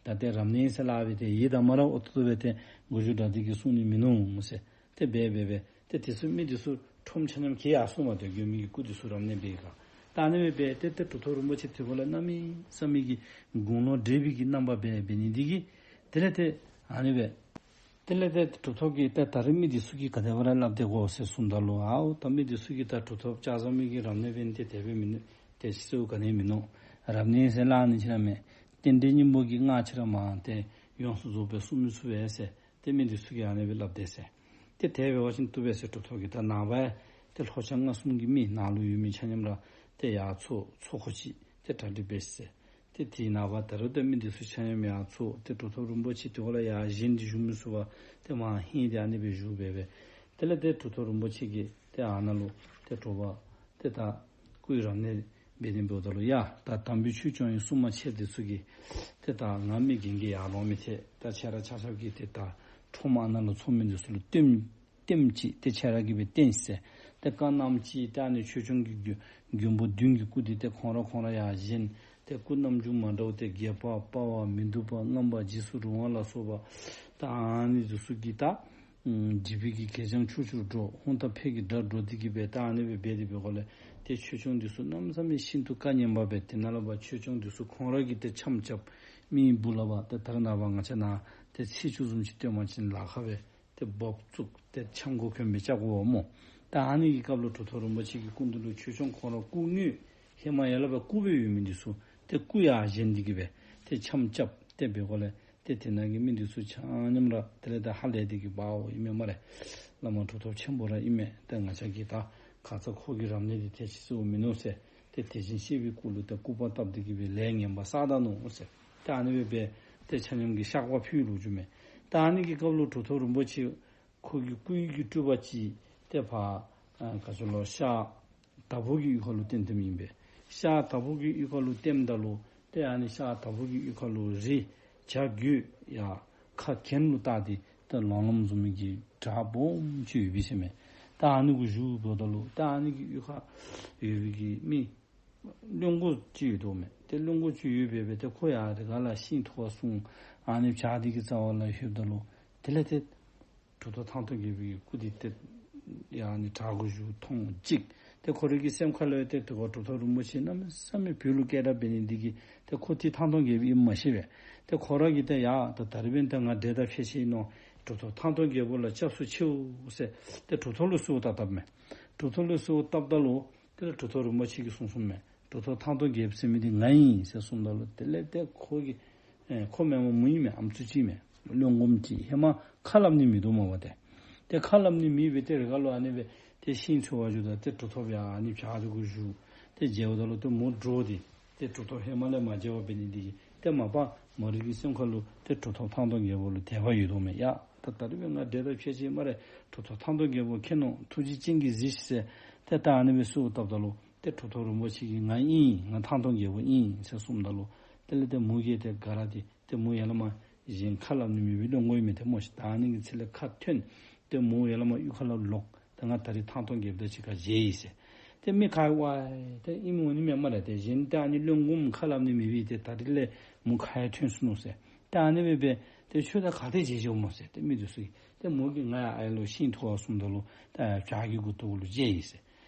ད་ཏེ་རབ་གནས་ཟེར་སླབ་སྦེ་ཏེ་ཡི་དམ་ར་ཨོ་ཐུ་ཐུ་སྦེ་ཏེ་མགུ་མཇུག་དྲག་སྟེ་གིས་གསུང་ནི་མིན་ནུག་ཟེར། ཏེ་འབད་འབད་འབད་ཏེ་དེ་ཚུ་མི་དེ་ཚུ་ཁྲོམ་ཆ་མཉམ་གྱིས་ཡར་གསུངམ་མས། ཏེ་མགོན་མེད་ཀྱི་སྐུ་དེ་ཚུ་རབ་གནས་འབད་ག། ད་ཨ་ནི་སྦེ་འབད་ཏེ་ཏེ་གྲུབ་ཐོབ་རིན་པོ་ཆེ་དེ་ཁར་ལུ་གནམ་མེད་ས་མེད་ཀྱི་དགུང་ལོ་བགྲེས་པའི་གི་རྣམ་པ་སྦེ་འབད་ནི་དེ་གིས་དེ་ལས་ཏེ་ཨ་ནི་སྦེ་དེ་ལས་ཏེ་གྲུབ་ཐོབ་ཀྱིས་ཏེ་ད་རིས་མི་དེ་ཚུ་གིས་ག་དེ་སྦེ་ར་སླབ་དེས་གོ་ཟེར་གསུངམ་ད་ལུ། ཨའོ་ད་མི་དེ་ཚུ་གིས་ད་གྲུབ་ཐོབ་ལྕགས་ཟམ་པའི་གི་རབ་གནས་འབད་ནི་ཏེ་དེ་སྦེ་མིན་ནུག། ཏེ་གསོལཝ་ག་ནི་མིན་ནུག། རབ་གནས་ཟེར་སླབ་ནི་ཅིག་ར་མེད། རྟེན་འབྲེལ་སྙིང་པོ་གི་སྔགས་ཅིག་ར་མ་ཏེ་ཡོངས་སུ་རྫོགས་སྦེ་གསུང་མི་ཚུགས་པས་ཟེར། ཏེ་མི་དེ་ཚུ་གིས་ཨ་ནི་སྦེ་སླབ་དེས་ཟེར། ཏེ་དེ་འབད་བ་ཅིན་བཏུབ་པས་ཟེར་གྲུབ་ཐོབ་ཀྱིས། ད་ནངས་པ་ཏེ་ལྷོ་བྱང་ལྔ་གསུམ་གྱི་མི་ནཱ་ལུ་ཡོད་མི་ཆ་མཉམ་ར་ཏེ་ཡར་ཚོགས་ཚོགས་འཁོར་ཅིག་ཏེ་གྲ་སྒྲིག་འབད་ཟེར། ཏེ་དེའི་ནངས་པ་ད་རུང་ཏེ་མི་དེ་ཚུ་ཆ་མཉམ་ཡར་ཚོགས་ཏེ་གྲུབ་ཐོབ་རིན་པོ་ཆེ་དེ་ཁར་ལུ་ཡར་བཞེངས་ཏེ་བཞུགས་མི་ཚུགས་པར་ཏེ་མར་ཧིང་ཏེ་ཨ་ནི་སྦེ་བཞུགས་འབད་འབད། དེ་ལས་ཏེ་གྲུབ་ཐོབ་རིན་པོ་ཆེ་གིས་ཏེ་ཨ་ནཱ་ལུ་ཏེ་དྲོ་པ་ཏེ་ད་སྐུའི་རབ་གནས་འབད་ནི་འབདཝ་ད་ལུ་ཡ་ད་དམ་པའི་ཆོས་སྐྱོང་བའི་སྲུང་མ་ཆེ་དེ་ཚུ་གིས་ཏེ་ད་ང་མི་རྒན་རྒས་ཡར་ལོང་མི་ཐེག། ད་ཁྱེད་ར་ཆ་ཁྱབ་ཀྱིས་ཏེ་ད་ཁྲོམ་ཨ་ནཱ་ལུ་ཚོགས་མི་དེ་ཚུ་ལུ་ལྟདམོ་ལྟདམོ་ཅིག་ཏེ་ཁྱེད་ར་གིས་སྦེ་བསྟན་ཟེར། ཏེ་བཀའ་གནངམ་ཅིག་ཏེ་ཨ་ནི་ཆོས་སྐྱོང་གི་མགོན་མགོན་པོ་བདུན་གྱི་སྐུ་དེ་ཏེ་ཁོང་ར་ཁོང་ར་ཡར་བཞེངས། ཏེ་སྐུ་རྣམ་འགྱུར་མ་འདྲཝ་ཏེ་རྒྱས་པ་དཔའ་བ་མི་སྡུག་པ་རྔམ་པ་འཇིགས་སུ་རུང་བ་ལ་སོགས་པ་ད་ཨ་ནི་དེ་ཚུ་གིས་ད་ཨམ་འཇིགས་པའི་གི་གད་རྒྱངས་ཆུ་སྐྱོར་སྒྲོག། ཧཱུྃ་ཐང་ཕཊ་ཀྱི་སྒྲ་སྒྲོག་སྟེ་གིས་སྦེ་ད་ཨ་ནི་སྦེ་འབད་དེ་འབད་དགོཔ་ལས་ཏེ་ཆོས་སྐྱོང་དེ་ཚུ་གནམ་མེད་ས་མེད་ཤིན་ཏུ་བཀའ་ཉན་པ་སྦེ་དེ་ནང་ལས་ཕར་ཆོས་སྐྱོང་དེ་ཚུ་ཁོང་ར་གིས་ཏེ་འཆམ་རྐྱབ། མི་འབུ་ལ་བ་ཏེ་ད་རེས་ནངས་པ་ང་བཅས་ནཱ་ཏེ་ཚེས་བཅུ་བཟུམ་ཅིག་སྟོན་པ་ཅིན་ལ་ཁ་སྦེ་ཏེ་འབག་བཙུགས་ཏེ་འཆམ་གོ་གོན་སྦེ་བཅར་དགོ་པས་སྨོ། ད་ཨ་ནི་གི་སྐབས་ལུ་གྲུབ་ཐོབ་རིན་པོ་ཆེ་གི་སྐུ་མདུན་ལུ་ཆོས་སྐྱོང་ཁོང་ར་སྐུ་དངོས་ཧེ་མ་ཡར་ལས་ཕར་སྐུ་སྦེ་ཡོད་མི་དེ་ཚུ་ཏེ་སྐུ་ཡར་བཞེངས་ཏེ་གིས་སྦེ་ཏེ་འཆམ་རྐྱབ་སྟེ་འབད་དགོཔ་ལས་ཏེ་དེ་ནང་གི་མི་དེ་ཚུ་ཆ་མཉམ་ར་དེ་ལས་ད་ཧ་ལས་ཏེ་གིས་འབདཝ་ཨིན་མས་སྨ་རེ། བླ་མ་གྲུབ་ཐོབ་ཆེན་པོ་ར་ཨིན་མས། ཏེ་ང་བཅས་ཀྱིས་ད་ཁ་ཙ་ཁོ་གི་རབ་གནས་འདི་ཏེ་ཅིག་གསོལཝ་མིན་ནུག་ཟེར། ཏེ་དེ་བཞིན་གཤེགས་པའི་སྐུ་ལུ་ཏེ་སྐུར་པ་བཏབ་སྟེ་གིས་སྦེ་ལས་ངན་པ་བསགས་ད་ནུག་ཟེར། ཏེ་ཨ་ནི་སྦེ་འབད་ཏེ་ཆ་མཉམ་གྱིས་བཤགས་པ་ཕུལ་ལོ་རྒྱུས་མས། ཏེ་ཨ་ནི་གི་སྐབས་ལུ་གྲུབ་ཐོབ་རིན་པོ་ཆེ་ཁོ་གི་སྐུའི་གི་སྤྲུལ་པ་ཅིག་ཏེ་ཕར་ཨ་ག་ཅི་ལོ་ཤར་དྭགས་པོ་གི་ཡུལ་ཁ་ལུ་བསྟན་བསྟནམ་ཨིན་པས། ཤར་དྭགས་པོ་གི་ཡུལ་ཁ་ལུ་བསྟནམ་ད་ལུ་ཏེ་ཨ་ནི་ཤར་དྭགས་པོ་གི་ཡུལ་ཁ་ལུ་རི་བྱག་རྒོད་ཡར་ཁ་གྱེན་ལུ་བལྟ་སྟེ་ཏེ་ལོང་ལོང་བཟུམ་མའི་གི་བྲག་སྦོམ་ཅིག་ཡོད་པའི་ཟེར་མས། ཏེ་ཨ་ནི་གུ་བཞུགསཔ་ད་ལུ་ཏེ་ཨ་ནི་གི་ཡུལ་ཁར་ཡོད་པའི་གི་མི་བློན་གོ་ཅིག་ཡོདཔ་མས། ཏེ་བློན་གོ་ཅིག་ཡོད་པའི་སྦེ་ཏེ་ཁོ་ཡང་རི་ཁ་ལས་ཤིང་འཐུ་བར་སོང་། ཨ་ནི་བྱག་དེ་གི་རྩ་བ་ལུ་ལྷོདཔ་ད་ལུ་དེ་ལས་ཏེ་གྲུབ་ཐོབ་ཐང་སྟོང་རྒྱལ་པོའི་སྐུ་དེ་ཏེ་ཡར་ཨ་ནི་བྲག་གུ་བཞུགས་མཐོང་ཅིག། ཏེ་ཁོ་རའི་གི་སེམས་ཁ་ལུ་ཏེ་ཏེ་གོ་གྲུབ་ཐོབ་རིན་པོ་ཆེ་གནམ་མེད་ས་མེད་བོད་ལུ་སྐད་གྲགས་འབད་ནི་འདི་གིས་ཏེ་ཁོ་ཏེ་ཐང་སྟོང་རྒྱལ་པོ་ཨིནམ་མ་ཤེས་པས། ཏེ་ཁོ་ར་གིས་ཏེ་ཡ་ད་ད་རིས་འབདན་ཏེ་ང་འདྲེ་དང་ཕྱད་ཅི་ཨིན་ནོ། གྲུབ་ཐོབ་ཐང་སྟོང་རྒྱལ་པོ་ལ་སྐྱབས་སུ་མཆིའོ་ཟེར་ཏེ་གྲུབ་ཐོབ་ལུ་གསོལཝ་བཏབ་བཏབ་མས། གྲུབ་ཐོབ་ལུ་གསོལཝ་བཏབ་ད་ལུ་དེ་ལས་གྲུབ་ཐོབ་རིན་པོ་ཆེ་གིས་གསུངས་གསུངསམ་མས། གྲུབ་ཐོབ་ཐང་སྟོང་རྒྱལ་པོ་ཟེར་མི་འདི་ང་ཨིན་ཟེར་གསུངམ་ད་ལུ་དེ་ལས་ཏེ་ཁོ་གིས་ཨེ་ཁོ་མེན་མོ་མོ་ཨིན་མས། ཨམ་སྲུ་ཅིག་མས། བློན་གོ་ཅིག། ཧེ་མ་ཁ་སླབ་ནི་མེད་དོ་མས་པ་ཏེ། ཏེ་ཁ་སླབ་ནི་མེད་པའི་ཏེ་རི་ཁ་ལུ་ཨ་ནི་སྦེ་ཏེ་ཤིང་འཐུ་བར་འགྱོཝ་ད་ཏེ་གྲུབ་ཐོབ་ཡང་ཨ་ནི་བྱག་དེ་གུ་བཞུགས། ཏེ་མཇལཝ་ད་ལུ་ཏེ་མོ་འདྲོག་སྟེ་ཏེ་གྲུབ་ཐོབ་ཧེ་མ་ལས་མ་མཇལ་བར་འབད་ནི་འདི་གིས་ཏེ་མ་པ་མོ་རའི་གི་སེམས་ཁ་ལུ་ཏེ་གྲུབ་ཐོབ་ཐང་སྟོང་རྒྱལ་པོ་ལུ་དད་པ་ཡོད་དོ་མས། ཡ་ད་ད་རིས་འབདན་ང་འདྲེ་དང་ཕྱད་ཅི་སྨ་རེ། གྲུབ་ཐོབ་ཐང་སྟོང་རྒྱལ་པོ་མཁྱེན་ནོ། ཐུགས་རྗེ་ཅན་གྱིས་གཟིགས་ཤིག་ཟེར་ཏེ་ད་ཨ་ནི་སྦེ་གསོལཝ་བཏབ་ད་ལུ་ཏེ་གྲུབ་ཐོབ་རིན་པོ་ཆེ་གིས་ང་ཨིན་ང་ཐང་སྟོང་རྒྱལ་པོ་ཨིན་ཟེར་གསུངམ་ད་ལུ་དེ་ལས་ཏེ་མོ་གིས་ཏེ་དགའ་ར་ཏེ་ཏེ་མོ་ཡར་ལས་མར་གཞན་ཁ་སླབ་ནི་མེད་པའི་བློན་གོ་ཨིན་མས་ཏེ་མོ་ཤིག། ད་ཨ་ནི་གི་ཚེ་ལས་ཁ་ཐོན་ཏེ་མོ་ཡར་ལས་མར་གཡུས་ཁ་ལུ་ལོག། ད་ང་ད་རིས་ཐང་སྟོང་རྒྱལཔོ་དང་གཅིག་ཁར་མཇལ་ཡི་ཟེར། ཏེ་མི་ཁ་ཡང་ཝའི་ཏེ་ཨིནམ་འོང་ནི་མས་སྨ་རེ། ཏེ་གཞན་ཏེ་ཨ་ནི་བློན་གོ་ཁ་སླབ་ནི་མེད་པའི་ཏེ་ད་རིས་ལས་མོ་ཁ་ཡང་ཐོན་སོ་ནུག་ཟེར། ཏེ་ཨ་ནི་སྦེ་འབད་ཏེ་ཁྱོད་ད་ག་ཏེ་མཇལ་འགྱོཝ་སྨོ་ཟེར་ཏེ་མི་དེ་ཚུ་གིས་ཏེ་མོ་གིས་ང་ཡང་ཨ་ཡར་ལུ་ཤིང་འཐུ་བར་སོངམ་ད་ལུ་ད་ཡར་བྱག་གི་མགུ་ཏོ་གུ་ལུ་མཇལ་ཡི་ཟེར།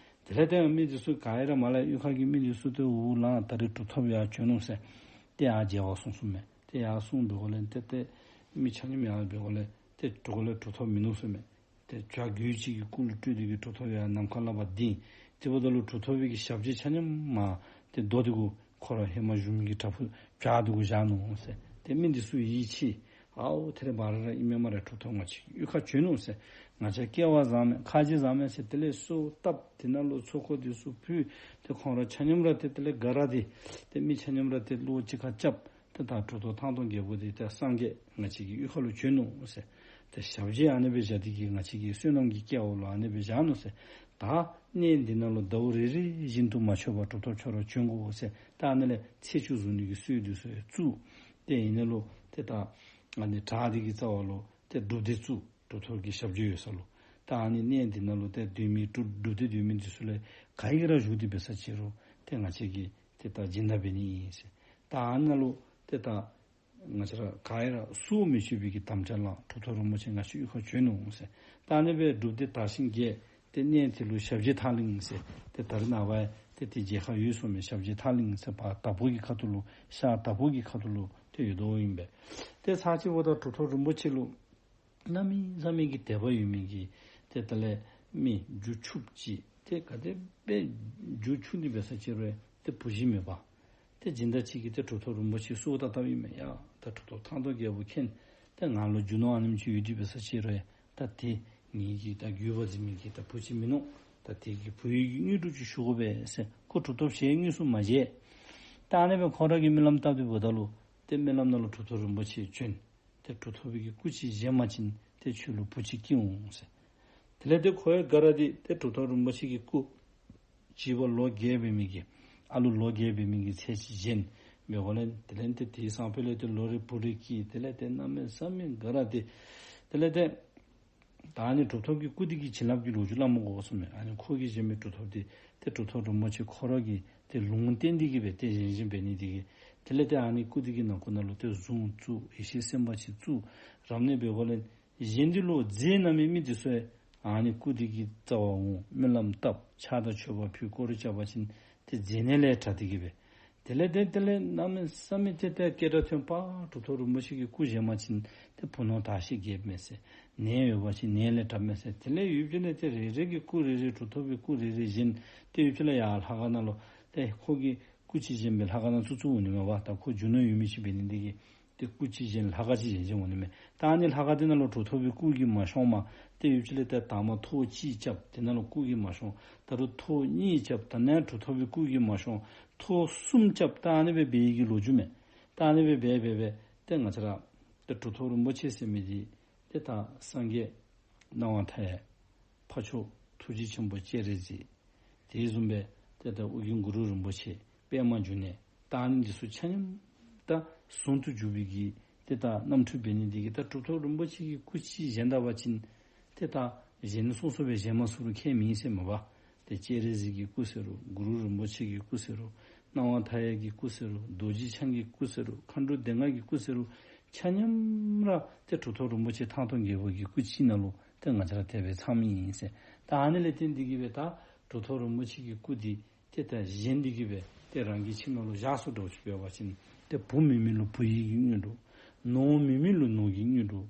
དེ་ལས་ཏེ་མི་དེ་ཚུ་ག་ར་མར་ལས་གཡུས་ཁ་གི་མི་དེ་ཚུ་ཏེ་འུ་ལགས་ད་རིས་གྲུབ་ཐོབ་ཡར་བྱོན་ནུག་ཟེར། ཏེ་ཡར་མཇལ་བར་སོང་སོངམ་མས། ཏེ་ཡར་སོང་འབད་དགོཔ་ལས་ཏེ་ཏེ་མི་ཆ་མཉམ་ཡར་འབད་དགོཔ་ལས་ཏེ་གྲུབ་ཐོབ་ལས་གྲུབ་ཐོབ་མིན་ནུག་ཟེར་མས། ཏེ་བྱ་རྒོད་ཅིག་གི་སྐུ་ལུ་སྤྲུལ་ཏེ་གིས་གྲུབ་ཐོབ་ཡར་ནམ་མཁའ་ལས་ཕར་ལྡིང་། དེ་འབདཝ་ད་ལུ་གྲུབ་ཐོབ་ཀྱི་ཞབས་རྗེས་ཆ་མཉམ་མར་ཏེ་རྡོ་དེ་གུ་ཁོ་ར་ཧེ་མ་བཞུགས་མི་གི་བྲག་ཕུག་བྱག་དེ་གུ་བཞག་ནུག་ཟེར། ཏེ་མི་དེ་ཚུ་ཡིད་ཆེས། ཨའོ་ད་རིས་བ་ར་ར་ཨིན་མས་སྨ་རེ། གྲུབ་ཐོབ་ང་བཅས་ཀྱི་གཡུས་ཁར་བྱོན་ནུག་ཟེར། ང་བཅས་སྐལ་བ་བཟང་མས་ཁ་རྗེ་བཟང་མས་ཟེར་དེ་ལས་གསོལཝ་བཏབ། དེ་ནང་ལུ་ཚོགས་འཁོར་དེ་ཚུ་ཕུལ། ཏེ་ཁོང་ར་ཆ་མཉམ་ར་ཏེ་དེ་ལས་དགའ་ར་ཏེ་ཏེ་མི་ཆ་མཉམ་ར་ཏེ་བློ་གཅིག་ཁར་རྐྱབ། ཏེ་ད་གྲུབ་ཐོབ་ཐང་སྟོང་རྒྱལ་པོ་དེ་ཏེ་སངས་རྒྱས་ང་བཅས་ཀྱི་གཡུས་ཁ་ལུ་བྱོན་ནུག་ཟེར། ཏེ་ཞབས་རྗེས་ཨ་ནི་སྦེ་བཞག་སྟེ་གིས་ང་བཅས་ཀྱི་བསོད་ནམས་ཀྱི་སྐལ་བ་ལུ་ཨ་ནི་སྦེ་བཞག་ནུག་ཟེར། ད་གནས་འདི་ནང་ལུ་ཟླཝ་རེ་རེ་བཞིན་དུ་མ་ཆོད་པར་གྲུབ་ཐོབ་ཁྱོད་ར་བྱོན་དགོ་ཟེར། ད་ཨ་ནི་ལས་ཚེས་བཅུ་བཟུང་ནི་གི་སྲོལ་འདི་ཚུ་ཡང་བཙུགས། ཏེ་ཨིན་ནི་ལུ་ཏེ་ད་ཨ་ནི་བྲག་འདི་གི་རྩ་བ་ལུ་ཏེ་སྒྲུབ་སྡེ་བཙུགས། གྲུབ་ཐོབ་ཀྱི་ཞབས་རྗེས་ཡོད་ས་ལུ། ད་ཨ་ནི་གནས་འདི་ནང་ལུ་ཏེ་སྡོད་མི་སྒྲུབ་སྡེ་སྡོད་མི་འདི་ཚུ་ལས་ག་གིས་ར་བཞུགས་ཏེ་འབད་ས་ཅི་རུང་ཏེ་ང་བཅས་ཀྱིས་ཏེ་ད་སྦྱིན་བདག་འབད་ནི་ཨིན་ཟེར། ད་ཨ་ནཱ་ལུ་ཏེ་ད་ ང་བཅས་ར་ག་ཡང་ར་སུ་མི་ཆོད་པའི་གི་དམ་བཅའ་ལང་གྲུབ་ཐོབ་རིན་པོ་ཆེ་ང་བཅས་གཡུས་ཁར་བྱོན་ནུག་ཟེར། ད་ཨ་ནི་སྦེ་སྒྲུབ་སྡེ་དར་ཞིང་རྒྱས། ཏེ་གནས་དེ་ལུ་ཞབས་རྗེས་ཐག་ལིང་ཟེར། ཏེ་ད་རེས་ནངས་པ་ཏེ་དེ་མཇལ་ཁ་ཡོད་སོང་མས། ཞབས་རྗེས་ཐག་ལིང་ཟེར་ཕར་དྭགས་པོ་གི་ཁ་ཐུག་ལུ་ཤར་དྭགས་པོ་གི་ཁ་ཐུག་ལུ་ཏེ་ཡོད་དོ་ཨིན་པས། ཏེ་ཚར་གཅིག་འབདཝ་ད་གྲུབ་ཐོབ་རིན་པོ་ཆེ་ལུ་གནམ་མེད་ས་མེད་ཀྱི་དད་པ་ཡོད་མི་གི་ཏེ་དེ་ལས་མི་རྒྱུ་ཕྱུགཔོ་ཅིག་ཏེ་ག་དེ་སྦེ་རྒྱུ་ཕྱུག་ནི་འབད་ས་ཅིག་རུང་ཏེ་བུ་གཞི་མེད་པ། ཏེ་སྦྱིན་བདག་ཅིག་གིས་ཏེ་གྲུབ་ཐོབ་རིན་པོ་ཆེ་གསོལཝ་བཏབ་བཏབ་ཨིན་མས། ཡ་ད་གྲུབ་ཐོབ་ཐང་སྟོང་རྒྱལ་པོ་མཁྱེན། ཏེ་ང་ལུ་རྒྱུ་ནོར་ཨ་ནེམ་ཅིག་ཡོད་དེ་འབད་ས་ཅིག་རུང་ད་དེ་ངེ་གི་ད་རྒྱུད་པ་འཛིན་མི་གི་ད་བུ་ཅིག་མིན་ནུག། ད་དེ་གི་བུ་ཡི་གི་དངོས་གྲུབ་ཅིག་ཞུ་དགོ་པས་ཟེར། ཁོ་གྲུབ་ཐོབ་ཞལ་དངོས་སུ་མ་མཇལ། ད་ཨ་ནི་སྦེ་ཁོ་ར་གིས་སྨོན་ལམ་བཏབ་སྟེ་འབདཝ་ད་ལུ་ཏེ་སྨོན་ལམ་ནང་ལུ་གྲུབ་ཐོབ་རིན་པོ་ཆེ་བྱོན། ཏེ་གྲུབ་ཐོབ་ཀྱི་སྐུ་ཅིག་བཞེངས་པ་ཅིན་ཏེ་ཁྱོད་ལུ་བུ་ཅིག་སྐྱེ་འོང་ཟེར། དེ་ལས་ཏེ་ཁོ་ཡང་དགའ་ར་སྟེ་ཏེ་གྲུབ་ཐོབ་རིན་པོ་ཆེ་གི་སྐུ་བྱིས་པ་ལོ་བརྒྱད་འབད་མི་གི་ཨ་ལུ་ལོ་བརྒྱད་འབད་མི་གི་ཚལ་ཅིག་བཞེངས་འབདཝ་ལས་དེ་ལས་ཏེ་དེའི་སང་ཕོད་ལས་ཏེ་ལོ་རེ་བུ་རེ་སྐྱེས། དེ་ལས་ཏེ་གནམ་མེད་ས་མེད་དགའ་ར་སྟེ་དེ་ལས་ཏེ་ད་ཨ་ནི་གྲུབ་ཐོབ་ཀྱི་སྐུ་འདི་གི་བྱིན་རླབས་ཀྱི་ལོ་རྒྱུས་སླབ་མ་དགོ་གསུངས་མས། ཨ་ནི་ཁོ་གིས་བཞེངས་པའི་གྲུབ་ཐོབ་འདི་ཏེ་གྲུབ་ཐོབ་རིན་པོ་ཆེ་ཁོ་ར་གིས་ཏེ་ལུང་བསྟན་འདི་གིས་སྦེ་ཏེ་བཞེངས་བཞེངསམ་འབད་ནི་འདི་གིས་དེ་ལས་ཏེ་ཨ་ནི་སྐུ་འདི་གི་ནང་ཁོག་ནང་ལུ་ཏེ་གཟུངས་བཙུགས། ཡེ་ཤེས་སེམས་དཔའ་ཅིག་བཙུགས། རབ་གནས་འབདཝ་ལས་གཞན་འདི་ལུ་རྫས་གནང་མི་མི་འདི་ཚུ་ཡང་ཨ་ནི་སྐུ་འདི་གི་རྩ་བར་འོང་། སྨོན་ལམ་བཏབ། ཕྱག་དང་མཆོད་པ་ཕུལ། སྐོར་ར་རྐྱབ་པ་ཅིན་ཏེ་རྫས་གནས་ལས་དྲག་སྟེ་གིས་སྦེ་དེ་ལས་ཏེ་དེ་ལས་གནམ་མེད་ས་མེད་ཏེ་ཏེ་སྐད་གྲགས་ཐོན་པ། གྲུབ་ཐོབ་རིན་པོ་ཆེ་གི་སྐུ་བཞེངས་པ་ཅིན་ཏེ་བུ་ནོར་དར་ཞིང་རྒྱས་མས་ཟེར། ནད་ཡོད་པ་ཅིན་ནད་ལས་དྲག་མས་ཟེར། དེ་ལས་ཡུདཔ་ཅིག་ལས་ཏེ་རེ་རེ་གིས་སྐུ་རེ་རེ་གྲུབ་ཐོབ་ཀྱི་སྐུ་རེ་རེ་བཞེངས། ཏེ་ཡུདཔ་ཅིག་ལས་ཡར་ལྷ་ཁང་ནང་ལུ་ཏེ་ཁོ་གི་སྐུ་ཅིག་བཞེངས་སྦེ་ལྷ་ཁང་ནང་བཙུགས་བཙུགསཔ་འོང་ནི་མས་པ། ད་ཁོ་རྒྱུ་ནོར་ཡོད་མི་ཅིག་འབད་ནི་འདི་གིས་ཏེ་སྐུ་ཅིག་བཞེངས་ལྷ་ཁང་ཅིག་བཞེངས་བཞེངསམ་འོང་ནི་མས། ད་ཨ་ནི་ལྷ་ཁང་འདི་ནང་ལུ་གྲུབ་ཐོབ་ཀྱི་སྐུ་གིས་མ་ཤོངམ། ཏེ་ཡུདཔ་ཅིག་ལས་ཏེ་དང་པ་ཐོག་གཅིག་རྐྱབ། དེ་ནང་ལུ་སྐུ་གིས་མ་ཤོང་། ད་རུང་ཐོག་གཉིས་རྐྱབ། ད་ནཱ་གྲུབ་ཐོབ་ཀྱི་སྐུ་གིས་མ་ཤོང་། ཐོག་གསུམ་རྐྱབ། ད་ཨ་ནི་སྦེ་འབད་ཡི་གི་ལོ་རྒྱུས་མས། ད་ཨ་ནི་སྦེ་འབད་འབད་འབད་ཏེ་ང་བཅས་ར་ཏེ་གྲུབ་ཐོབ་རིན་པོ་ཆེ་ཟེར་མི་འདི་ཏེ་ད་སངས་རྒྱས་སྣང་བ་མཐའ་ཡས་འཕགས་མཆོག་ཐུགས་རྗེ་ཆེན་པོ་སྤྱན་རས་གཟིགས། དེ་བཟུམ་སྦེ་ཏེ་ད་ཨོ་རྒྱན་གུ་རུ་རིན་པོ་ཆེ། པདྨ་འབྱུང་གནས། ད་ཨ་ནི་འདི་ཚུ་ཆ་མཉམ་ད་ཟུང་དུ་འཇུག་པའི་གི་ཏེ་ད་རྣམ་འཕྲུལ་འབད་ནི་འདི་གིས་ད་གྲུབ་ཐོབ་རིན་པོ་ཆེ་གི་སྐུ་ཅིག་བཞེངས་ད་པ་ཅིན་ཏེ་ད་གཞན་སོ་སོ་སྦེ་བཞེངས་མ་ཚུགས་རུང་ཁྱད་མེད་ཟེར་མས་པ། ཏེ་སྤྱན་རས་གཟིགས་ཀྱི་སྐུ་ཟེར་རུང་གུ་རུ་རིན་པོ་ཆེ་གི་སྐུ་ཟེར་རུང་སྣང་བ་མཐའ་ཡས་ཀྱི་སྐུ་ཟེར་རུང་རྡོ་རྗེ་འཆང་གི་སྐུ་ཟེར་རུང་མཁའ་འགྲོ་སྡེ་ལྔ་གི་སྐུ་ཟེར་རུང་ཆ་མཉམ་ར་ཏེ་གྲུབ་ཐོབ་རིན་པོ་ཆེ་ཐང་སྟོང་རྒྱལ་པོ་གི་སྐུ་ཅིག་ནང་ལུ་ཏེ་ང་བཅས་ར་དེ་སྦེ་ཚངམ་ཨིན་ཟེར། ད་ཨ་ནི་ལས་བརྟེན་འདི་གིས་སྦེ་ད་གྲུབ་ཐོབ་རིན་པོ་ཆེ་གི་སྐུ་འདི་ཏེ་ད་བཞེངས་འདི་གིས་སྦེ་ཏེ་རང་གི་ཁྱིམ་ནང་ལུ་བཞག་སུ་འདྲཝ་ཅིག་འབད་བ་ཅིན་ཏེ་བུ་མེད་མི་ལུ་བུ་ཡི་གི་དངོས་གྲུབ། ནོར་མེད་མི་ལུ་ནོར་གྱི་དངོས་གྲུབ།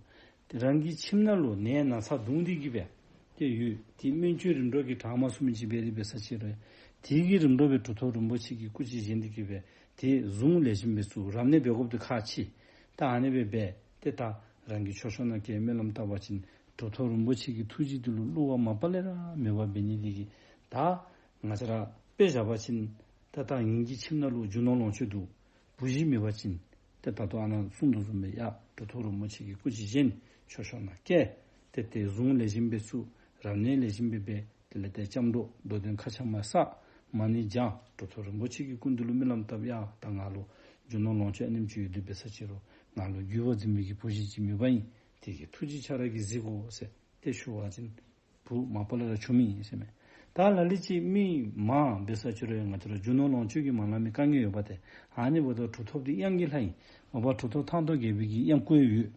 ཏེ་རང་གི་ཁྱིམ་ནང་ལུ་ནད་ན་ཚ་གདུང་འདི་གིས་སྦེ་ཏེ་ཡོད། ཏེ་སྨན་བཅོས་རིམ་གྲོ་གིས་དྲག་མ་ཚུགས་མི་ཅིག་འབད་དེ་འབད་ས་ཅིག་རུང་དེ་གི་རིམ་གྲོ་སྦེ་གྲུབ་ཐོབ་རིན་པོ་ཆེ་གི་སྐུ་ཅིག་བཞེངས་འདི་གིས་སྦེ་ཏེ་གཟུངས་ལེགས་ཤོམ་སྦེ་བཙུགས། རབ་གནས་འབད་དགོཔ་འདི་ཁག་ཆེ། ད་ཨ་ནི་སྦེ་འབད་དེ་ད་རང་གི་མཆོད་བཤམ་ནང་བཀལ་སྨོན་ལམ་བཏབ་པ་ཅིན་གྲུབ་ཐོབ་རིན་པོ་ཆེ་གི་ཐུགས་རྗེ་འདི་ལུ་བསླུ་བ་མ་པ་ལས་ར་མེད་པ་འབད་ནི་འདི་གིས་ད་ང་བཅས་ར་དཔེ་བཞག་པ་ཅིན་ད་ད་ངེ་གི་ཁྱིམ་ནང་ལུ་རྒྱུ་ནོར་ལོངས་སྤྱོད་འདུག། བུ་གཞི་མེད་པ་ཅིན་ཏེ་ད་ལྟོ་ཨ་ནཱ་གསུངས་དོ་བཟུམ་སྦེ་ཡ་གྲུབ་ཐོབ་རིན་པོ་ཆེ་གི་སྐུ་ཅིག་བཞེངས། མཆོད་བཤམ་ནང་བཀལ། ཏེ་ཏེ་གཟུངས་ལེགས་ཤོམ་སྦེ་བཙུགས། རབ་གནས་ལེགས་ཤོམ་སྦེ་འབད། དེ་ལས་ཏེ་སྐྱབས་འགྲོ་མདོ་དོན་མཁའ་ཁྱབ་མ་བསགས། མ་ཎི་བགྱང་། གྲུབ་ཐོབ་རིན་པོ་ཆེ་གི་སྐུ་མདུན་ལུ་སྨོན་ལམ་བཏབ། ཡ་ད་ང་ལུ་རྒྱུ་ནོར་ལོངས་སྤྱོད་ཨ་ནེམ་ཅིག་ཡོད་དེ་འབད་ས་ཅིག་རུང་ང་ལུ་རྒྱུད་པ་འཛིན་མི་གི་བུ་གཞི་ཅིག་མེད་པ་ཨིན། དེ་གི་ཐུགས་རྗེ་ཁྱོད་ར་གིས་གཟིགས་དགོ་ཟེར་ཏེ་ཞུ་བ་ཅིན་བུ་མ་པ་ལས་ར་བྱུངམ་ཨིན་ཟེར་མས། ད་ལ་ལུ་ཅིག་མི་མང་འབད་ས་ཅིག་རུང་ང་བཅས་ར་རྒྱུ་ནོར་ལོངས་སྤྱོད་ཀྱིས་མ་ལང་མི་དཀའ་ངལ་ཡོད་པ་ཏེ། ཨ་ནི་འབདཝ་ད་གྲུབ་ཐོབ་འདི་གཡང་གི་ལྷ་ཨིན། མ་པ་གྲུབ་ཐོབ་ཐང་སྟོང་རྒྱལ་པོའི་གི་གཡང་སྐུ་ཡོད།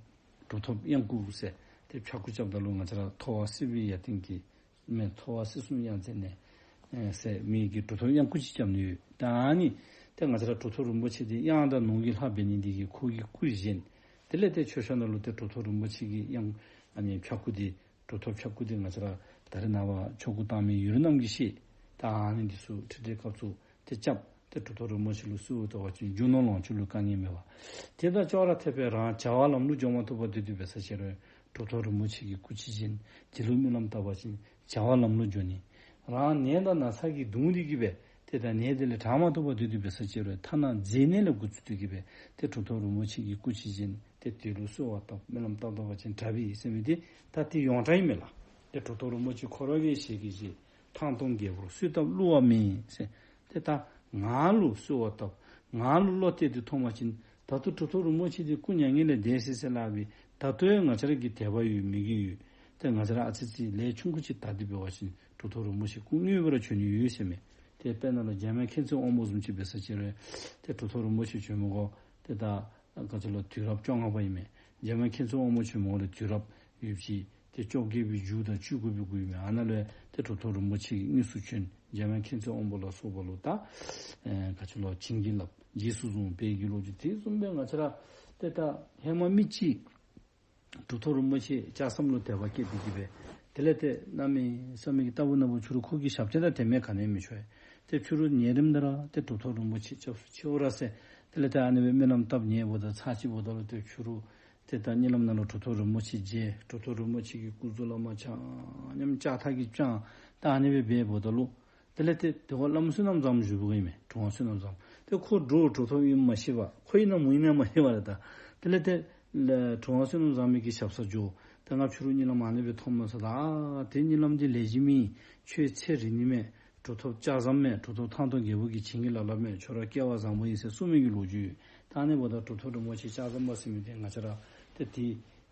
གྲུབ་ཐོབ་གཡང་སྐུ་ཟེར་ཏེ་ཕྱག་སྐུ་རྐྱབ་ད་ལུ་ང་བཅས་ར་ཐོ་བ་སྲིད་པའི་ཡར་ལྡན་གྱི་མེ་ཐོ་བ་སྲིད་གསུམ་གཡང་རྩེ་ནས་ཨེ་ཟེར་མི་གི་གྲུབ་ཐོབ་གཡང་སྐུ་ཅིག་རྐྱབ་ནི་ཡོད། ད་ཨ་ནི་ཏེ་ང་བཅས་ར་གྲུབ་ཐོབ་རིན་པོ་ཆེ་འདི་གཡང་དང་ནོར་གྱི་ལྷ་འབད་ནི་འདི་གིས་ཁོ་གི་སྐུ་བཞེངས། དེ་ལས་ཏེ་མཆོད་བཤམ་ནང་ལུ་ཏེ་གྲུབ་ཐོབ་རིན་པོ་ཆེ་གི་གཡང་ཨ་ནི་ཕྱག་སྐུ་འདི་གྲུབ་ཐོབ་ཕྱག་སྐུ་འདི་ང་བཅས་ར་ད་རེས་ནངས་པ་ཆོ་ག་བཏང་མི་ཡུལ་རྣམས་ཀྱིས་ཤེས། ད་ཨ་ནི་འདི་ཚུ་ཁྲིད་དེ་སྐབས་སུ་ཏེ་རྐྱབ། ཏེ་གྲུབ་ཐོབ་རིན་པོ་ཆེ་ལུ་གསོལཝ་བཏབ་པ་ཅིན་རྒྱུ་ནོར་ལོངས་སྤྱོད་ལུ་དཀའ་ངལ་མེད་པ། དེ་དང་ཅོག་ར་འཐདཔ་སྦེ་རང་བྱ་བ་ལམ་ལུགས་འགྱོ་མ་བཏུབ་པར་སྡོད་དེ་འབད་ས་ཅིག་རུང་གྲུབ་ཐོབ་རིན་པོ་ཆེ་གི་སྐུ་ཅིག་བཞེངས། དེ་ལུ་སྨོན་ལམ་བཏབ་པ་ཅིན་བྱ་བ་ལམ་ལུགས་འགྱོ་ནི། རང་ནད་དང་ན་ཚ་གི་གདུང་འདི་གིས་སྦེ་ཏེ་ད་ནད་དེ་ལས་དྲག་མ་བཏུབ་པར་སྡོད་དེ་འབད་ས་ཅིག་རུང་ཐ་ན་རྫས་གནས་ལས་འགོ་བཙུགས་ཏེ་གིས་སྦེ་ཏེ་གྲུབ་ཐོབ་རིན་པོ་ཆེ་གི་སྐུ་ཅིག་བཞེངས། ཏེ་དེ་ལུ་གསོལ་བ་བཏབ་སྨོན་ལམ་བཏབ་བཏབ་པ་ཅིན་དྲག་པས་ཟེར་མི་འདི་ད་དེ་ཡོངས་གྲགས་ཨིན་མས་ལགས། ཏེ་གྲུབ་ཐོབ་རིན་པོ་ཆེ་ཁོ་ར་གི་ཞལ་གྱིས་བཞེས། ཐང་སྟོང་རྒྱལ་པོར་གསོལ་བཏབ་བསླུ་བ་མེད་ཟེར། ཏེ་ད་ང་ལུ་གསོལ་བ་བཏབ། ང་ལུ་བློ་གཏད་དེ་ཐོན་པ་ཅིན་ད་ལྟོ་གྲུབ་ཐོབ་རིན་པོ་ཆེ་འདི་སྐུ་མྱ་ངན་ལས་འདས་ཟེར་ཟེར་སླབ་པས། ད་ལྟོ་ཡང་ང་བཅས་ར་གི་དད་པ་ཡོད་མོས་གུས་ཡོད། ཏེ་ང་བཅས་ར་ཨ་ཙི་ཙི་ལས་ཆུང་ཀུ་ཅིག་དར་ཏེ་འབད་བ་ཅིན་གྲུབ་ཐོབ་རིན་པོ་ཆེ་སྐུ་དངོས་སྦེ་ར་བྱོན་ནི་ཡོད་ཟེར་མས། ཏེ་དཔེར་ན་ལུ་འཇམ་དབྱངས་མཁྱེན་བརྩེ་དབང་པོ་བཟུམ་ཅིག་འབད་ས་ཅིག་རུང་ཏེ་གྲུབ་ཐོབ་རིན་པོ་ཆེ་བྱོན་མི་དགོ། ཏེ་ད་ ག་ཅི་ལོ་དུས་རབས་བཅོ་ལྔ་པ་ཨིན་མས། འཇམ་དབྱངས་མཁྱེན་བརྩེ་དབང་པོ་ཆེན་མོ་ལས་དུས་རབས་ཡོདཔ་ཅིག་ཏེ་བཅོ་བརྒྱད་པའི་མཇུག་དང་བཅུ་དགུ་པའི་འགོ་ཨིན་མས། ཨ་ནཱ་ལུ་ཡང་ཏེ་གྲུབ་ཐོབ་རིན་པོ་ཆེ་གིས་དངོས་སུ་བྱོན། འཇམ་དབྱངས་མཁྱེན་བརྩེ་དབང་པོ་ལ་སོགས་པ་ལུ་ད་ཨེ་ག་ཅི་ལོ་བྱིན་གྱིས་བརླབས་རྗེས་སུ་བཟུང་བའི་གི་ལོ་རྒྱུས་དེ་བཟུམ་སྦེ་ང་བཅས་ར་ཏེ་ད་ཧེ་མ་མི་ཅིག་གྲུབ་ཐོབ་རིན་པོ་ཆེ་ལྕགས་ཟམ་ལུ་དད་པ་སྐྱེས་ཏེ་གི་སྦེ་དེ་ལས་ཏེ་གནམ་མེད་ས་མེད་ཀྱི་ལྟ་བུ་ན་བུ་ཕྱི་རུ་ཁོ་གི་ཞབས་ཕྱི་དང་དེ་མེད་ག་ནི་མི་ཆོག་ཡ། ཏེ་ཕྱི་རུ་ཉལ་རནམ་ད་ར་ཏེ་གྲུབ་ཐོབ་རིན་པོ་ཆེ་སྐྱབས་སུ་མཆིའོ་ར་ཟེར་དེ་ལས་ཏེ་ཨ་ནི་སྦེ་སྨོན་ལམ་བཏབ་ཉལཝ་ད་ཚར་གཅིག་འབདཝ་ད་ལུ་ཏེ་ཕྱི་རུ་ཏེ་ད་གཉིད་ལམ་ནང་ལུ་གྲུབ་ཐོབ་རིན་པོ་ཆེ་མཇལ། གྲུབ་ཐོབ་རིན་པོ་ཆེ་གི་སྐུ་གཟུགས་ལས་མར་ཆ་མཉམ་ལྕགས་ཐག་གིས་དཔྱངས། ད་ཨ་ནི་སྦེ་འབདཝ་ད་ལུ་དེ་ལས་ཏེ་དེ་ཁར་བླམ་བསོད་ནམས་བཟང་པོ་བཞུགས་པ་ཨིན་མས། གྲུབ་དབང་བསོད་ནམས་བཟང་པོ། ཏེ་ཁོ་འདྲོག་གྲུབ་ཐོབ་ཨིནམ་མ་ཤེས་པར། ཁོ་ཨིན་ན་མོ་ཨིན་ན་མ་ཤེས་པར་ལགས། ད་དེ་ལས་ཏེ་ལགས་གྲུབ་དབང་བསོད་ནམས་བཟང་པོ་གི་ཞབས་སར་འགྱོ། ད་ང་ཕྱི་རུ་གཉིད་ལམ་ཨ་ནི་སྦེ་མཐོངམ་མས་ཟེར། ད་ཨ་དེ་གཉིད་ལམ་འདི་ལེགས་ཤོམ་ཨིན། ཁྱོད་ཚེ་རིང་ནི་མས། གྲུབ་ཐོབ་ལྕགས་ཟམ་མས། གྲུབ་ཐོབ་ཐང་སྟོང་རྒྱལ་པོ་གིས་བྱིན་གྱིས་བརླབས་བརླབས་མས། ཁྱོད་ར་སྐལ་བ་བཟང་པོ་ཨིན་ཟེར་གསུངས་མི་གི་ལོ་རྒྱུས་ཡོད། ད་ཨ་ནི་འབདཝ་ད་གྲུབ་ཐོབ་རིན་པོ་ཆེ་ལྕགས་ཟམ་པ་ཟེར་མི་འདི་ང་བཅས་ར་ཏེ་དེ་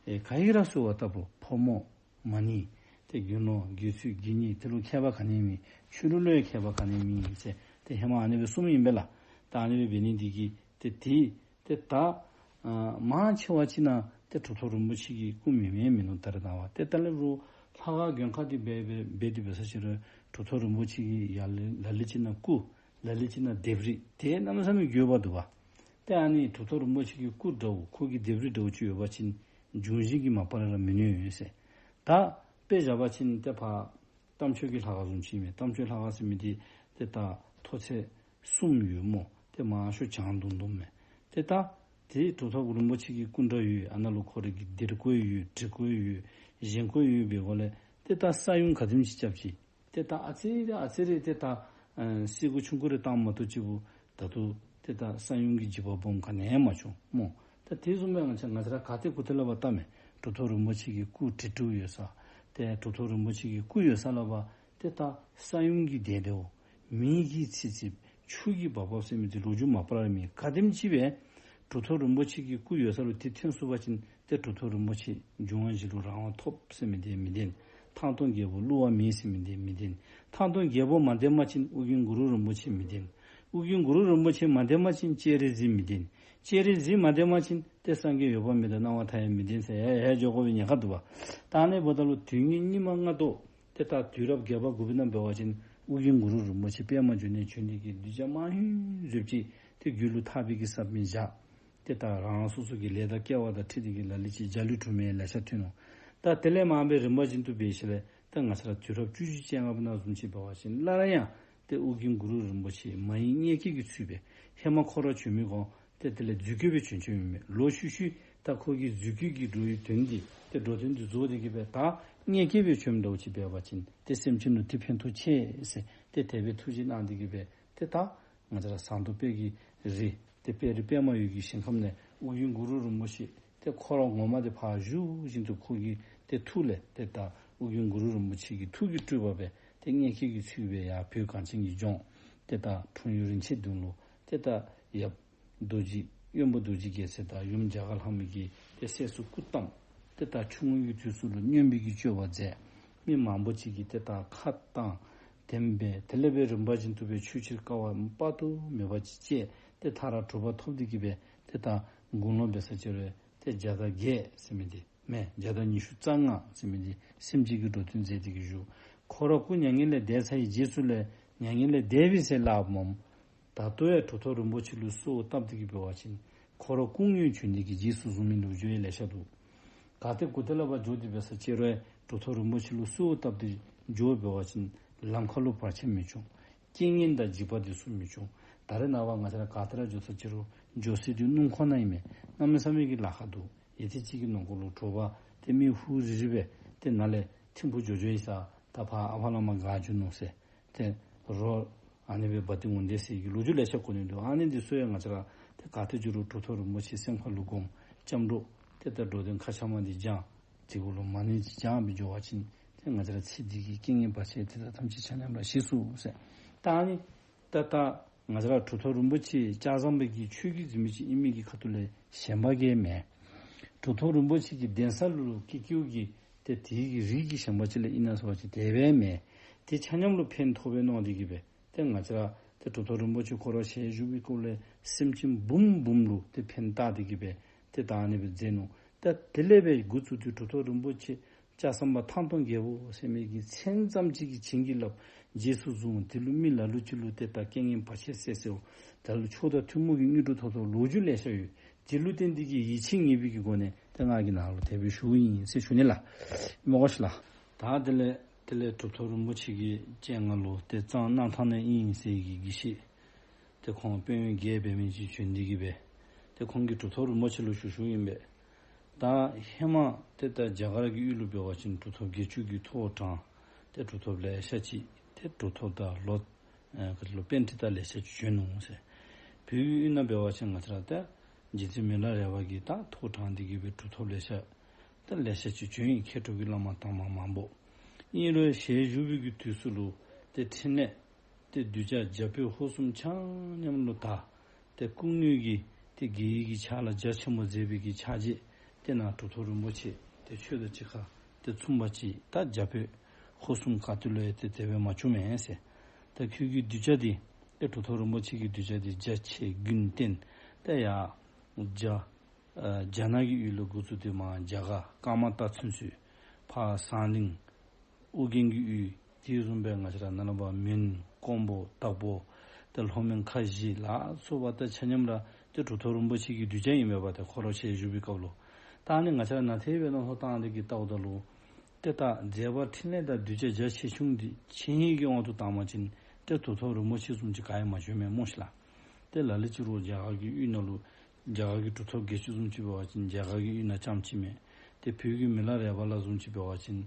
ཨེ་ག་ཡི་ར་གསོལ་བ་བཏབ་རུང་ཕོ་མོ་མ་ནི་ཏེ་རྒྱུ་ནོར་རྒྱུ་ཚུལ་རྒྱུ་ནི་དེ་ལུ་ཁྱད་པར་ག་ནི་མེད། ཆོས་ལུགས་ལུ་ཡང་ཁྱད་པར་ག་ནི་མེད་ཟེར་ཏེ་ཧེ་མ་ཨ་ནི་སྦེ་གསུངམ་ཨིན་པས་ལགས། ད་ཨ་ནི་སྦེ་འབད་ནི་འདི་གིས་ཏེ་དེ་ཏེ་ད་ཨ་མང་ཆེ་བ་ཅིག་ནང་ཏེ་གྲུབ་ཐོབ་རིན་པོ་ཆེ་གི་སྐུ་མེན་མེན་མིན་ནུག། ད་རེས་ནངས་པ་ཏེ་ད་ལས་རུང་ལྷ་ཁང་མགོན་ཁང་འདི་འབད་འབད་འབད་དེ་འབད་ས་ཅིག་རུང་གྲུབ་ཐོབ་རིན་པོ་ཆེ་གི་ཡར་ལས་ལ་ལུ་ཅིག་ནང་སྐུ་ལ་ལུ་ཅིག་ནང་ལྡེབས་རིས་ཏེ་གནམ་མེད་ས་མེད་དགོས་པ་འདུག་པ། ཏེ་ཨ་ནི་གྲུབ་ཐོབ་རིན་པོ་ཆེ་གི་སྐུ་འདྲཝ་ཁོ་གི་ལྡེབས་རིས་འདྲཝ་ཅིག་ཡོད་པ་ཅིན་འབྱུང་བཞི་གིས་མ་པ་ལས་ར་མི་ནུས་ཟེར། ད་དཔེ་བཞག་པ་ཅིན་ཏེ་ཕར་རྟ་མཆོག་གི་ལྷ་ཁང་བཟུམ་ཅིག་ཨིན་མས། རྟ་མཆོག་ལྷ་ཁང་ཟེར་མི་འདི་ཏེ་ད་མཐོ་ཚད་གསུམ་ཡོད་སྨོ། ཏེ་མང་ཤོས་བྱང་དུམ་དུམ་མས། ཏེ་ད་དེ་གྲུབ་ཐོབ་རིན་པོ་ཆེ་གི་སྐུ་འདྲ་ཡོད། ཨ་ནཱ་ལུ་ཁོ་རའི་གི་ལྡེར་བཀོད་ཡོད། བྲིས་བཀོད་ཡོད། བཞེངས་བཀོད་ཡོད་པའི་སྒོ་ལས་ཏེ་ད་ས་ཡོམ་ག་དེམ་ཅིག་རྐྱབ་ཅི། ཏེ་ད་ཨ་ཙི་རེ་ཨ་ཙི་རེ་ཏེ་ད་ཨ་སི་ཀུ་ཆུང་ཀུ་རེ་བཏངམ་མ་གཏོགས་ཅིག་པོ་ད་ལྟོ་ཏེ་ད་ས་ཡོམ་གྱི་འཇིགས་པ་སྦོམ་ག་ནི་ཡང་མ་བྱུང་སྨོ། ད་དེ་བཟུམ་སྦེ་ང་བཅས་ང་བཅས་ར་ག་ཏེ་གུ་ཏེ་ལུ་འབད་བལྟ་མས། གྲུབ་ཐོབ་རིན་པོ་ཆེ་གི་སྐུ་བྲིས་བྲིསཝ་ཡོད་ས། ཏེ་གྲུབ་ཐོབ་རིན་པོ་ཆེ་གི་སྐུ་ཡོད་ས་ལུ་འབད་ཏེ་ད་ས་ཡོམ་གྱིས་དེ་དེའོ་མེ་གིས་འཚིག་འཚིགཔ་ཆུ་གིས་འབག་འབགཔ་ཟེར་མི་འདི་ལོ་རྒྱུས་མ་པ་ལས་མེད། ག་དེམ་ཅིག་སྦེ་གྲུབ་ཐོབ་རིན་པོ་ཆེ་གི་སྐུ་ཡོད་ས་ལུ་དེ་ཐོན་སོང་པ་ཅིན་ཏེ་གྲུབ་ཐོབ་རིན་པོ་ཆེ་འབྱུང་བ་བཞི་ལུ་རང་དབང་ཐོབ་ཟེར་མི་འདི་མི་བདེན། ཐང་སྟོང་རྒྱལ་པོ་བསླུ་བ་མེད་ཟེར་མི་འདི་མི་བདེན། ཐང་སྟོང་རྒྱལ་པོ་མ་བདེན་པ་ཅིན་ཨོ་རྒྱན་གུ་རུ་རིན་པོ་ཆེ་མི་བདེན། ཨོ་རྒྱན་གུ་རུ་རིན་པོ་ཆེ་མ་བདེན་པ་ཅིན་སྤྱན་རས་གཟིགས་མི་བདེན། སྤྱན་རས་གཟིགས་མ་བདེན་པ་ཅིན་ཏེ་སངས་རྒྱས་འོད་དཔག་མེད་དང་སྣང་བ་མཐའ་ཡས་མི་བདེན་ཟེར་ཡ་ཡ་འགྱོ་དགོ་པའི་ཉེན་ཁ་འདུག་པ། ད་ཨ་ནི་འབདཝ་ད་ལུ་དུས་ངན་སྙིགས་མ་ལྔ་བདོ། ཏེ་ད་དུས་རབས་བརྒྱད་པ་དགུ་པའི་ནང་འབད་བ་ཅིན་ཨོ་རྒྱན་གུ་རུ་རིན་པོ་ཆེ་པདྨ་འབྱུང་གནས་བྱོན་ཏེ་གི་གདུལ་བྱ་མང་ཤོས་ཅིག་ཏེ་རྒྱུད་ལུ་ཐར་པའི་གི་ས་བོན་བཞག། ཏེ་ད་རང་རང་སོ་སོ་གི་ལས་དང་སྐལ་བ་དང་འཁྲིལ་ཏེ་གི་ལ་ལུ་ཅིག་འཇའ་ལུས་གྲུབ་མི་ལེ་ཤ་ཐོན་ནུག། ད་དེ་ལས་མར་སྦེ་རིམ་པ་བཞིན་དུ་འབད་ཞིནམ་ལས་ད་ང་བཅས་ར་དུས་རབས་བཅུ་བཞི་བཅོ་ལྔ་པའི་ནང་བཟུམ་ཅིག་འབད་བ་ཅིན་སླར་ཡང་ཏེ་ཨོ་རྒྱན་གུ་རུ་རིན་པོ་ཆེ་མ་ཡེངས་མངལ་སྐྱེས་ཀྱི་ཚུལ་སྦེ་ཧེ་མ་ཁོ་ར་བྱོན་མི་གོང་ཏེ་དེ་ལས་རྫུས་སྐྱེས་སྦེ་བྱོན་བྱོནམ་ཨིན་མས། ལོག་ཤུལ་ཤུལ་ད་ཁོ་གི་རྫུས་སྐྱེས་ཀྱི་འགྲོ་བའི་དོན་འདི་ཏེ་འགྲོ་དོན་འདི་རྫོགས་ཏེ་གི་སྦེ་ད་མངལ་སྐྱེས་སྦེ་བྱོནམ་འདྲཝ་ཅིག་འབད་བ་ཅིན་ཏེ་སེམས་ཅན་ལུ་ཏེ་ཕན་ཐོགས་ཆེ་ཟེར་ཏེ་དེ་སྦེ་ཐུགས་རྗེ་གནང་སྟེ་གི་སྦེ་ཏེ་ད་ང་བཅས་ར་ཟངས་མདོག་དཔལ་གྱི་རི་ཏེ་དཔལ་རི་པདྨ་འོད་ཀྱི་ཞིང་ཁམས་ནས་ཨོ་རྒྱན་གུ་རུ་རིན་པོ་ཆེ་ཏེ་ཁོ་ར་ངོ་མ་འདི་ཕར་བཞུགས་བཞིན་དུ་ཁོ་གི་ཏེ་ཐུགས་ལས་ཏེ་ད་ཨོ་རྒྱན་གུ་རུ་རིན་པོ་ཆེ་གི་ཐུགས་ཀྱི་སྤྲུལ་པ་སྦེ་ཏེ་མངལ་སྐྱེས་ཀྱི་ཚུལ་སྦེ་ཡར་བོད་གངས་ཅན་གྱི་ལྗོངས་ཏེ་ད་འཁྲུངས་ཡུལ་རིན་ཆེན་གདུང་ལུ་ཏེ་ད་ཡབ་རྡོ་རྗེ་དབོན་པོ་རྡོ་རྗེ་རྒྱལ་མཚན་དང་ཡུམ་རྒྱ་གར་ལྷ་མོ་གི་ཏེ་སྲས་སུ་སྐུ་བལྟམས། ཏེ་ད་ཆུང་ངུ་གི་དུས་སུ་ལུ་སྨྱོན་པའི་གི་སྤྱོད་པ་མཛད། མི་མང་པོ་ཅིག་གིས་ཏེ་ད་ཁ་བཏང་དེམ་སྦེ་དེ་ལས་སྦེ་རིམ་པ་བཞིན་དུ་སྦེ་ཆོས་ཕྱིར་དཀའ་བ་དཔག་ཏུ་མེད་པ་ཅིག་སྤྱད། ཏེ་མཐར་གྲུབ་པ་ཐོབ་སྟེ་གི་སྦེ་ཏེ་ད་དགུང་ལོ་འབད་ས་ཅིག་རུང་ཏེ་བརྒྱ་དང་བརྒྱད་ཟེར་མི་འདི་མེན་བརྒྱ་དང་ཉི་ཤུ་རྩ་ལྔ་ཟེར་མི་འདི་སེམས་ཅན་གྱི་འགྲོ་དོན་མཛད་དེ་གི་བཞུགས། ཁོ་ར་སྐུ་མྱ་ངན་ལས་འདས་ཚར་བའི་རྗེས་སུ་ལས་མྱ་ངན་ལས་འདས་པས་ཟེར་སླབ་མས། ད་ལྟོ་ཡང་གྲུབ་ཐོབ་རིན་པོ་ཆེ་ལུ་གསོལཝ་བཏབ་སྟེ་གི་འབད་བ་ཅིན་ཁོ་ར་སྐུ་དངོས་བྱོན་ཏེ་གི་རྗེས་སུ་བཟུང་མི་ལོ་རྒྱུས་ཡང་ལེ་ཤ་འདུག། ག་ཏེ་གུ་ཏེ་ལུ་འབད་འགྱོ་སྟེ་འབད་ས་ཅིག་རུང་གྲུབ་ཐོབ་རིན་པོ་ཆེ་ལུ་གསོལཝ་བཏབ་སྟེ་འགྱོ་འབད་བ་ཅིན་ལམ་ཁ་ལུ་བར་ཆད་མི་འབྱུང་། རྐྱེན་ངན་དང་འཇིགས་པ་འདི་ཚུ་མི་འབྱུང་། ད་རེས་ནངས་པ་ང་བཅས་ར་ག་ཏེ་ར་འགྱོ་ས་ཅིག་རུང་འགྱོ་ས་འདི་སྣུམ་འཁོར་ནང་ཨིན་མས། གནམ་མེད་ས་མེད་ཀྱི་ལཱ་ཁག་འདུག། ཡུད་ཐེངས་ཅིག་གི་ནང་འཁོད་ལུ་དྲོ་པ་ཏེ་མི་ཧུ་རི་རི་སྦེ་ཏེ་ནཱ་ལས་ཐིམ་ཕུ་འགྱོ་འགྱོཝ་ཨིན་ས་ད་ཕར་ཨ་ཕ་ལས་མར་བརྒལ་འགྱོ་ནུག་ཟེར། ཏེ་རོགས་ཨ་ནི་སྦེ་འབག་སྟེ་འོང་དེས་ཟེར་གྱི་ལོ་རྒྱུས་ལེ་ཤ་གོ་ནི་འདུག། ཨ་ནི་འདི་ཚུ་ཡང་ང་བཅས་ར་ཏེ་ག་ཏེ་འགྱོ་རུང་གྲུབ་ཐོབ་རིན་པོ་ཆེ་སེམས་ཁ་ལུ་སྒོམ། སྐྱབས་འགྲོ་ཏེ་ད་འགྲོ་དོན་མཁའ་ཁྱབ་མ་འདི་བགྱང་། དེ་གུ་ལུ་མ་ཎི་ཅིག་བགྱང་སྦེ་འགྱོ་བ་ཅིན་ཏེ་ང་བཅས་ར་ཚེ་འདི་གི་རྐྱེན་ངན་བར་ཆད་དེ་དག་ཐམས་ཅད་ཆ་མཉམ་ར་ཞི་ཚུགས་ཟེར། ད་ཨ་ནི་ད་ད་ང་བཅས་ར་གྲུབ་ཐོབ་རིན་པོ་ཆེ་ལྕགས་ཟམ་པའི་གི་ཆོས་བརྒྱུད་འཛིན་མི་ཅིག་ཨིན་མི་གི་ཁ་ཐུག་ལས་ཞེན་པ་གིས་མེན། གྲུབ་ཐོབ་རིན་པོ་ཆེ་གི་གདན་ས་ལུ་སྐྱེ་སྐྱེཝ་གིས་ཏེ་དེ་གི་རིགས་ཀྱི་ཞེན་པ་ཅིག་ལས་ཨིན་ན་ཟེར་བ་ཅིན་དེ་སྦེ་མེན། དེ་ཆ་མཉམ་ལུ་ཕན་ཐོགས་པས་མནོ་སྟེ་གི་སྦེ་ཏེ་ང་བཅས་ར་ ཏེ་གྲུབ་ཐོབ་རིན་པོ་ཆེ་ཁོ་ར་ཞལ་བཞུགས་པའི་སྐབས་ལས་སེམས་ཅན་འབུམ་འབུམ་ལུ་ཏེ་ཕན་བཏགས་ཏེ་གི་སྦེ་ཏེ་ད་ཨ་ནི་སྦེ་མཛད་ནུག། ད་དེ་ལས་སྦེ་འགོ་བཙུགས་ཏེ་གྲུབ་ཐོབ་རིན་པོ་ཆེ་ལྕགས་ཟམ་པ་ཐང་སྟོང་རྒྱལ་པོ་ཟེར་མི་གི་མཚན་ཙམ་ཅིག་གིས་བྱིན་གྱིས་བརླབས། རྗེས་སུ་བཟུང་། དེ་ལུ་མི་ལ་ལུ་ཅིག་ལུ་ཏེ་ད་རྐྱེན་ངན་བར་ཆད་བསལ་བསལཝ། ད་ལུ་མཆོག་དང་ཐུན་མོང་གི་དངོས་གྲུབ་ཐོབ་ཐོབ་ལོ་རྒྱུས་ལེ་ཤ་ཡོད། དེ་ལུ་བརྟེན་ཏེ་གི་ཡིད་ཆེས་ངེས་པའི་གི་སྒོ་ནས་ཏེ་ང་གིས་ནཱ་ལུ་དེ་སྦེ་ཞུཝ་ཨིན་ཟེར་ཞུ་ནི་ལགས། མི་དགོ་ཤིག་ལགས། ད་དེ་ལས་དེ་ལས་གྲུབ་ཐོབ་རིན་པོ་ཆེ་གི་སྤྱན་སྔར་ལུ་ཏེ་གཙང་སྣར་ཐང་ནས་ཨིན་ཟེར་གི་དགེ་བཤེས་ཏེ་ཁོང་དཔོན་གཡོག་བརྒྱད་འབད་མི་ཅིག་བྱོན་ཏེ་གི་སྦེ་ཏེ་ཁོང་གིས་གྲུབ་ཐོབ་རིན་པོ་ཆེ་ལུ་ཞུ་ཞུཝ་ཨིན་པས། ད་ཧེ་མ་ཏེ་ད་རྒྱ་གར་གྱི་ཡུལ་ལུ་འབད་བ་ཅིན་གྲུབ་ཐོབ་བརྒྱད་ཅུ་གི་ཐོག་དྲངས། ཏེ་གྲུབ་ཐོབ་ལེ་ཤ་ཅིག་ཏེ་གྲུབ་ཐོབ་དང་ལོ་ཨེ་ག་ཅི་ལོ་པཎྜི་ཏ་ལེ་ཤ་ཅིག་བྱོན་ནུག་ཟེར། བོད་ཀྱི་ཡུལ་ནང་འབད་བ་ཅིན་ང་བཅས་ར་ཏེ་རྗེ་བཙུན་མི་ལ་རས་པ་གིས་ད་ཐོག་དྲངས་ཏེ་གི་སྦེ་གྲུབ་ཐོབ་ལེ་ཤ་ད་ལེ་ཤ་ཅིག་བྱོན་ཡི། མཁས་གྲུབ་ཀྱི་བླ་མ་དྭངས་མ་མང་པོ། ཨིན་རུང་ཞལ་བཞུགས་པའི་གི་དུས་སུ་ལུ་ཏེ་ཕྲིན་ལས་ཏེ་གདུལ་བྱ་རྒྱ་བོད་ཧོར་གསུམ་ཆ་མཉམ་ལུ་ད་ཏེ་སྐུ་དངོས་ཀྱིས་ཏེ་དགེ་བའི་གི་ཕྱག་ལཱ་རྒྱ་ཆེན་པོ་མཛད་པའི་གི་ཕྱག་རྗེས་ཏེ་ནཱ་གྲུབ་ཐོབ་རིན་པོ་ཆེ་ཏེ་ཆོས་དང་གཅིག་ཁར་ཏེ་མཚུངས་པ་ཅིག་ད་རྒྱ་བོད་ཧོར་གསུམ་ག་ཏེ་ལུ་ཡང་ཏེ་དེ་སྦེ་མ་བྱུང་མས་ཟེར། ད་ཁོ་གི་གདུལ་བྱ་འདི་ཏེ་གྲུབ་ཐོབ་རིན་པོ་ཆེ་གི་གདུལ་བྱ་འདི་རྒྱ་ཆེ་དགུན་བསྟན་ཏེ་ཡར་རྒྱ་ཨ་རྒྱ་ནག་གི་ཡུལ་ལུ་འགོ་བཙུགས་ཏེ་མར་རྒྱ་གར་ཀརྨ་ཏ་ཚུན་ཚོད་ཕར་ཟངས་གླིང་ཨོ་རྒྱན་གྱི་ཡུལ་དེ་བཟུམ་སྦེ་ང་བཅས་ར་ནཱ་ལས་ཕར་མོན་ཀོང་པོ་དྭགས་པོ་ཏེ་ལྷོ་མོན་ཁ་བཞི་ལ་སོགས་པ་ཏེ་ཆ་མཉམ་ར་ཏེ་གྲུབ་ཐོབ་རིན་པོ་ཆེ་གི་གདུལ་བྱ་ཨིན་པས་པ། ཏེ་ཁོ་ར་ཞལ་བཞུགས་པའི་སྐབས་ལུ་ད་ཨ་ནི་ང་བཅས་ར་ནཱ་ཏེ་སྦེ་མནོ་བསམ་བཏང་སྟེ་གི་བལྟཝ་ད་ལུ་ཏེ་ད་མཛད་པ་འཕྲིན་ལས་དང་གདུལ་བྱ་རྒྱ་ཆེ་ཆུང་འདི་ཆེ་ཧེང་གི་དབང་དུ་བཏང་བ་ཅིན་ཏེ་གྲུབ་ཐོབ་རིན་པོ་ཆེ་བཟུམ་ཅིག་ག་ཡང་མ་བྱོན་མས་སྨོ་ཤིག་ལགས། ཏེ་ལ་ལུ་ཅིག་རུང་རྒྱ་གར་གྱི་ཡུལ་ནང་ལུ་རྒྱ་གར་གྱི་གྲུབ་ཐོབ་བརྒྱད་ཅུ་བཟུམ་ཅིག་འབད་བ་ཅིན་རྒྱ་གར་གྱི་ཡུལ་ནང་རྐྱངམ་ཅིག་མས། ཏེ་བོད་ཀྱི་མི་ལ་རས་པ་ལ་བཟུམ་ཅིག་འབད་བ་ཅིན་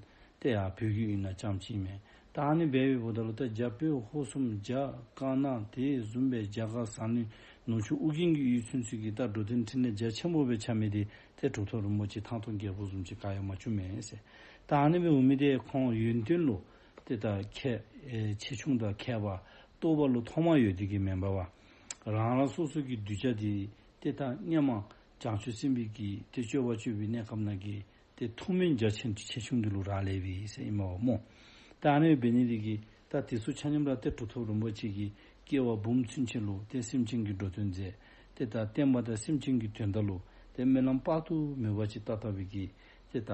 ཏེ་ཡང་བོད་ཀྱི་ཡུལ་ནང་རྐྱངམ་ཅིག་མས། ད་ཨ་ནི་འབད་བའི་འབདཝ་ད་ལུ་ཏེ་རྒྱ་བོད་ཧོར་གསུམ་རྒྱ་དཀར་ནག་དེ་བཟུམ་སྦེ་རྒྱ་གར་ཟངས་གླིང་ནུབ་ཕྱོགས་ཨོ་རྒྱན་གྱི་ཡུལ་ཚུན་ཚོད་ཀྱི་ད་འགྲོ་དོན་འཕྲིན་ལས་རྒྱ་ཆེན་པོ་སྦེ་འཆང་མི་འདི་ཏེ་གྲུབ་ཐོབ་རིན་པོ་ཆེ་ཐང་སྟོང་རྒྱལ་པོ་བཟུམ་ཅིག་ག་ཡང་མ་བྱོན་མས་ཟེར། ད་ཨ་ནི་སྦེ་འོང་མི་འདི་ཁོང་ཡོན་ཏན་ལུ་ཏེ་ད་ཁྱད་ཨེ་ཆེ་ཆུང་དང་ཁྱད་པར་རྟོགས་པ་ལུ་ཐོག་མ་ཡོད་དེ་གི་མེན་པ་བ། རང་རང་སོ་སོ་གི་གདུལ་བྱ་འདི་ཏེ་ད་སྔོན་མ་བྱང་ཆུབ་སེམས་དཔའི་གི་ཏེ་སྤྱོད་པ་སྤྱོད་པའི་གནས་སྐབས་ནང་གི་ཏེ་ཐུགས་སྨོན་རྒྱ་ཆེན་ཆེ་ཆུང་འདི་ལུ་རག་ལས་པས་ཟེར་ཨིན་མས་པ་སྨོ། ད་ཨ་ནི་འབད་ནི་འདི་གིས་ད་དེ་ཚུ་ཆ་མཉམ་ར་ཏེ་གྲུབ་ཐོབ་རིན་པོ་ཆེ་གི་སྐྱེ་བ་འབུམ་ཚུན་ཆད་ལུ་ཏེ་སེམས་ཅན་གྱི་འགྲོ་དོན་མཛད། ཏེ་ད་བསྟན་པ་དང་སེམས་ཅན་གྱི་དོན་དག་ལུ་ཏེ་སྨོན་ལམ་དཔག་ཏུ་མེད་པ་ཅིག་བཏབ་བཏབ་པའི་གི་ཏེ་ད་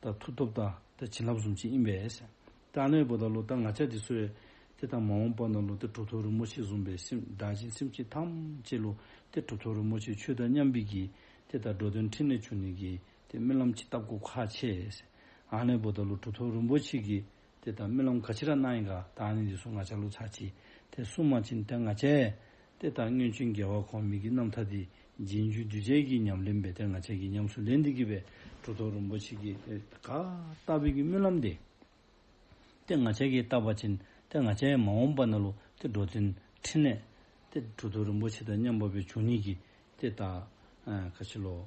ད་མཐུ་སྟོབས་དང་ད་བྱིན་རླབས་བཟུམ་ཅིག་ཨིན་པས་ཟེར། ད་ཨ་ནི་འབདཝ་ད་ལུ་ད་ང་བཅས་འདི་ཚུ་ཡང་ཏེ་ད་མ་འོངས་པ་ནང་ལུ་ཏེ་གྲུབ་ཐོབ་རིན་པོ་ཆེ་བཟུམ་སྦེ་སེམས་བདག་གཞན་སེམས་ཅན་ཐམས་ཅད་ལུ་ཏེ་གྲུབ་ཐོབ་རིན་པོ་ཆེ་ཆོས་དང་མཉམ་པའི་གི་ཏེ་ད་འགྲོ་དོན་འཕྲིན་ལས་འབྱུང་ནི་གི་ཏེ་སྨོན་ལམ་ཅིག་བཏབ་དགོཔ་ཁག་ཆེ་ཟེར། ཨ་ནི་འབདཝ་ད་ལུ་གྲུབ་ཐོབ་རིན་པོ་ཆེ་གིས་ཏེ་ད་སྨོན་ལམ་ག་ཅི་ར་གནང་ཡི་ག་ད་ཨ་ནི་འདི་ཚུ་ང་བཅས་ལུ་ཚར་ཅིག་ཏེ་གསུངས་པ་ཅིན་ཏེ་ང་བཅས་ཏེ་ད་སྔོན་བྱོན་རྒྱལ་བ་གོང་མའི་གི་རྣམ་ཐར་འདི་རྗེས་འཇུག་གདུལ་བྱའི་གི་ཉམས་ལེན་སྦེ་ཏེ་ང་བཅས་ཀྱིས་ཉམས་སུ་ལེན་ཏེ་གི་སྦེ་གྲུབ་ཐོབ་རིན་པོ་ཆེ་གིས་ཏེ་ག་བཏབ་པའི་གི་སྨོན་ལམ་འདི་ཏེ་ང་བཅས་ཀྱིས་བཏབ་པ་ཅིན་ཏེ་ང་བཅས་མ་འོངས་པ་ནང་ལུ་ཏེ་འགྲོ་དོན་འཕྲིན་ལས་ཏེ་གྲུབ་ཐོབ་རིན་པོ་ཆེ་དང་མཉམ་པ་སྦེ་འབྱུང་ནི་གི་ཏེ་ད་ཨ་ག་ཅི་ལོ་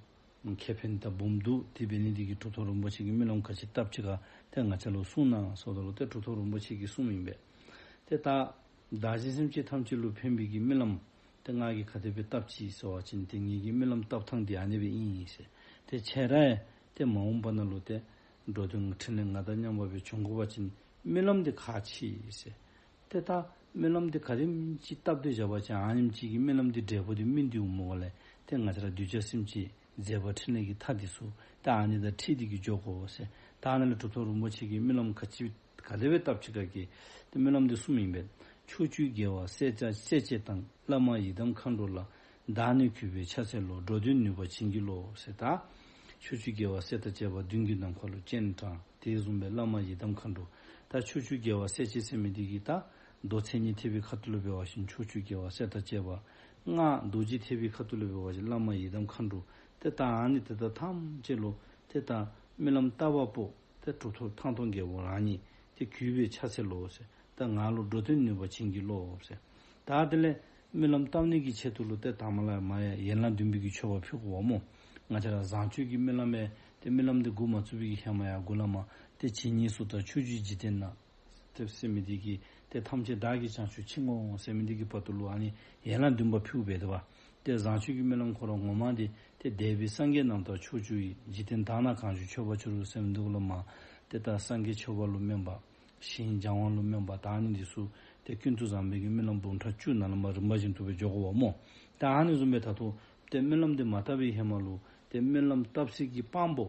ཁེ་ཕན་ད་འབུམ་འདུག། དེ་འབད་ནི་འདི་གིས་གྲུབ་ཐོབ་རིན་པོ་ཆེ་གིས་སྨོན་ལམ་ག་ཅི་བཏབ་ཅི་ག་ཏེ་ང་བཅས་ལུ་གསུངས་གནང་ཟེརཝ་ད་ལུ་ཏེ་གྲུབ་ཐོབ་རིན་པོ་ཆེ་གིས་གསུངམ་ཨིན་པས། ཏེ་ད་བདག་གཞན་སེམས་ཅན་ཐམས་ཅད་ལུ་ཕན་པའི་གི་སྨོན་ལམ་ཏེ་ང་གིས་ག་དེ་སྦེ་བཏབ་ཅི་ཟེར་བ་ཅིན་ཏེ་ངེ་གི་སྨོན་ལམ་བཏབ་ཐངས་འདི་ཨ་ནི་སྦེ་ཨིན་ཟེར། ཏེ་ཁྱེད་ར་ཡང་ཏེ་མ་འོངས་པ་ནང་ལུ་ཏེ་འགྲོ་དོན་འཕྲིན་ལས་ང་དང་མཉམ་པ་སྦེ་འབྱུང་དགོ་པ་ཅིན་སྨོན་ལམ་འདི་ཁག་ཆེ་ཟེར། ཏེ་ད་སྨོན་ལམ་འདི་ག་དེམ་ཅིག་བཏབ་སྟེ་བཞག་པ་ཅིན་ཨ་ནེམ་ཅིག་གི་སྨོན་ལམ་འདི་འབྲས་བུ་འདི་སྨིན་ཏེ་འོང་མས་ལགས། ཏེ་ང་བཅས་ར་གདུལ་བྱ་སེམས་ཅན་མཛད་པ་འཕྲིན་ལས་ཀྱི་མཐའ་འདི་ཚུ་ད་ཨ་ནི་དང་འཁྲིལ་ཏེ་གི་འགྱོ་དགོ་ཟེར། ད་ཨ་ནི་ལུ་གྲུབ་ཐོབ་རིན་པོ་ཆེ་གིས་སྨོན་ལམ་ག་ཅི་ག་དེ་སྦེ་བཏབ་ཅི་ག་གི་ཏེ་སྨོན་ལམ་འདི་གསུངམ་ཨིན་པས། ཕྱོགས་བཅུའི་རྒྱལ་བ་སྲས་དང་སྲས་བཅས་དང་། བླ་མ་ཡི་དམ་མཁའ་འགྲོ་ལ། བདག་ནི་གུས་པས་ཕྱག་འཚལ་ལོ། འགྲོ་དོན་ནུས་པ་བྱིན་གྱིས་རློབས་ཟེར། ད་ཕྱོགས་བཅུའི་རྒྱལ་བ་སྲས་དང་བཅས་པ་མདུན་གྱི་ནམ་མཁའ་ལུ་སྤྱན་དྲངས། དེ་བཟུམ་སྦེ་བླ་མ་ཡི་དམ་མཁའ་འགྲོ། ད་ཕྱོགས་བཅུའི་རྒྱལ་བ་སྲས་བཅས་ཟེར་མི་འདི་གིས་ད་མདོ་མཚན་ཉིད་ཐེག་པའི་ཁ་ཐུག་ལུ་འབད་བ་ཅིན་ཕྱོགས་བཅུའི་རྒྱལ་བ་སྲས་དང་བཅས་པ། སྔགས་རྡོ་རྗེ་ཐེག་པའི་ཁ་ཐུག་ལུ་འབད་བ་ཅིན་བླ་མ་ཡི་དམ་མཁའ་འགྲོ། ཏེ་ད་ཨ་ནི་དེ་དག་ཐམས་ཅད་ལུ་ཏེ་ད་སྨོན་ལམ་བཏབ་པ་པོ་ཏེ་གྲུབ་ཐོབ་ཐང་སྟོང་རྒྱལ་པོ་རང་ཉིད་ཏེ་གུས་པས་ཕྱག་འཚལ་ལོ་ཟེར། ད་ང་ལུ་འགྲོ་དོན་ནུས་པ་བྱིན་གྱིས་རློབས་ཟེར། ད་དེ་ལས་སྨོན་ལམ་བཏབ་ནི་གི་ཆེད་དུ་ལུ་ཏེ་དང་པ་ལས་མར་ཡང་ཡན་ལག་བདུན་པའི་གི་མཆོད་པ་ཕུལ་དགོཔ་སྨོ། ང་བཅས་ར་བཟང་སྤྱོད་ཀྱི་སྨོན་ལམ་ཡང་ཏེ་སྨོན་ལམ་འདི་འགོ་མ་བཙུགས་པའི་གི་ཧེ་མ་ཡང་འགོ་ལས་མར་ཏེ་ཇི་སྙེད་སུ་དག་ཕྱོགས་བཅུའི་འཇིག་རྟེན་ན། ཏེ་ཟེར་མི་འདི་གིས་ཏེ་ཐམས་ཅད་བདག་གིས་བྱང་ཆུབ་མཆི་ངོ་ཟེར་མི་འདི་གི་བར་དུ་ལུ་ཨ་ནི་ཡན་ལག་བདུན་པ་ཕུལཝ་འབད་དེ་བ། ཏེ་བཟང་སྤྱོད་ཀྱི་སྨོན་ལམ་ཁོ་ར་ངོ་མ་འདི་ཏེ་འདས་པའི་སངས་རྒྱས་རྣམས་དང་ཕྱོགས་བཅུའི་འཇིག་རྟེན་དག་ན་གང་བྱུང་མཆོད་པར་གྱུར་ཟེར་མི་འདི་གུ་ལུ་མར་ཏེ་ད་སངས་རྒྱས་མཆོད་པ་ལུ་སྨོན་པ། ཞིང་སྦྱང་བ་ལུ་སྨོན་པ་དང་ཨ་ནི་འདི་ཚུ་ ཏེ་ཀུན་ཏུ་བཟང་པོའི་གི་སྨོན་ལམ་འབུམ་ཕྲག་བཅུ་ནང་ལས་མར་རིམ་པ་བཞིན་དུ་སྦེ་འགྱོ་དགོཔ་སྨོ། ད་ཨ་ནི་བཟུམ་སྦེ་ད་ལྟོ་ཏེ་སྨོན་ལམ་འདི་མ་བཏབ་པའི་ཧེ་མ་ལུ་ཏེ་སྨོན་ལམ་བཏབ་ས་གི་དཔང་པོ་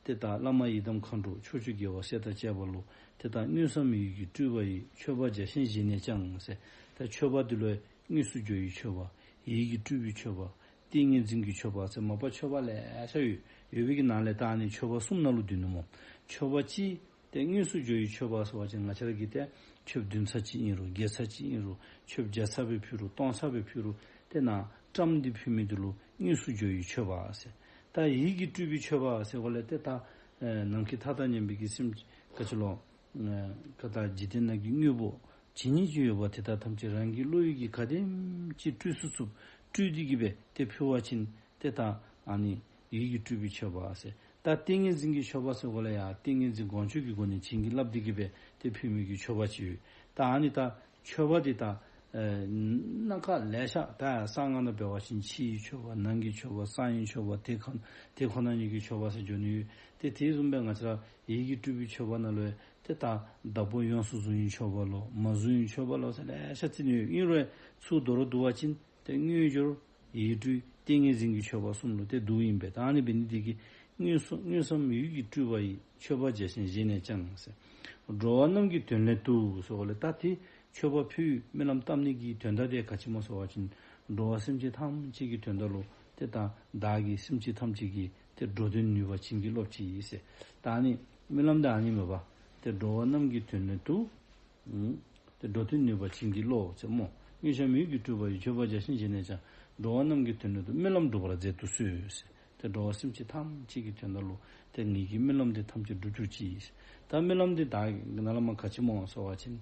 ཏེ་ད་བླ་མ་ཡི་དམ་མཁའ་འགྲོ་ཕྱོགས་བཅུའི་རྒྱལ་བ་སྲས་དང་བཅས་པ་ལུ་ཏེ་ད་དངོས་སམ་ཡིད་ཀྱིས་སྤྲུལ་པ་ཡི། མཆོད་པ་བརྒྱ་བྱིན་བཞེས་ནས་ཀྱང་ཟེར། ད་མཆོད་པ་འདི་ལུ་དངོས་སུ་འགྱུར་བའི་མཆོད་པ། ཡིད་ཀྱིས་སྤྲུལ་པའི་མཆོད་པ། ཏིང་ངེ་འཛིན་གྱི་མཆོད་པ་ཟེར་མ་པ་མཆོད་པ་ལེ་ཤ་ཡོད། ཡོད་པའི་གི་ནང་ལས་ད་ཨ་ནི་མཆོད་པ་གསུམ་ནང་ལུ་འདུས་ནུག་སྨོ། མཆོད་པ་གཅིག་ཏེ་དངོས་སུ་འགྱུར་བའི་མཆོད་པ་ཟེར་བ་ཅིན་ང་བཅས་ར་གི་ཏེ་མཆོདཔ་བདུན་ཚར་གཅིག་ཨིན་རུང་བརྒྱད་ཚར་གཅིག་ཨིན་རུང་མཆོདཔ་བརྒྱ་ཚར་སྦེ་ཕུལ་རུང་སྟོང་ཚར་སྦེ་ཕུལ་རུང་ཏེ་ནཱ་བཀྲམ་སྟེ་ཕུལ་མི་འདི་ལུ་དངོས་སུ་འགྱུར་བའི་མཆོད་པ་ཟེར། ད་ཡིད་ཀྱིས་སྤྲུལ་པའི་མཆོད་པ་ཟེར་གོ་ལས་ཏེ་ད་ཨེ་ནམ་མཁའི་མཐའ་དང་མཉམ་པའི་གི་སེམས་ག་ཅི་ལོ། ཨེ་ག་ད་འཇིག་རྟེན་ནང་གི་དངོས་པོ་ཇི་སྙེད་ཅིག་ཡོད་པ་དེ་དག་ཐམས་ཅད་རང་གི་བློ་ཡིས་ཀྱིས་ག་དེམ་ཅིག་སྤྲུལ་ཚུགས་ཚུགས་སྤྲུལ་ཏེ་གི་སྦེ་ཏེ་ཕུལ་བ་ཅིན་ཏེ་ད་ཨ་ནི་ཡིད་ཀྱིས་སྤྲུལ་པའི་མཆོད་པ་ཟེར། ད་ཏིང་ངེ་འཛིན་གྱི་མཆོད་པ་ཟེར་གོ་ལས་ཡང་ཏིང་ངེ་འཛིན་དགོངས་སྤྱོད་ཀྱི་སྒོ་ནས་བྱིན་གྱིས་བརླབས་ཏེ་གི་སྦེ་ཏེ་ཕུལ་མི་གི་མཆོད་པ་ཅིག་ཡོད། ད་ཨ་ནི་ད་མཆོད་པ་འདི་ད་ཨེ་སྣ་ཁ་ལེ་ཤ། ད་གསང་སྔགས་ནང་འབད་བ་ཅིན་ཕྱི་ཡི་མཆོད་པ་ནང་གི་མཆོད་པ་གསང་བའི་མཆོད་པ་དེ་ཁོ་དེ་ཁོ་ན་ཉིད་ཀྱི་མཆོད་པ་ཟེར་འགྱོ་ནི་ཡོད། ཏེ་དེ་བཟུམ་སྦེ་ང་བཅས་ར་ཡིད་ཀྱིས་སྤྲུལ་པའི་མཆོད་པ་ནང་ལུ་ཡང་ཏེ་ད་བདག་པོས་ཡོངས་སུ་བཟུང་བའི་མཆོད་པ་ལོ་མ་བཟུང་བའི་མཆོད་པ་ལོ་ཟེར་ལེ་ཤ་རྩི་ནི་ཡོད། ཨིན་རུང་ཚུར་མདོར་བསྡུ་བ་ཅིན་ཏེ་དངོས་འབྱོར་ཡིད་སྤྲུལ་ཏིང་ངེ་འཛིན་གྱི་མཆོད་པ་གསུམ་ལུ་ཏེ་འདུཝ་ཨིན་པས། ད་ཨ་ནི་འབད་ནི་འདི་གིས་དངོས་སུ་དངོས་སམ་ཡིད་ཀྱིས་སྤྲུལ་པ་ཡི། མཆོད་པ་བརྒྱ་བྱིན་བཞེས་ནས་ཀྱང་ཟེར། འགྲོ་བ་རྣམས་ཀྱི་དོན་སླད་དུ་ཟེར་གོ་ལས་ད་ཏེ་མཆོད་པ་ཕུལ་སྨོན་ལམ་བཏབ་ནི་གི་དོན་དག་དེ་ག་ཅི་སྨོ་ཟེར་བ་ཅིན་འགྲོ་བ་སེམས་ཅན་ཐམས་ཅད་ཀྱི་དོན་དག་ལུ་ཏེ་ད་བདག་གིས་སེམས་ཅན་ཐམས་ཅད་ཀྱི་ཏེ་འགྲོ་དོན་ནུས་པ་བྱིན་གྱིས་རློབ་ཅིག་ཟེར། ད་ཨ་ནི་སྨོན་ལམ་འདི་ཨ་ནི་མས་པ། ཏེ་འགྲོ་བ་རྣམས་ཀྱི་དོན་སླད་དུ། ཨུམ། ཏེ་འགྲོ་དོན་ནུས་པ་བྱིན་གྱིས་རློབས་ཟེར་སྨོ། དངོས་སམ་ཡིད་ཀྱིས་སྤྲུལ་པ་ཡི། མཆོད་པ་བརྒྱ་བྱིན་བཞེས་ནས་ཀྱང་། འགྲོ་བ་རྣམས་ཀྱི་དོན་སླད་དུ། སྨོན་ལམ་འགྲུབ་པར་མཛད་དུ་གསོལ་ཟེར། ཏེ་འགྲོ་བ་སེམས་ཅན་ཐམས་ཅད་ཀྱི་དོན་དག་ལུ་ཏེ་ངེ་གི་སྨོན་ལམ་འདི་ཐམས་ཅད་འགྲུབ་གྱུར་ཅིག། ད་སྨོན་ལམ་འདི་བདག་གི་ནང་ལས་མར་ག་ཅི་སྨོ་ཟེར་བ་ཅིན་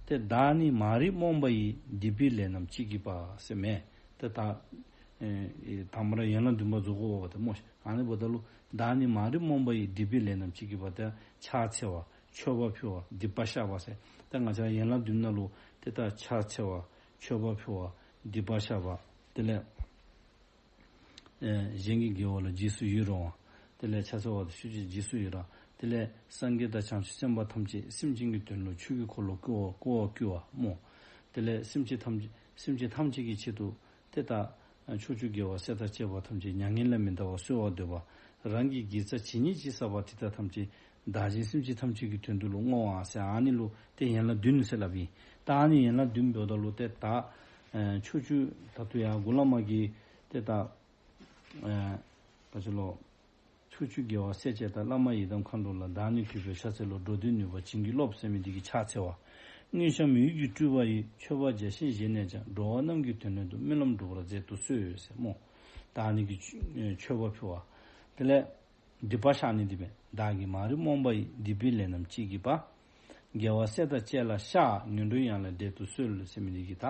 ཏེ་བདག་ནི་མ་རིག་རྨོངས་པ་ཡི། སྡིག་པའི་ལས་རྣམས་ཅི་བགྱིས་པ་ཟེར་མས། ཏེ་ད་ཨེ་ཨེ་དང་པ་ར་ཡན་ལག་བདུན་པ་རྫོགས་དགོཔ་ད་སྨོ། ཨ་ནི་འབདཝ་ད་ལུ་བདག་ནི་མ་རིག་རྨོངས་པ་ཡི། སྡིག་པའི་ལས་རྣམས་ཅི་བགྱིས་པ། ཏེ་ཕྱག་འཚལ་བ། མཆོད་པ་ཕུལ་བ། སྡིག་པ་བཤགས་པ་ཟེར། ད་ང་བཅས་ཡན་ལག་བདུན་ནང་ལུ་ཏེ་ད་ཕྱག་འཚལ་བ། མཆོད་པ་ཕུལ་བ། སྡིག་པ་བཤགས་པ། དེ་ལས་ཨེ་གཞན་གྱི་དགེ་བ་ལ་རྗེས་སུ་ཡི་རང་བ། དེ་ལས་ཕྱག་འཚལ་བ་དང་ཆོས་ཀྱི་རྗེས་སུ་ཡི་རང་། དེ་ལས་སངས་རྒྱས་དང་བྱང་ཆུབ་སེམས་དཔའ་ཐམས་ཅད་སེམས་ཅན་གྱི་དོན་ལུ་ཆོས་ཀྱི་འཁོར་ལོ་བསྐོར་བ་བསྐོར་བར་བསྐུལ་བ་སྨོ། དེ་ལས་སེམས་ཅན་ཐམས་ཅད་སེམས་ཅན་ཐམས་ཅད་ཀྱི་ཆེད་དུ་ཏེ་ད་ཕྱོགས་བཅུའི་རྒྱལ་བ་སྲས་དང་བཅས་པ་ཐམས་ཅད་མྱ་ངན་ལས་མི་འདའ་བར་གསོལ་བ་འདེབས་པ། རང་གི་དགེ་རྩ་ཇི་སྙེད་ཅིག་བསགས་པ་དེ་དག་ཐམས་ཅད་བདག་གཞན་སེམས་ཅན་ཐམས་ཅད་ཀྱི་དོན་དུ་ལུ་བསྔོ་བ་ཟེར་ཨ་ནི་ལུ་ཏེ་ཡན་ལག་བདུན་ཟེར་སླབ་ཨིན། ད་ཨ་ནི་ཡན་ལག་བདུན་འབདཝ་ད་ལུ་ཏེ་ད་ཕྱོགས་བཅུ་ད་ལྟོ་ཡང་འགོ་ལས་མར་གྱི་ཏེ་ད་ཨེ་ག་ཅི་ལོ། ཕྱོགས་བཅུའི་རྒྱལ་བ་སྲས་བཅས་དང་། བླ་མ་ཡི་དམ་མཁའ་འགྲོ་ལ། བདག་ནི་གུས་པས་ཕྱག་འཚལ་ལོ། འགྲོ་དོན་ནུས་པ་བྱིན་གྱིས་རློབས་ཟེར་མི་འདི་གིས་ཕྱག་འཚལ་བ། དངོས་སམ་ཡིད་ཀྱིས་སྤྲུལ་པ་ཡི། མཆོད་པ་བརྒྱ་བྱིན་བཞེས་ནས་ཀྱང་། འགྲོ་བ་རྣམས་ཀྱི་དོན་སླད་དུ། སྨོན་ལམ་འགྲུབ་པར་མཛད་དུ་གསོལ་ཟེར་སྨོ། ད་ཨ་ནི་གི་མཆོད་པ་ཕུལ་བ། དེ་ལས་སྡིག་པ་བཤགས་ནི་འདི་མས། བདག་གི་མ་རིག་རྨོངས་པ་ཡི། སྡིག་པའི་ལས་རྣམས་ཅི་བགྱིས་པ། རྒྱལ་བ་སྲས་དང་བཅས་ལ་བཤགས། ངན་འགྲོའི་གཡང་ལས་བསྒྲལ་དུ་གསོལ་ཟེར་མི་འདི་གིས་ད་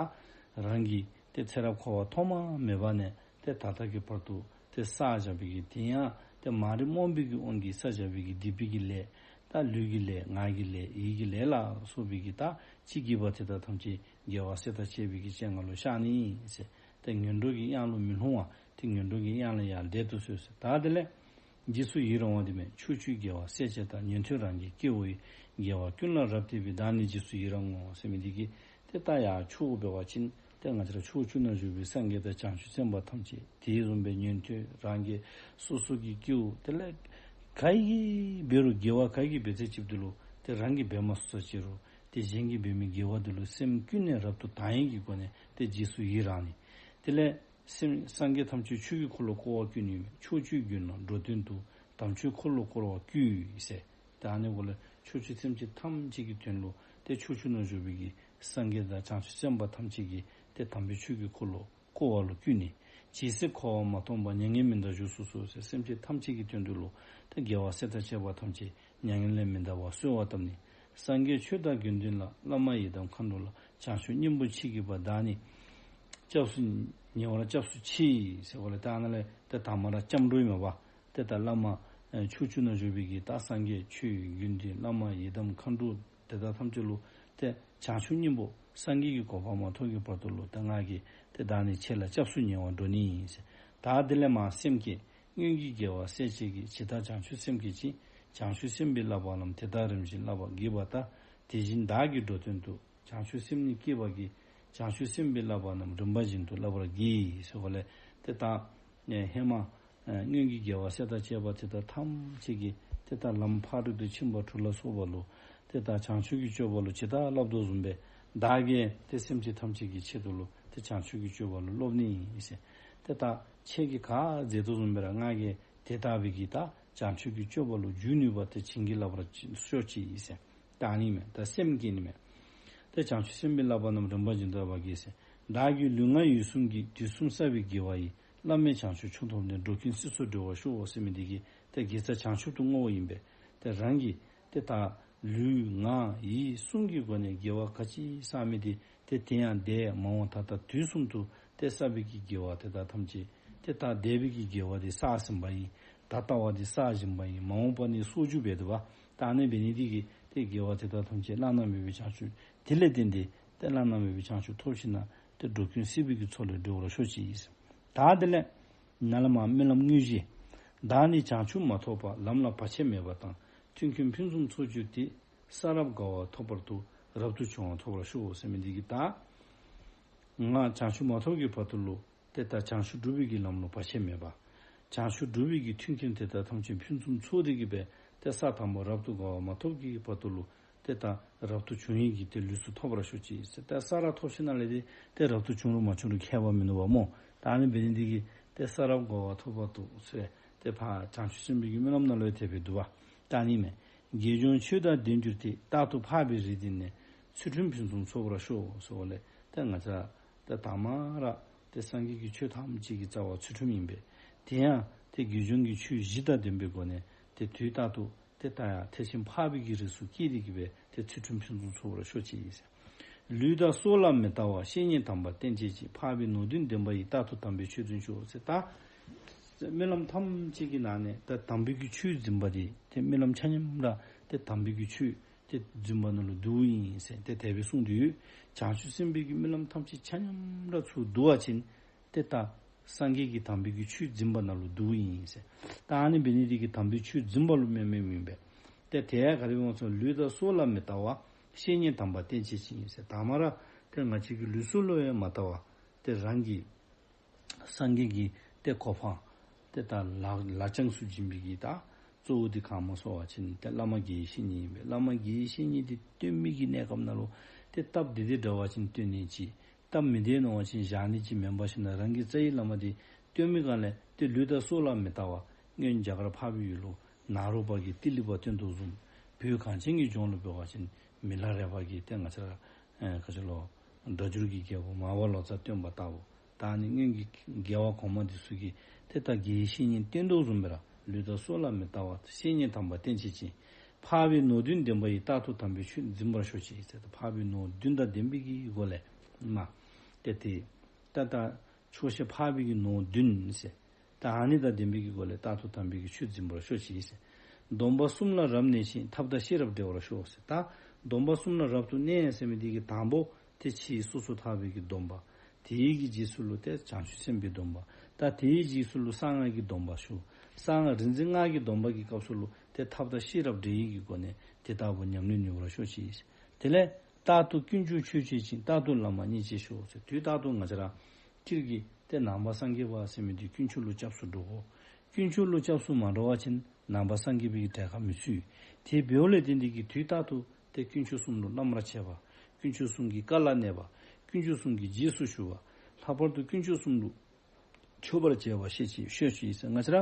རང་གི་ཏེ་ཚེ་རབས་འཁོར་བ་ཐོག་མ་མེད་པ་ནས་ཏེ་ད་ལྟ་གི་བར་དུ་ཏེ་བསགས་བཞག་པའི་གི་དེ་ཡང་ཏེ་མ་རིག་རྨོངས་པའི་གི་དབང་གིས་བསགས་བཞག་པའི་གི་སྡིག་པའི་གི་ལས། ད་ལུས་ཀྱི་ལས། ངག་གི་ལས། ཡིད་ཀྱི་ལས་ལ་སོགས་པའི་གི་ད་ཅི་བགྱིས་པ་དེ་དག་ཐམས་ཅད་རྒྱལ་བ་སྲས་དང་བཅས་པའི་གི་སྤྱན་སྔར་ལུ་བཤགས་ནི་ཟེར། ཏེ་ངན་འགྲོ་གི་གཡང་ལུ་མི་ལྷུང་བ། ཏེ་ངན་འགྲོ་གི་གཡང་ལས་ཡར་བསྒྲལ་དུ་གསོལ་ཟེར། ད་དེ་ལས་རྗེས་སུ་ཡི་རང་བ་འདི་མས། ཕྱོགས་བཅུའི་རྒྱལ་བ་སྲས་བཅས་དང་། ཉན་ཐོས་རང་རྒྱལ་སྐྱེ་བོ་ཡི། དགེ་བ་ཀུན་ལ་རབ་བརྟེན་པའི། བདག་ནི་རྗེས་སུ་ཡི་རང་ངོ་། ཟེར་མི་འདི་གིས་ཏེ་ད་ཡར་ཕྱོགས་འབད་བ་ཅིན་ཏེ་ང་བཅས་ར་ཕྱོགས་བཅུ་ན་བཞུགས་པའི་སངས་རྒྱས་དང་བྱང་ཆུབ་སེམས་དཔའ་ཐམས་ཅད་དེ་བཟུམ་སྦེ་ཉན་ཐོས་རང་རྒྱལ་སོ་སོ་གི་སྐྱེ་བོ་དེ་ལས་ག་གིས་འབད་རུང་དགེ་བ་ག་གིས་འབད་ཚད་ཅིག་འདི་ལུ་ཏེ་རང་གིས་འབད་མ་ཚུགས་ས་ཅིག་རུང་ཏེ་གཞན་གྱིས་འབད་མི་དགེ་བ་འདི་ལུ་སེམས་ཀུན་ནས་རབ་ཏུ་དང་བའི་གི་སྒོ་ནས་ཏེ་རྗེས་སུ་ཡི་རང་ནི། དེ་ལས་སེམས་སངས་རྒྱས་ཐམས་ཅད་ཆོས་ཀྱི་འཁོར་ལོ་བསྐོར་བར་བསྐུལ་ནི་མས། ཕྱོགས་བཅུའི་རྒྱུ་ནོར་འགྲོ་དོན་དུ། དམ་ཆོས་འཁོར་ལོ་བསྐོར་བར་བསྐུལ་ཟེར། ཏེ་ཨ་ནི་འབདཝ་ལས་ཕྱོགས་བཅུའི་སེམས་ཅན་ཐམས་ཅད་ཀྱི་དོན་ལུ་ཏེ་ཕྱོགས་བཅུ་ན་བཞུགས་པའི་གི་སངས་རྒྱས་དང་བྱང་ཆུབ་སེམས་དཔའ་ཐམས་ཅད་ཀྱིས་ཏེ་དམ་པའི་ཆོས་ཀྱི་འཁོར་ལོ་བསྐོར་བ་ལུ་བསྐུལ་ནི། ཇི་སྲིད་འཁོར་བ་མ་སྟོངས་པར། མྱ་ངན་མི་འདའ་བཞུགས་སུ་གསོལ་ཟེར། སེམས་ཅན་ཐམས་ཅད་ཀྱི་དོན་དུ་ལུ་ཏེ་རྒྱལ་བ་སྲས་དང་བཅས་པ་ཐམས་ཅད་མྱ་ངན་ལས་མི་འདའ་བར་གསོལ་བ་བཏབ་ནི། སངས་རྒྱས་ཆོས་དང་དགེ་འདུན་ལ། བླ་མ་ཡི་དམ་མཁའ་འགྲོ་ལ། བྱང་ཆུབ་སྙིང་པོ་མཆིས་བགྱིས་པ། བདག་ནི་སྐྱབས་སུ་ཉེ་བར་སྐྱབས་སུ་མཆི་ཟེར་བ་ལས་ད་ཨ་ནཱ་ལས་ཏེ་དང་པ་ར་སྐྱབས་འགྲོ་ཨིན་མས་པ། ཏེ་ད་བླ་མ་ཨེ་ཕྱོགས་བཅུ་ན་བཞུགས་པའི་གི་ད་སངས་རྒྱས་ཆོས་དགེ་འདུན་བླ་མ་ཡི་དམ་མཁའ་འགྲོ་དེ་དག་ཐམས་ཅད་ལུ་ཏེ་བྱང་ཆུབ་སྙིང་པོ་སངས་རྒྱས་ཀྱི་གོ་འཕང་མ་ཐོབ་ཀྱི་བར་དུ་ལུ་ཏེ་ང་གིས་ཏེ་བདག་ནི་ཁྱེད་ལ་སྐྱབས་སུ་ཉེ་བར་འགྲོ་ནི་ཨིན་ཟེར། ད་དེ་ལས་མར་སེམས་བསྐྱེད། སྔོན་གྱི་རྒྱལ་བ་སྲས་བཅས་ཀྱིས། ཇི་ལྟར་བྱང་ཆུབ་སེམས་བསྐྱེད་ཅིང་། བྱང་ཆུབ་སེམས་དཔའི་བསླབ་པ་རྣམས། དེ་ལྟར་རིམ་བཞིན་བསླབ་པར་བགྱིས་པ་ལྟར། དེ་བཞིན་བདག་གིས་འགྲོ་དོན་དུ། བྱང་ཆུབ་སེམས་ནི་བསྐྱེད་པར་བགྱི། བྱང་ཆུབ་སེམས་དཔའི་བསླབ་པ་རྣམས། རིམ་པ་བཞིན་དུ་བསླབ་པར་བགྱི་ཟེར་གོ་ལས། ཏེ་ད་ཨེ་ཧེ་མ་ཨེ་སྔོན་གྱི་དགེ་བ་བསད་དང་བཅས་པ་དེ་དག་ཐམས་ཅད་ཀྱིས་ཏེ་ད་ལམ་ཕ་རོལ་ཏུ་ཕྱིན་པ་དྲུག་ལ་སོགས་པ་ལུ་ཏེ་ད་བྱང་ཆུབ་ཀྱི་སྤྱོད་པ་ལུ་ཇི་ལྟར་བསླབ་དོ་བཟུམ་སྦེ་བདག་གིས་ཏེ་སེམས་ཅན་ཐམས་ཅད་ཀྱི་ཆེད་དུ་ལུ་ཏེ་བྱང་ཆུབ་ཀྱི་སྤྱོད་པ་ལུ་སློབ་ནི་ཨིན་ཟེར། ཏེ་ད་ཁྱེད་ཀྱིས་ག་མཛད་དོ་བཟུམ་སྦེ་ར་ང་གིས་དེ་ལྟ་བུའི་གི་ད་བྱང་ཆུབ་ཀྱི་སྤྱོད་པ་ལུ་འཇུག་ནུས་པ་དེ་བྱིན་གྱིས་བརླབ་པར་ཤོག་ཅིག་ཟེར། ད་ཨ་ནི་མས། ད་སེམས་བསྐྱེད་ནི་མས། ཏེ་བྱང་ཆུབ་སེམས་དཔའི་བསླབ་པ་རྣམས། རིམ་པ་བཞིན་དུ་བསླབ་པར་བགྱི་ཟེར། བདག་གིས་ལུས་ངག་ཡིད་གསུམ་གྱི། དུས་གསུམ་བསགས་པའི་དགེ་བ་ཡིས། བླ་མེད་བྱང་ཆུབ་མཆོག་ཐོབ་ནས། འགྲོ་ཀུན་སྲིད་མཚོར་སྒྲོལ་བར་ཤོག་ཟེར་མི་འདི་གིས་ཏེ་དགེ་རྩ་བྱང་ཆུབ་ཏུ་བསྔོ་བ་ཨིན་པས། ཏེ་རང་གིས་ཏེ་ད་ལུས་ངག་ཡིད་གསུམ་གྱི་སྒོ་ནས་དགེ་བ་ག་ཅི་བསགས་མི་འདི་ཏེ་དེ་ཡང་འདས་མ་འོངས་ད་ལྟ་དུས་གསུམ་དུ་ཏེ་བསགས་པའི་གི་དགེ་བ་དེ་དག་ཐམས་ཅད་ཏེ་ད་འདས་པའི་གི་དགེ་བ་འདི་བསགས་ཟིན་པ་ཨིན། ད་ལྟ་བ་འདི་བསགས་བཞིན་པ་ཨིན། མ་འོངས་པ་ནི་གསོག་འཇུག་འབད་དོ་བ། ད་ཨ་ནི་འབད་ནི་འདི་གིས་ཏེ་དགེ་བ་དེ་དག་ཐམས་ཅད་བླ་ན་མེད་པའི་བྱང་ཆུབ་དེ་ལས་བརྟེན་ཏེ་ཏེ་བླ་ན་མེད་པའི་བྱང་ཆུབ་ཐོབ་ཞིནམ་ལས་ཏེ་འགྲོ་ཀུན་སྲིད་པའི་གི་མཚོ་ལས་སྒྲོལ་བར་ཤོག་ཅིག་ཟེར། ད་དེ་ལས་ནཱ་ལས་མར་སྨོན་ལམ་དངོས་གཞི། བདག་ནི་བྱང་ཆུབ་མ་ཐོབ་བར། ལམ་ལ་བར་ཆད་མེད་པ་དང་། མཐུན་རྐྱེན་ཕུན་སུམ་ཚོགས་གྱུར་ཏེ། ས་རབ་དགའ་བ་ཐོབ་བར་དུ། རབ་ཏུ་བྱུང་བ་ཐོབ་པར་ཤོག་ཟེར་མི་འདི་གིས་ད་ང་བྱང་ཆུབ་མ་ཐོབ་ཀྱི་བར་དུ་ལུ་ཏེ་ད་བྱང་ཆུབ་སྒྲུབ་པའི་གི་ལམ་ལུ་བར་ཆད་མེད་པ། བྱང་ཆུབ་སྒྲུབ་པའི་གི་མཐུན་རྐྱེན་དེ་དག་ཐམས་ཅད་ཕུན་སུམ་ཚོགས་ཏེ་གི་སྦེ་ཏེ་ས་དང་པོ་རབ་ཏུ་དགའ་བ་མ་ཐོབ་ཀྱི་བར་དུ་ལུ་ཏེ་ད་རབ་ཏུ་བྱུང་ཡི་གི་ཏེ་ལུས་སུ་ཐོབ་པར་ཤོག་ཅིག་ཟེར། ཏེ་ས་རབ་ཐོབ་ཞིནམ་ལས་ཏེ་ཏེ་རབ་ཏུ་བྱུང་རུང་མ་བྱུང་རུང་ཁྱད་པར་མིན་འདུག་པ་སྨོ། ད་ཨ་ནི་འབད་ནི་འདི་གིས་ཏེ་ས་རབ་དགའ་བ་ཐོབ་བར་དུ་ཟེར་ཏེ་ཕར་བྱང་ཆུབ་སེམས་དཔའི་གི་སྨོན་ལམ་ནང་ལུ་ཡང་དེ་སྦེ་འདུག་པ། ད་ཨ་ནི་མས། དགེ་སྦྱོར་ཆོས་དང་ལྡན་གྱུར་ཏེ། རྟག་ཏུ་འཕགས་པའི་རིགས་འདི་ནས། ཚུལ་ཁྲིམས་ཕུན་སུམ་ཚོགས་པར་ཤོག་ཟེར་བ་ལས་ཏེ་ང་བཅས་ཏེ་དང་པ་ར་ཏེ་སངས་རྒྱས་ཀྱི་ཆོས་ཐམས་ཅད་ཀྱི་རྩ་བ་ཚུལ་ཁྲིམས་ཨིན་པས། དེ་ཡང་ཏེ་དགེ་སྦྱོར་གྱི་ཆོས་བཞི་དང་ལྡན་པའི་སྒོ་ནས་ཏེ་དུས་རྟག་ཏུ་ཏེ་ད་ཡང་ཐེག་ཆེན་འཕགས་པའི་གི་རིགས་སུ་སྐྱེས་ཏེ་གི་སྦེ་ཏེ་ཚུལ་ཁྲིམས་ཕུན་སུམ་ཚོགས་པར་ཤོག་ཅིག་ཟེར། ལུས་དང་སྲོག་ལ་མི་ལྟ་བར། བཤེས་གཉེན་དམ་པ་བསྟེན་བྱེད་ཅིང་། འཕགས་པའི་ནོར་བདུན་ལྡན་པ་ཡིས། རྟག་ཏུ་དམ་པའི་ཆོས་འཛིན་ཤོག་ཟེར། ད་སྨོན་ལམ་ཐམས་ཅད་ཀྱི་ནང་ནས་ད་དམ་པའི་གི་ཆོས་འཛིན་པ་དེ་ཏེ་སྨོན་ལམ་ཆ་མཉམ་ར་ཏེ་དམ་པའི་གི་ཆོས་ཏེ་འཛིན་པ་ནང་ལུ་འདུཝ་ཨིན་ཟེར་ཏེ་དེ་སྦེ་གསུངས་ཏེ་ཡོད། བྱང་ཆུབ་སེམས་དཔའི་གི་སྨོན་ལམ་ཐམས་ཅད་ཆ་མཉམ་ར་ཚུར་བསྡུ་བ་ཅིན་ཏེ་ད་སངས་རྒྱས་ཀྱི་དམ་པའི་གི་ཆོས་འཛིན་པ་ནང་ལུ་འདུཝ་ཨིན་ཟེར། ད་ཨ་ནི་འབད་ནི་འདི་གིས་དམ་པའི་ཆོས་འཛིན་པ་ལུ་སྨོན་སྨོནམ་ཨིན་པས། ཏེ་དེ་ཡང་ག་དེ་སྦེ་སྨོ་ཟེར་ལུས་དང་སྲོག་ལ་མི་ལྟ་བར། བཤེས་གཉེན་དམ་པ་བསྟེན་བྱེད་ཅིང་ཟེར། དང་པ་ར་ཏེ་ང་བཅས་ཀྱི་ལུས་སྲོག་ལུ་ཡང་མ་ལྟ་བར་ཏེ་རང་གི་སངས་རྒྱས་ཀྱི་ཏེ་གོ་འཕང་ཏེ་ད་ལ་ལ་ཆགས་སུ་འཛིན་པའི་གི་ད་གཙོ་བོ་འདི་ག་སྨོ་ཟེར་བ་ཅིན་ཏེ་བླ་མ་དགེ་བའི་བཤེས་གཉེན་ཨིན་པས། བླ་མ་དགེ་བའི་བཤེས་གཉེན་འདི་བསྟེན་མི་གི་གནས་སྐབས་ནང་ལུ་ཏེ་སྟབས་བདེ་བདེ་འདྲ་བ་ཅིན་བསྟེན་ནི་ཅིག། སྟབས་མི་བདེ་མནོ་བ་ཅིན་བཞག་ནི་ཅིག་མེན་པར་ཞིནམ་ལས་རང་གི་རྩ་བའི་བླ་མ་འདི་བསྟེན་མི་སྒང་ལས་ཏེ་ལུས་དང་སྲོག་ལ་མི་ལྟ་བར་སྔོན་རྒྱ་གར་འཕགས་པའི་ཡུལ་ལུ་ནཱ་རོ་པ་གིས་ཏི་ལི་པ་བསྟེན་དོ་བཟུམ། བོད་གངས་ཅན་གྱི་ལྗོངས་ལུ་འབད་བ་ཅིན་མི་ལ་རས་པ་གིས་ཏེ་ང་བཅས་ར་ཨེ་ག་ཅི་ལོ་སྒྲ་སྒྱུར་གྱི་རྒྱལ་པོ་མར་པ་ལོ་ཙཱ་བསྟེན་པ་ལྟ་བུ། ད་ཨ་ནི་སྔོན་གྱི་རྒྱལ་བ་གོང་མ་འདི་ཚུ་གིས་ཏེ་ད་དགེ་བའི་བཤེས་གཉེན་བསྟེན་དོ་བཟུམ་སྦེ་ར་ལུས་དང་སྲོག་ལ་མི་ལྟ་བར་བཤེས་གཉེན་དམ་པ་བསྟེན་བྱེད་ཅིང་། འཕགས་པའི་ནོར་བདུན་ལྡན་པ་ཡིས། རྟག་ཏུ་དམ་པའི་ཆོས་འཛིན་པར་ཤོག་ཅིག་ཟེར། ད་འཕགས་པའི་ནོར་བདུན་དང་ལྡན་པའི་གི་སྒོ་ལས་མ་ཏེ་ཏེ་ད་ད་ཆོག་ཤེས་འཕགས་པའི་གི་ནོར་བདུན་ཟེར། ད་ཨ་ནི་དང་ལྡན་པའི་གི་སྒོ་ལས་རྟག་ཏུ་དམ་པའི་གི་ཆོས་འཛིན་པར་ཤོག་ཅིག་ཟེར། སྡོམ་པ་གསུམ་ལ་རབ་གནས་ཤིང་། ཐབས་དང་ཤེས་རབ་འབྲེལ་བར་ཤོག་ཟེར། ད་སྡོམ་པ་གསུམ་ལ་རབ་ཏུ་གནས་ཟེར་མི་འདི་གིས་དང་པོ་ཏེ་ཕྱིའི་སོ་སོར་ཐར་པའི་གི་སྡོམ་པ། དེའི་གི་རྗེས་སུ་ལུ་ཏེ་བྱང་ཆུབ་སེམས་དཔའི་སྡོམ་པ། ད་དེའི་རྗེས་སུ་ལུ་གསང་སྔགས་ཀྱི་སྡོམ་པ་ཞུ། གསང་སྔགས་རིག་འཛིན་སྔགས་ཀྱི་སྡོམ་པ་གི་སྐབས་སུ་ལུ་ཏེ་ཐབས་དང་ཤེས་རབ་འབྲེལ་ཡོད་ཀྱི་སྒོ་ནས་དེ་ལྟ་བུ་ཉམས་ལེན་ནུས་པར་ཤོག་ཅིག་ཟེར། དེ་ལས་རྟག་ཏུ་དཀོན་མཆོག་མཆོད་བྱེད་ཅིང་། རྟག་ཏུ་བླ་མ་མཉེས་བྱེད་ཤོག་ཟེར། དུས་རྟག་ཏུ་ང་བཅས་ར་སྤྱིར་གྱིས་ཏེ་ནང་པ་སངས་རྒྱས་པ་ཟེར་མི་འདི་དཀོན་མཆོག་ལུ་སྐྱབས་སུ་འགྲོ་དགོ། དཀོན་མཆོག་ལུ་སྐྱབས་སུ་མ་འགྲོ་བ་ཅིན་ནང་པ་སངས་རྒྱས་པའི་གྲལ་ཁར་མི་ཚུད། དེ་འབདཝ་ལས་བརྟེན་ཏེ་གིས་དུས་རྟག་ཏུ་ཏེ་དཀོན་མཆོག་གསུམ་ལུ་བླ་མར་བྱེད་པ། དཀོན་མཆོག་གསུམ་གྱི་བཀའ་ལ་གནས་པ། དཀོན་མཆོག་གསུམ་གྱི་རྗེས་སུ་ཞུ་བ། ལྷག་པར་དུ་དཀོན་མཆོག་གསུམ་ལུ་མཆོད་པར་བྱེད་པ་ཤེས་ཅིག་ཤོག་ཅིག་ཟེར། ང་བཅས་ར་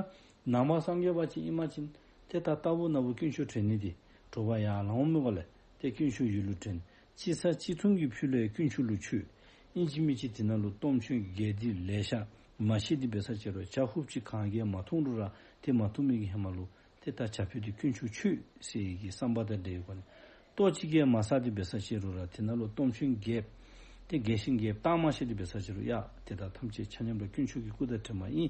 ནང་པ་སངས་རྒྱས་པ་ཅིག་ཨིན་པ་ཅིན་ཏེ་ད་ལྟ་བུ་ན་བུ་དཀོན་མཆོག་དྲན་ནི་འདི་དྲོ་པ་ཡར་ལངམ་མི་ག་ལས་ཏེ་དཀོན་མཆོག་ཡུལ་ལུ་དྲན། ཅི་ཟ་ཅི་འཐུང་གི་ཕུད་ལས་དཀོན་མཆོག་ལུ་མཆོད། ཨིན་ཅི་མིན་ཅི་དེ་ནང་ལུ་སྟོང་མཆོད་བགེགས་སྡིག་ལེ་ཤ་མ་ཤེས་ཏེ་འབད་ས་ཅིག་རུང་ཇ་ཧུབ་ཅིག་གང་གིས་མ་འཐུང་རུང་ར་ཏེ་མ་འཐུང་མི་གི་ཧེ་མ་ལུ་ཏེ་ད་ཇ་ཕུད་འདི་དཀོན་མཆོག་མཆོད་ཟེར་གྱི་བསམ་པ་དང་འབྲེལ་བའི་སྒོ་ནས། ལྟོ་ཅིག་གིས་མ་ཟ་སྟེ་འབད་ས་ཅིག་རུང་ར་དེ་ནང་ལུ་སྟོང་མཆོད་བགེགས་ཏེ་བགེགས་ཤིང་བགེགས་བཏང་མ་ཤེས་ཏེ་འབད་ས་ཅིག་རུང་ཡ་ཏེ་ད་ཐམས་ཅད་ཆ་མཉམ་ར་དཀོན་མཆོག་གི་སྐུ་དང་དྲན་པ་ཨིན།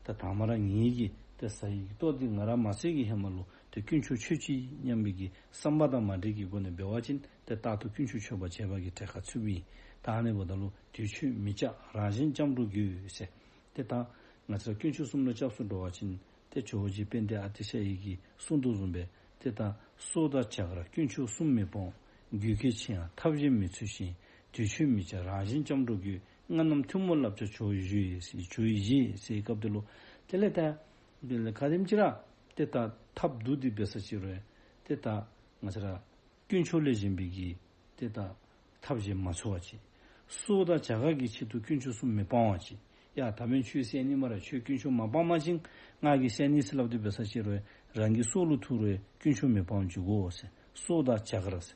ད་དང་པ་ར་ངེ་གི་ཏེ་ཟ་ཡི་གི་ལྟོ་འདི་ང་ར་མ་ཟ་གི་ཧེ་མ་ལུ་ཏེ་དཀོན་མཆོག་མཆོད་ཅིག་སྙམ་པའི་གི་བསམ་པ་དང་མ་འདྲེས་ཀྱི་སྒོ་ནས་འབད་བ་ཅིན་ཏེ་རྟག་ཏུ་དཀོན་མཆོག་མཆོད་པར་བྱེད་པ་གི་གྲལ་ཁར་ཚུད་པའི། ད་ཨ་ནི་འབདཝ་ད་ལུ་དུས་མཆོད་མི་བཅག་རང་གཞན་སྐྱབས་འགྲོ་དགོས་ཟེར། ཏེ་ད་ང་བཅས་ར་དཀོན་མཆོག་གསུམ་ལུ་སྐྱབས་སུ་འགྲོ་བ་ཅིན་ཏེ་ཇོ་བོ་རྗེ་དཔལ་ལྡན་ཨ་ཏི་ཤ་ཡི་གིས་གསུངས་དོ་བཟུམ་སྦེ་ཏེ་ད་སྲོག་དང་བྱ་དགར་དཀོན་མཆོག་གསུམ་མི་སྤོང་། རྒྱུད་སྐད་ཆེ་ཡང་ཐབས་གཞན་མི་ཚུལ་བཞིན། དུས་མཆོད་མི་བྱ་རང་གཞན་སྐྱབས་འགྲོ་རྒྱུད། སྔགས་རྣམས་ཐུན་མོང་བསླབ་བྱ་ཇོ་བོའི་གཞུང་ཡིན་ཟེར་ཇོ་བོའི་གཞུང་ཡིན་ཟེར་སྐབས་དེ་ལུ་དེ་ལས་ད་དེ་ལས་ག་དེམ་ཅིག་ར་ཏེ་ད་ཐབས་རྡུགས་ཏེ་འབད་ས་ཅིག་རུང་ཏེ་ད་ང་བཅས་ར་དཀོན་མཆོག་ལས་གཞན་པའི་གི་ཏེ་ད་ཐབས་གཞན་མ་འཚོལ་བ་ཅིན། སྲོག་དང་བྱ་དགའ་གི་ཆེད་དུ་དཀོན་མཆོག་གསུམ་མི་སྤང་བ་ཅིན། ཡ་ད་འབདན་ཁྱོད་བསད་ནི་སྨ་རེ། ཁྱོད་དཀོན་མཆོག་མ་སྤང་པ་ཅིན་ང་གིས་བསད་ནི་ཟེར་སླབ་སྟེ་འབད་ས་ཅིག་རུང་རང་གི་སྲོག་ལུ་ཐུག་རུང་དཀོན་མཆོག་མི་སྤང་འགྱོ་དགོ་ཟེར། སྲོག་དང་བྱ་དགའ་ར་ཟེར།